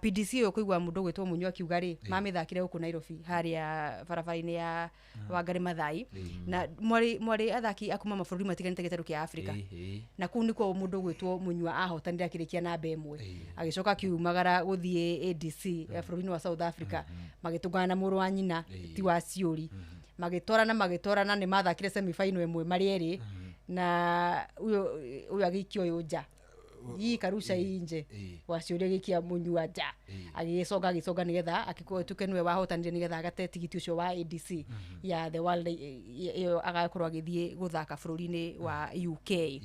PDC ĩyo kũigua mũndũ ũgwĩtwo Mũnyua akiuga rĩ, mamĩthakire gũkũ Nairobi harĩa barabara-inĩ ya Wangari Maathai, na mwarĩ athaki a kuma mabũrũri matiganĩte gĩtarũ kĩa Africa, na kũu nĩkuo mũndũ ũgwĩtwo Mũnyua ahotanire akĩrĩkia namba 1, agĩcoka akiumagara gũthiĩ ADC bũrũri-inĩ wa South Africa, magĩtũngana na mũrũ wa nyina ti Waciũri, magĩtwarana nĩ mathakire semi final ĩmwe marĩ erĩ, na ũyũ agĩikio ũyũ nja. Hii karusha inje waciũria gĩkia Munyua nja agĩgĩconga nĩgetha akĩtuĩke nĩwe wahotanire nĩgetha agate tigiti ũcio wa ADC ya the world ĩyo agakorwo agĩthiĩ gũthaka bũrũri-inĩ wa UK.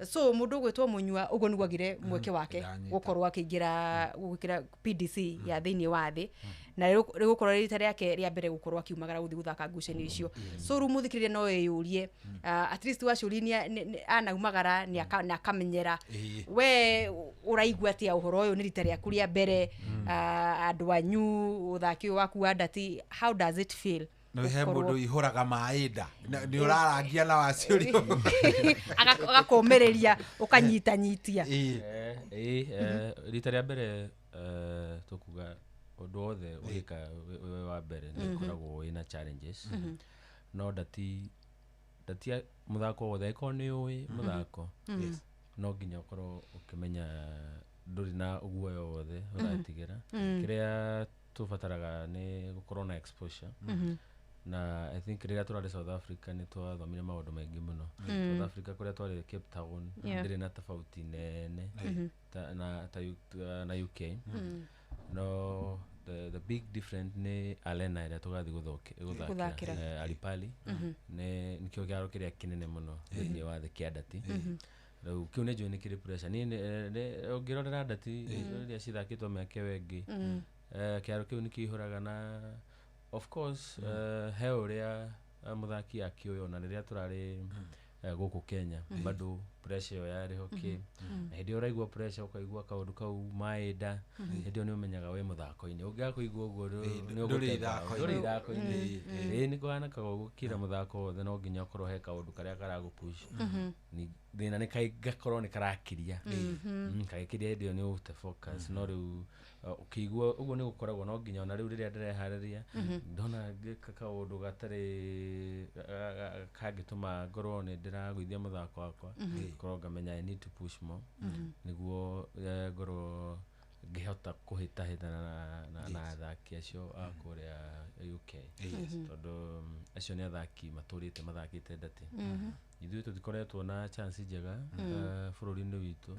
So mũndũ ũgwĩtwo Munyua ũguo nĩguo agire mweke wake gũkorwo akĩingĩra gwĩkĩra PDC ya thĩinĩ wa thĩ na rĩgũkorwo rĩ rita rĩake rĩa mbere gũkorwo akiumagara gũthiĩ gũthaka ngucanio icio. So rĩu mũthikĩrĩria no eyũrie, at least waciũria anaumagara nĩ akamenyera. We ũraigua atĩa ũhoro ũyũ nĩ rita rĩaku rĩa mbere, andũ anyu ũthaki ũyũ waku wa ndati, how does it feel? No he mũndũ ihũraga maĩ nda nĩ ũrarangia na waciũrio agakomereria ũkanyitanyitia. Rita rĩa mbere tũkuga ũndũ wothe ũgĩka wĩ wa mbere nĩ ũkoragwo wĩna challenges, no ndati mũthako wothe angĩkorwo nĩ ũĩ mũthako no nginya ũkorwo ũkĩmenya ndũrĩ na ũguoya wothe ũratigĩra. Kĩrĩa tũbataraga nĩ gũkorwo na exposure, na I think rĩrĩa tũrarĩ South Africa nĩ twathomire maũndũ maingĩ mũno. South Africa kũrĩa twarĩ Cape Town ndĩrĩ na tofauti nene na UK. No the big difference nĩ arena ĩrĩa tũgathiĩ gũthakĩra Alipali nĩ nĩkĩo kĩharo kĩrĩa kĩnene mũno thĩinĩ wa thĩ kĩa ndati. Rĩu kĩu nĩ njũĩ nĩ kĩrĩ pressure. Niĩ ũngĩrorera ndati rĩrĩa cithakĩtwo mĩaka ĩyo ĩngĩ, kĩharo kĩu nĩ kĩihũraga na of course he ũrĩa mũthaki akĩũĩ ona rĩrĩa tũrarĩ gũkũ Kenya bado pressure ĩyo yarĩ ho kĩ, na hĩndĩ ĩyo ũraigua pressure ũkaigua kaũndũ kau maĩ nda, hĩndĩ ĩyo nĩ ũmenyaga wĩ mũthako-inĩ. Ũngĩaga kũigua ũguo ndũrĩ ithako-inĩ. Ĩĩ nĩ kũhanĩkaga ũguo kila mũthako wothe no nginya ũkorwo he kaũndũ karĩa karagũpush. Thĩna nĩ gakorwo nĩ karakiria, kagĩkiria hĩndĩ ĩyo nĩ ũgũte focus. No rĩu ũkĩigua ũguo nĩ gũkoragwo no nginya ona rĩu rĩrĩa ndĩreharĩria ndona ngĩka kaũndũ gatarĩ kangĩtũma ngorwo nĩ ndĩragũithia mũthako wakwa, ngorwo ngamenya I need to push more nĩguo ngorwo ngĩhota kũhĩtahĩtana na athaki acio a kũrĩa UK, tondũ acio nĩ athaki matũrĩte mathakĩte ndati. Ithuĩ tũtikoretwo na chance njega bũrũri-inĩ witũ,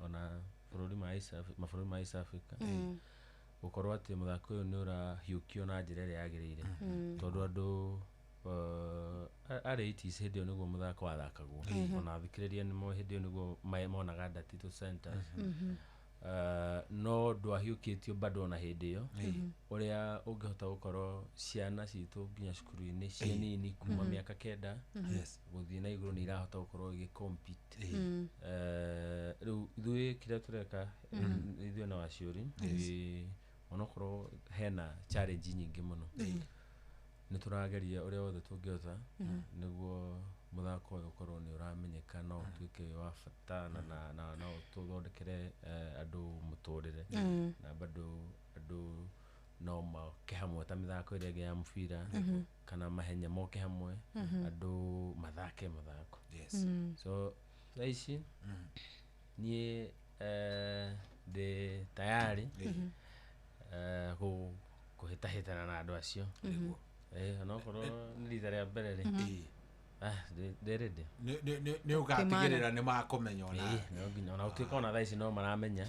ona mabũrũri ma East Africa gũkorwo atĩ mũthako ũyũ nĩ ũrahiũkio na njĩra ĩrĩa yagĩrĩire, tondũ andũ arĩ 80s hĩndĩ ĩyo nĩguo mũthako wathakagwo, ona athikĩrĩria nĩ hĩndĩ ĩyo nĩguo monaga ndati tũ centers, no ndwahiũkĩtio bado ona hĩndĩ ĩyo ũrĩa ũngĩhota gũkorwo ciana citũ nginya cukuru-inĩ ciĩ nini kuma mĩaka 9 gũthiĩ na igũrũ nĩ irahota gũkorwo igĩcompete. Rĩu ithuĩ kĩrĩa tũreka ithuĩ na Waciũri onokorwo hena challenge nyingĩ mũno, nĩ tũrageria ũrĩa wothe tũngĩhota nĩguo mũthako ũyũ ũkorwo nĩ ũramenyeka no ũtuĩke wĩ wa bata na no tũthondekere andũ mũtũrĩre, na bado andũ no moke hamwe ta mĩthako ĩrĩa ĩngĩ ya mũbira kana mahenya moke hamwe andũ mathake mũthako. So thaa ici niĩ ndĩ tayari kũhĩtahĩtana na andũ acio. Onokorwo nĩ rita rĩa mbere rĩ, ndĩ ready. Nĩ ũgatigĩrĩra nĩ makũmenya ona no nginya ona gũtuĩka ona thaa ici no maramenya,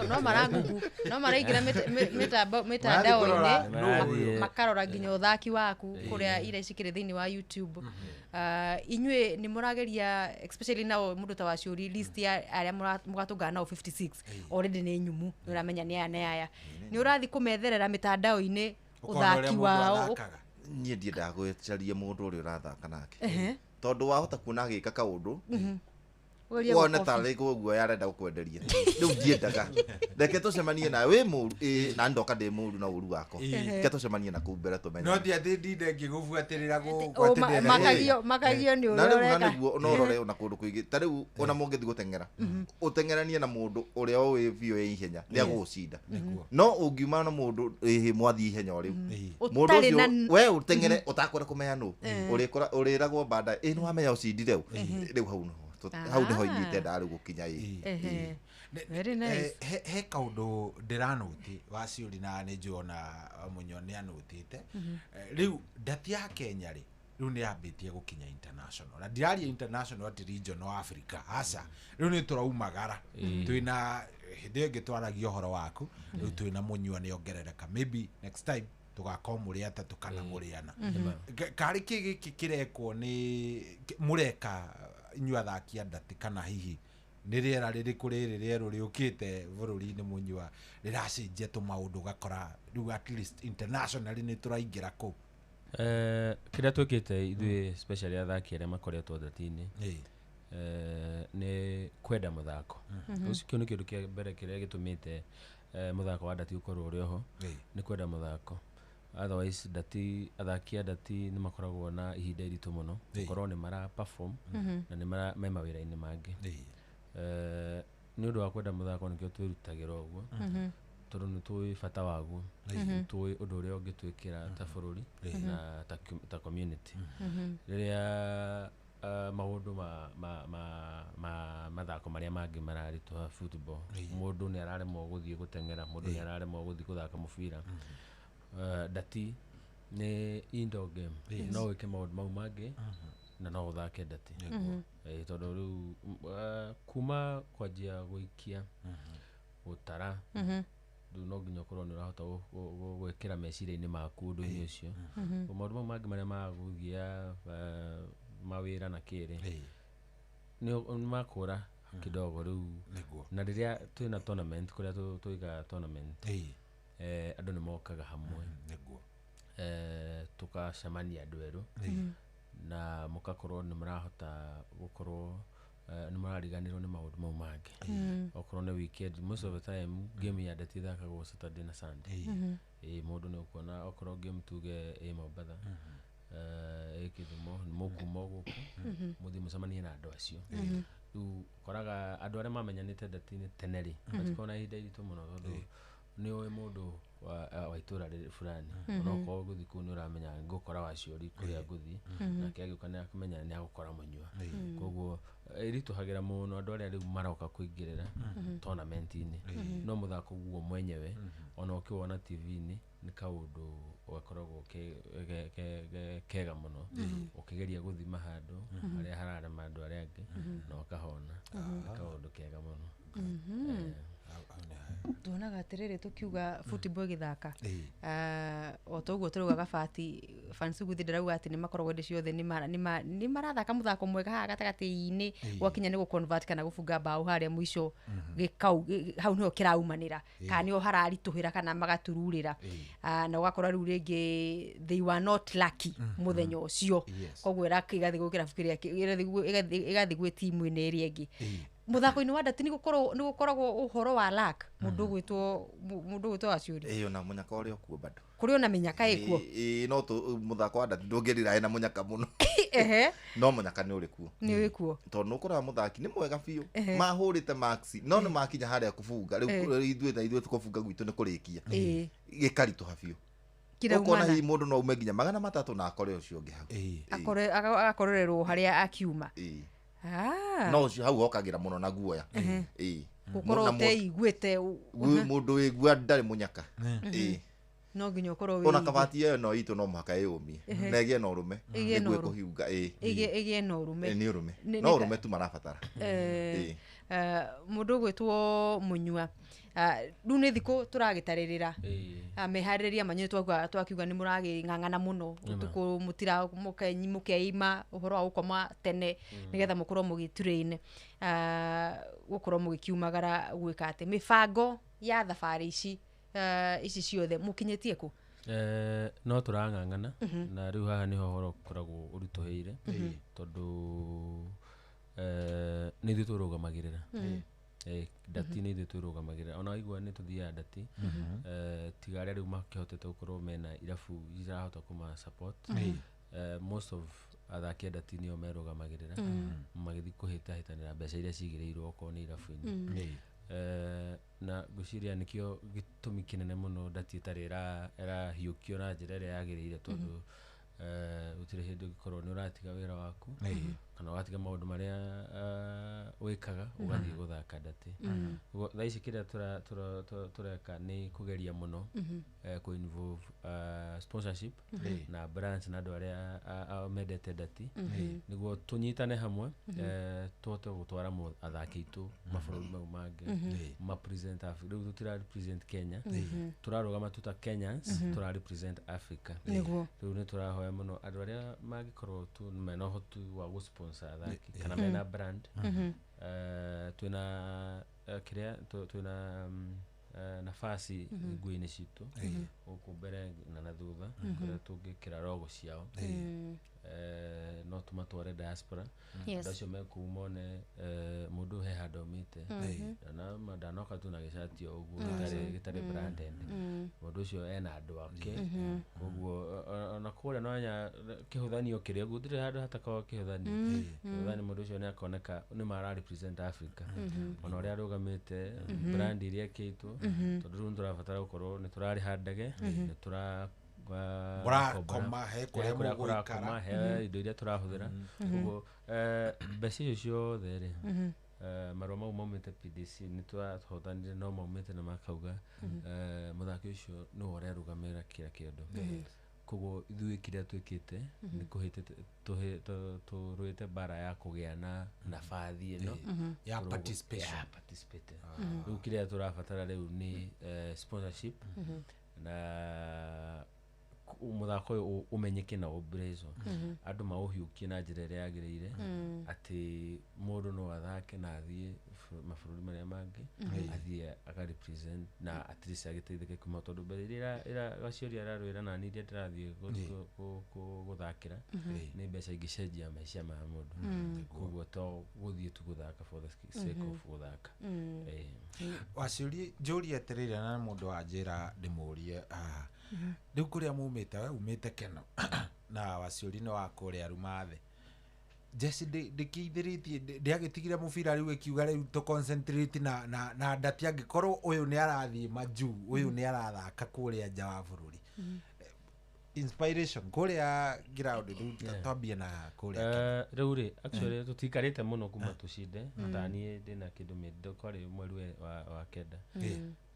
no marangugu no maraingĩra mĩtandao-inĩ makarora nginya ũthaki waku kũrĩa iria cikĩrĩ thĩinĩ wa YouTube. Inyuĩ nĩ mũrageria especially nao mũndũ ta Waciũri list ya arĩa mũgatũngana nao 56 already nĩ nyumu, nĩ ũramenya nĩ aya nĩ aya, nĩ ũrathiĩ kũmetherera mĩtandao-inĩ ũthaki wao. Niĩ ndiendaga gwĩcaria mũndũ ũrĩa ũrathaka nake, tondũ wahota kuona agĩka kaũndũ wone tarĩ guoya arenda gũkwenderia, rĩu ndiendaga reke tũcemanie nawe wĩ mũru na ndoka ndĩ mũru na ũru wakwa, reke tũcemanie na kũu mbere tũmenye. No ti atĩ ndinde ngĩgũbuatĩrĩra makagio nĩ ũrĩa ũreka. Na nĩguo no ũrore ona kũndũ kũingĩ ta rĩu ona mũngĩthiĩ gũteng'era ũteng'eranie na mũndũ ũrĩa ũĩ biũ ĩ ihenya nĩ agũgũcinda, no ũngiuma na mũndũ ĩhĩ mwathiĩ ihenya o rĩu mũndũ ũcio we ũteng'ere ũtakwenda kũmenya nũ ũrĩragwo baadaye ĩ nĩ wamenya ũcindire rĩu hau hau nĩho inyitendaga rĩu gũkinya ĩ. Very nice. He kaũndũ ndĩranũti Waciũri na nĩ njũĩ ona Mũnyo nĩ anũtĩte. Rĩu ndati ya Kenya rĩ Rĩu nĩ yambĩtie gũkinya international na ndiraria international atĩ regional Africa aca rĩu nĩ tũraumagara twĩna hĩndĩ ĩyo ĩngĩ twaragia ũhoro waku rĩu twĩna mũnyua nĩ ongerereka maybe next time tũgakorwo mũrĩ atatũ kana mũrĩ ana. Karĩ kĩ gĩkĩ kĩrekwo nĩ mũreka inyuĩ athaki a ndati kana hihi nĩ rĩera rĩrĩkũ rĩrĩ rĩerũ rĩũkĩte bũrũri-inĩ mũnyua rĩracenjia tũmaũndũ ũgakora rĩu at least internationally nĩ tũraingĩra kũu? Kĩrĩa twĩkĩte ithuĩ especially athaki arĩa makoretwo ndati-inĩ nĩ kwenda mũthako. Ũcio kĩu nĩ kĩndũ kĩa mbere kĩrĩa gĩtũmĩte mũthako wa ndati ũkorwo ũrĩ oho, nĩ kwenda mũthako. Otherwise ndati athaki a ndati nĩ makoragwo na ihinda iritũ mũno gũkorwo nĩ mara perform na nĩ mara me mawĩra-inĩ mangĩ. Nĩ ũndũ wa kwenda mũthako nĩkĩo twĩrutagĩra ũguo, tondũ nĩ tũĩ bata waguo, nĩ tũĩ ũndũ ũrĩa ũngĩtwĩkĩra ta bũrũri na ta community. Rĩrĩa maũndũ ma mathako marĩa mangĩ mararitũha football, mũndũ nĩ araremwo gũthiĩ gũteng'era, mũndũ nĩ araremwo gũthiĩ gũthaka mũbira. Ndati nĩ indoor game, no wĩke maũndũ mau mangĩ na no ũthake ndati. Tondũ rĩu kuma kwanjia gũikia gũtara rĩu no nginya ũkorwo nĩ ũrahota gwĩkĩra meciria-inĩ maku ũndũ-inĩ ũcio. Maũndũ mau mangĩ marĩa magũgia mawĩra na kĩrĩ nĩ makũra kidogo rĩu. Na rĩrĩa twĩna tournament kũrĩa tũigaga tournament andũ nĩ mokaga hamwe, tũkacemania andũ erũ na mũgakorwo nĩ mũrahota gũkorwo nĩ mũrariganĩrwo nĩ maũndũ mau mangĩ. Okorwo nĩ weekend, most of the time game ya ndati ĩthakagwo Saturday na Sunday. Mũndũ nĩ ũkuona okorwo game tuge ĩ Mombatha, ĩ Kĩthumo, nĩ mũkuma gũkũ mũthiĩ mũcemanie na andũ acio. Rĩu ũkoraga andũ arĩa mamenyanĩte ndati-inĩ tene rĩ matikoragwo na ihinda iritũ mũno tondũ nĩ ũĩ mũndũ wa itũra rĩrĩ fulani, onokorwo ũgũthiĩ kũu nĩ ũramenya ngũkora waciori kũrĩa ngũthiĩ, nake agĩũka nĩ akũmenya nĩ agũkora mũnyua. Koguo ĩritũhagĩra mũno andũ arĩa rĩu maroka kũingĩrĩra tournament-inĩ. No mũthako guo mwenyewe ona ũkĩwona TV-inĩ nĩ kaũndũ gakoragwo kega mũno, ũkĩgeria gũthima handũ harĩa hararema andũ arĩa angĩ na ũkahona, nĩ kaũndũ kega mũno. Tuonaga atĩrĩrĩ tũkiuga football ĩgĩthaka o toguo tũrauga Gabati Fansuguthi ndarauga atĩ nĩ makoragwo hĩndĩ ciothe nĩ marathaka mũthako mwega haha gatagatĩ-inĩ gwakinya nĩ gũ-convert kana gũbunga mbaũ harĩa mũico gĩkau hau nĩho kĩraumanĩra kana nĩho hararitũhĩra kana magatururĩra, na ũgakora rĩu rĩngĩ they were not lucky mũthenya ũcio, koguo ĩgathiĩ gwĩ kĩrabu kĩrĩa ĩgathiĩ gwĩ timu-inĩ ĩrĩa ĩngĩ. Mũthako-inĩ wa ndati nĩ gũkoragwo ũhoro wa luck, mũndũ ũgwĩtwo Waciũri ĩyo na mũnyaka ũrĩa ũkuo bado kũrĩ ona mĩnyaka ĩkuo. No mũthako wa ndati ndũngĩrira ena mũnyaka mũno no mũnyaka nĩ ũrĩ kuo, nĩ ũrĩ kuo tondũ nĩ ũkoraga mũthaki nĩ mwega biũ mahũrĩte maxi no nĩ makinya harĩa kũbunga rĩu ithuĩ ta ithuĩ kũbunga gwitũ nĩ kũrĩkia gĩkaritũha biũ. Ũkona hihi mũndũ no ume nginya 300 na akore ũcio ũngĩ hau agakorererwo harĩa akiuma. No ũcio hau hokagĩra mũno na guoya gũkorwo ũteiguĩte mũndũ wĩgua ndarĩ mũnyaka. No nginya ũkorwo wĩ ona kabati ĩyo no itũ no mũhaka ĩyũmie na ĩgĩe na ũrũme nĩguo ĩkũhiunga. Ĩgĩe na ũrũme, nĩ ũrũme, no ũrũme tu marabatara. Mũndũ ũgwĩtwo Mũnyua, rĩu nĩ thikũ tũragĩtarĩrĩra meharĩrĩria manyu twakiuga nĩ mũragĩng'ang'ana mũno ũtukũ mũtira mũkeima ũhoro wa gũkoma tene nĩgetha mũkorwo mũgĩtrain gũkorwo mũgĩkiumagara gwĩka atĩ mĩbango ya thabarĩ ici ici ciothe mũkinyĩtie kũ? No tũrang'ang'ana na rĩu haha nĩho ũhoro ũkoragwo ũritũhĩire tondũ nĩ ithuĩ tũrũgamagĩrĩra ndati, nĩ ithuĩ twĩrũgamagĩrĩra ona waigua nĩ tũthiaga ndati tiga arĩa rĩu makĩhotete gũkorwo mena irabu irahota kũma support. Most of athaki a ndati nĩo merũgamagĩrĩra magĩthiĩ kũhĩtahĩtanĩra mbeca iria cigĩrĩirwo okorwo nĩ irabu-inĩ. Na ngwĩciria nĩkĩo gĩtũmi kĩnene mũno ndati ĩtarĩ ĩrahiũkio na njĩra ĩrĩa yagĩrĩire tondũ gũtirĩ hĩndĩ ũngĩkorwo nĩ ũratiga wĩra waku Kana ũgatiga maũndũ marĩa wĩkaga ũgathiĩ gũthaka ndati. Ũguo thaa ici kĩrĩa tũreka nĩ kũgeria mũno kũ involve sponsorship na brands na andũ arĩa mendete ndati, nĩguo tũnyitane hamwe, tũhote gũtwara athaki aitũ mabũrũri mau mangĩ, ma present Africa. Rĩu tũtira represent Kenya, tũrarũgama tu ta Kenyans, tũra represent Africa. Rĩu nĩ tũrahoya mũno andũ arĩa mangĩkorwo tu mena ũhoti wa gũ sponsor athaki kana mena brand. Twĩna kĩrĩa twĩna nafasi nguo-inĩ citũ gũkũ mbere na thutha, kũrĩa tũngĩkĩra logo ciao. No tũmatware diaspora. Andũ acio mekũu mone mũndũ he handũ aumĩte, ndanoka tu na gĩcati o ũguo gĩtarĩ branded. Mũndũ ũcio ena andũ ake, koguo ona kũrĩa no nya kĩhũthanio kĩrĩa gũtirĩ handũ hatakoragwo kĩhũthanio. Kĩhũthanio mũndũ ũcio nĩ akoneka nĩ mara represent Africa, ona ũrĩa arũgamĩte, brand iria ĩkĩtwo, tondũ rĩu nĩ tũrabatara gũkorwo nĩ tũrarĩha ndege, nĩ tũra Mũrakoma, he kũrĩa mũgũikara. He indo iria tũrahũthĩra. Koguo mbeca icio ciothe rĩ, marũa mau maumĩte PDC nĩ twahotanire, no maumĩte na makauga mũthaki ũcio nĩwe ũrerũgamĩrĩra kila kĩndũ. Koguo ithuĩ kĩrĩa twĩkĩte nĩ kũhĩtĩte tũrũĩte mbara ya kũgĩa na nabathi ĩno Ya participation. Ya participate. Rĩu kĩrĩa tũrabatara rĩu nĩ sponsorship na mũthako ũyũ ũmenyeke na ũmbrĩcwo, andũ maũhiũkie na njĩra ĩrĩa yagĩrĩire, atĩ mũndũ no athake na athiĩ mabũrũri marĩa mangĩ, athiĩ aka represent na at least agĩteithĩke kuma, tondũ mbere iria gaciũria ararwĩra nani iria ndĩrathiĩ gũthakĩra nĩ mbeca ingĩcenjia maica ma mũndũ. Koguo to gũthiĩ tu gũthaka for the sake of gũthaka. Waciũria njũrie atĩrĩrĩ, na mũndũ wanjĩra ndĩmũrie haha, rĩu kũrĩa mumĩte, we umĩte Keno na waciũri nĩ wa kũrĩa Rumathe, jeci ndĩkĩithĩrĩtie ndĩagĩtigire mũbira rĩu ĩkiuga rĩu tũ concentrate na ndati, angĩkorwo ũyũ nĩ arathiĩ majuu, ũyũ nĩ arathaka kũrĩa nja wa bũrũri. Inspiration kũrĩa ground rĩu twambie na kũrĩa Rĩu rĩ, actually tũtikarĩte mũno kuma tũcinde, ta niĩ ndĩna kĩndũ mĩndũ kwarĩ mweri wa kenda.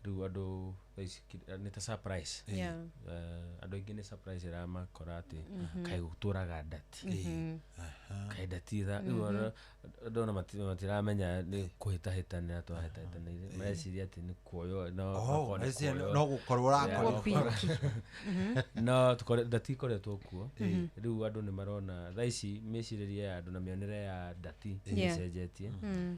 Rĩu andũ thaa ici nĩ ta surprise. Andũ aingĩ nĩ surprise ĩramakora atĩ kaĩ gũtũraga ndati, kaĩ ndati tha rĩu andũ ona matiramenya nĩ kũhĩtahĩtanĩra twahĩtahĩtanĩire, mareciria atĩ nĩ kuoywo, no Oh, okorwo nĩ meciria kuoywo. no gũkorwo ũrakorwo. No ndati ikoretwo kuo. Rĩu andũ nĩ marona thaa ici mĩcirĩrie ya andũ na mĩonere ya ndati nĩ ĩcenjetie.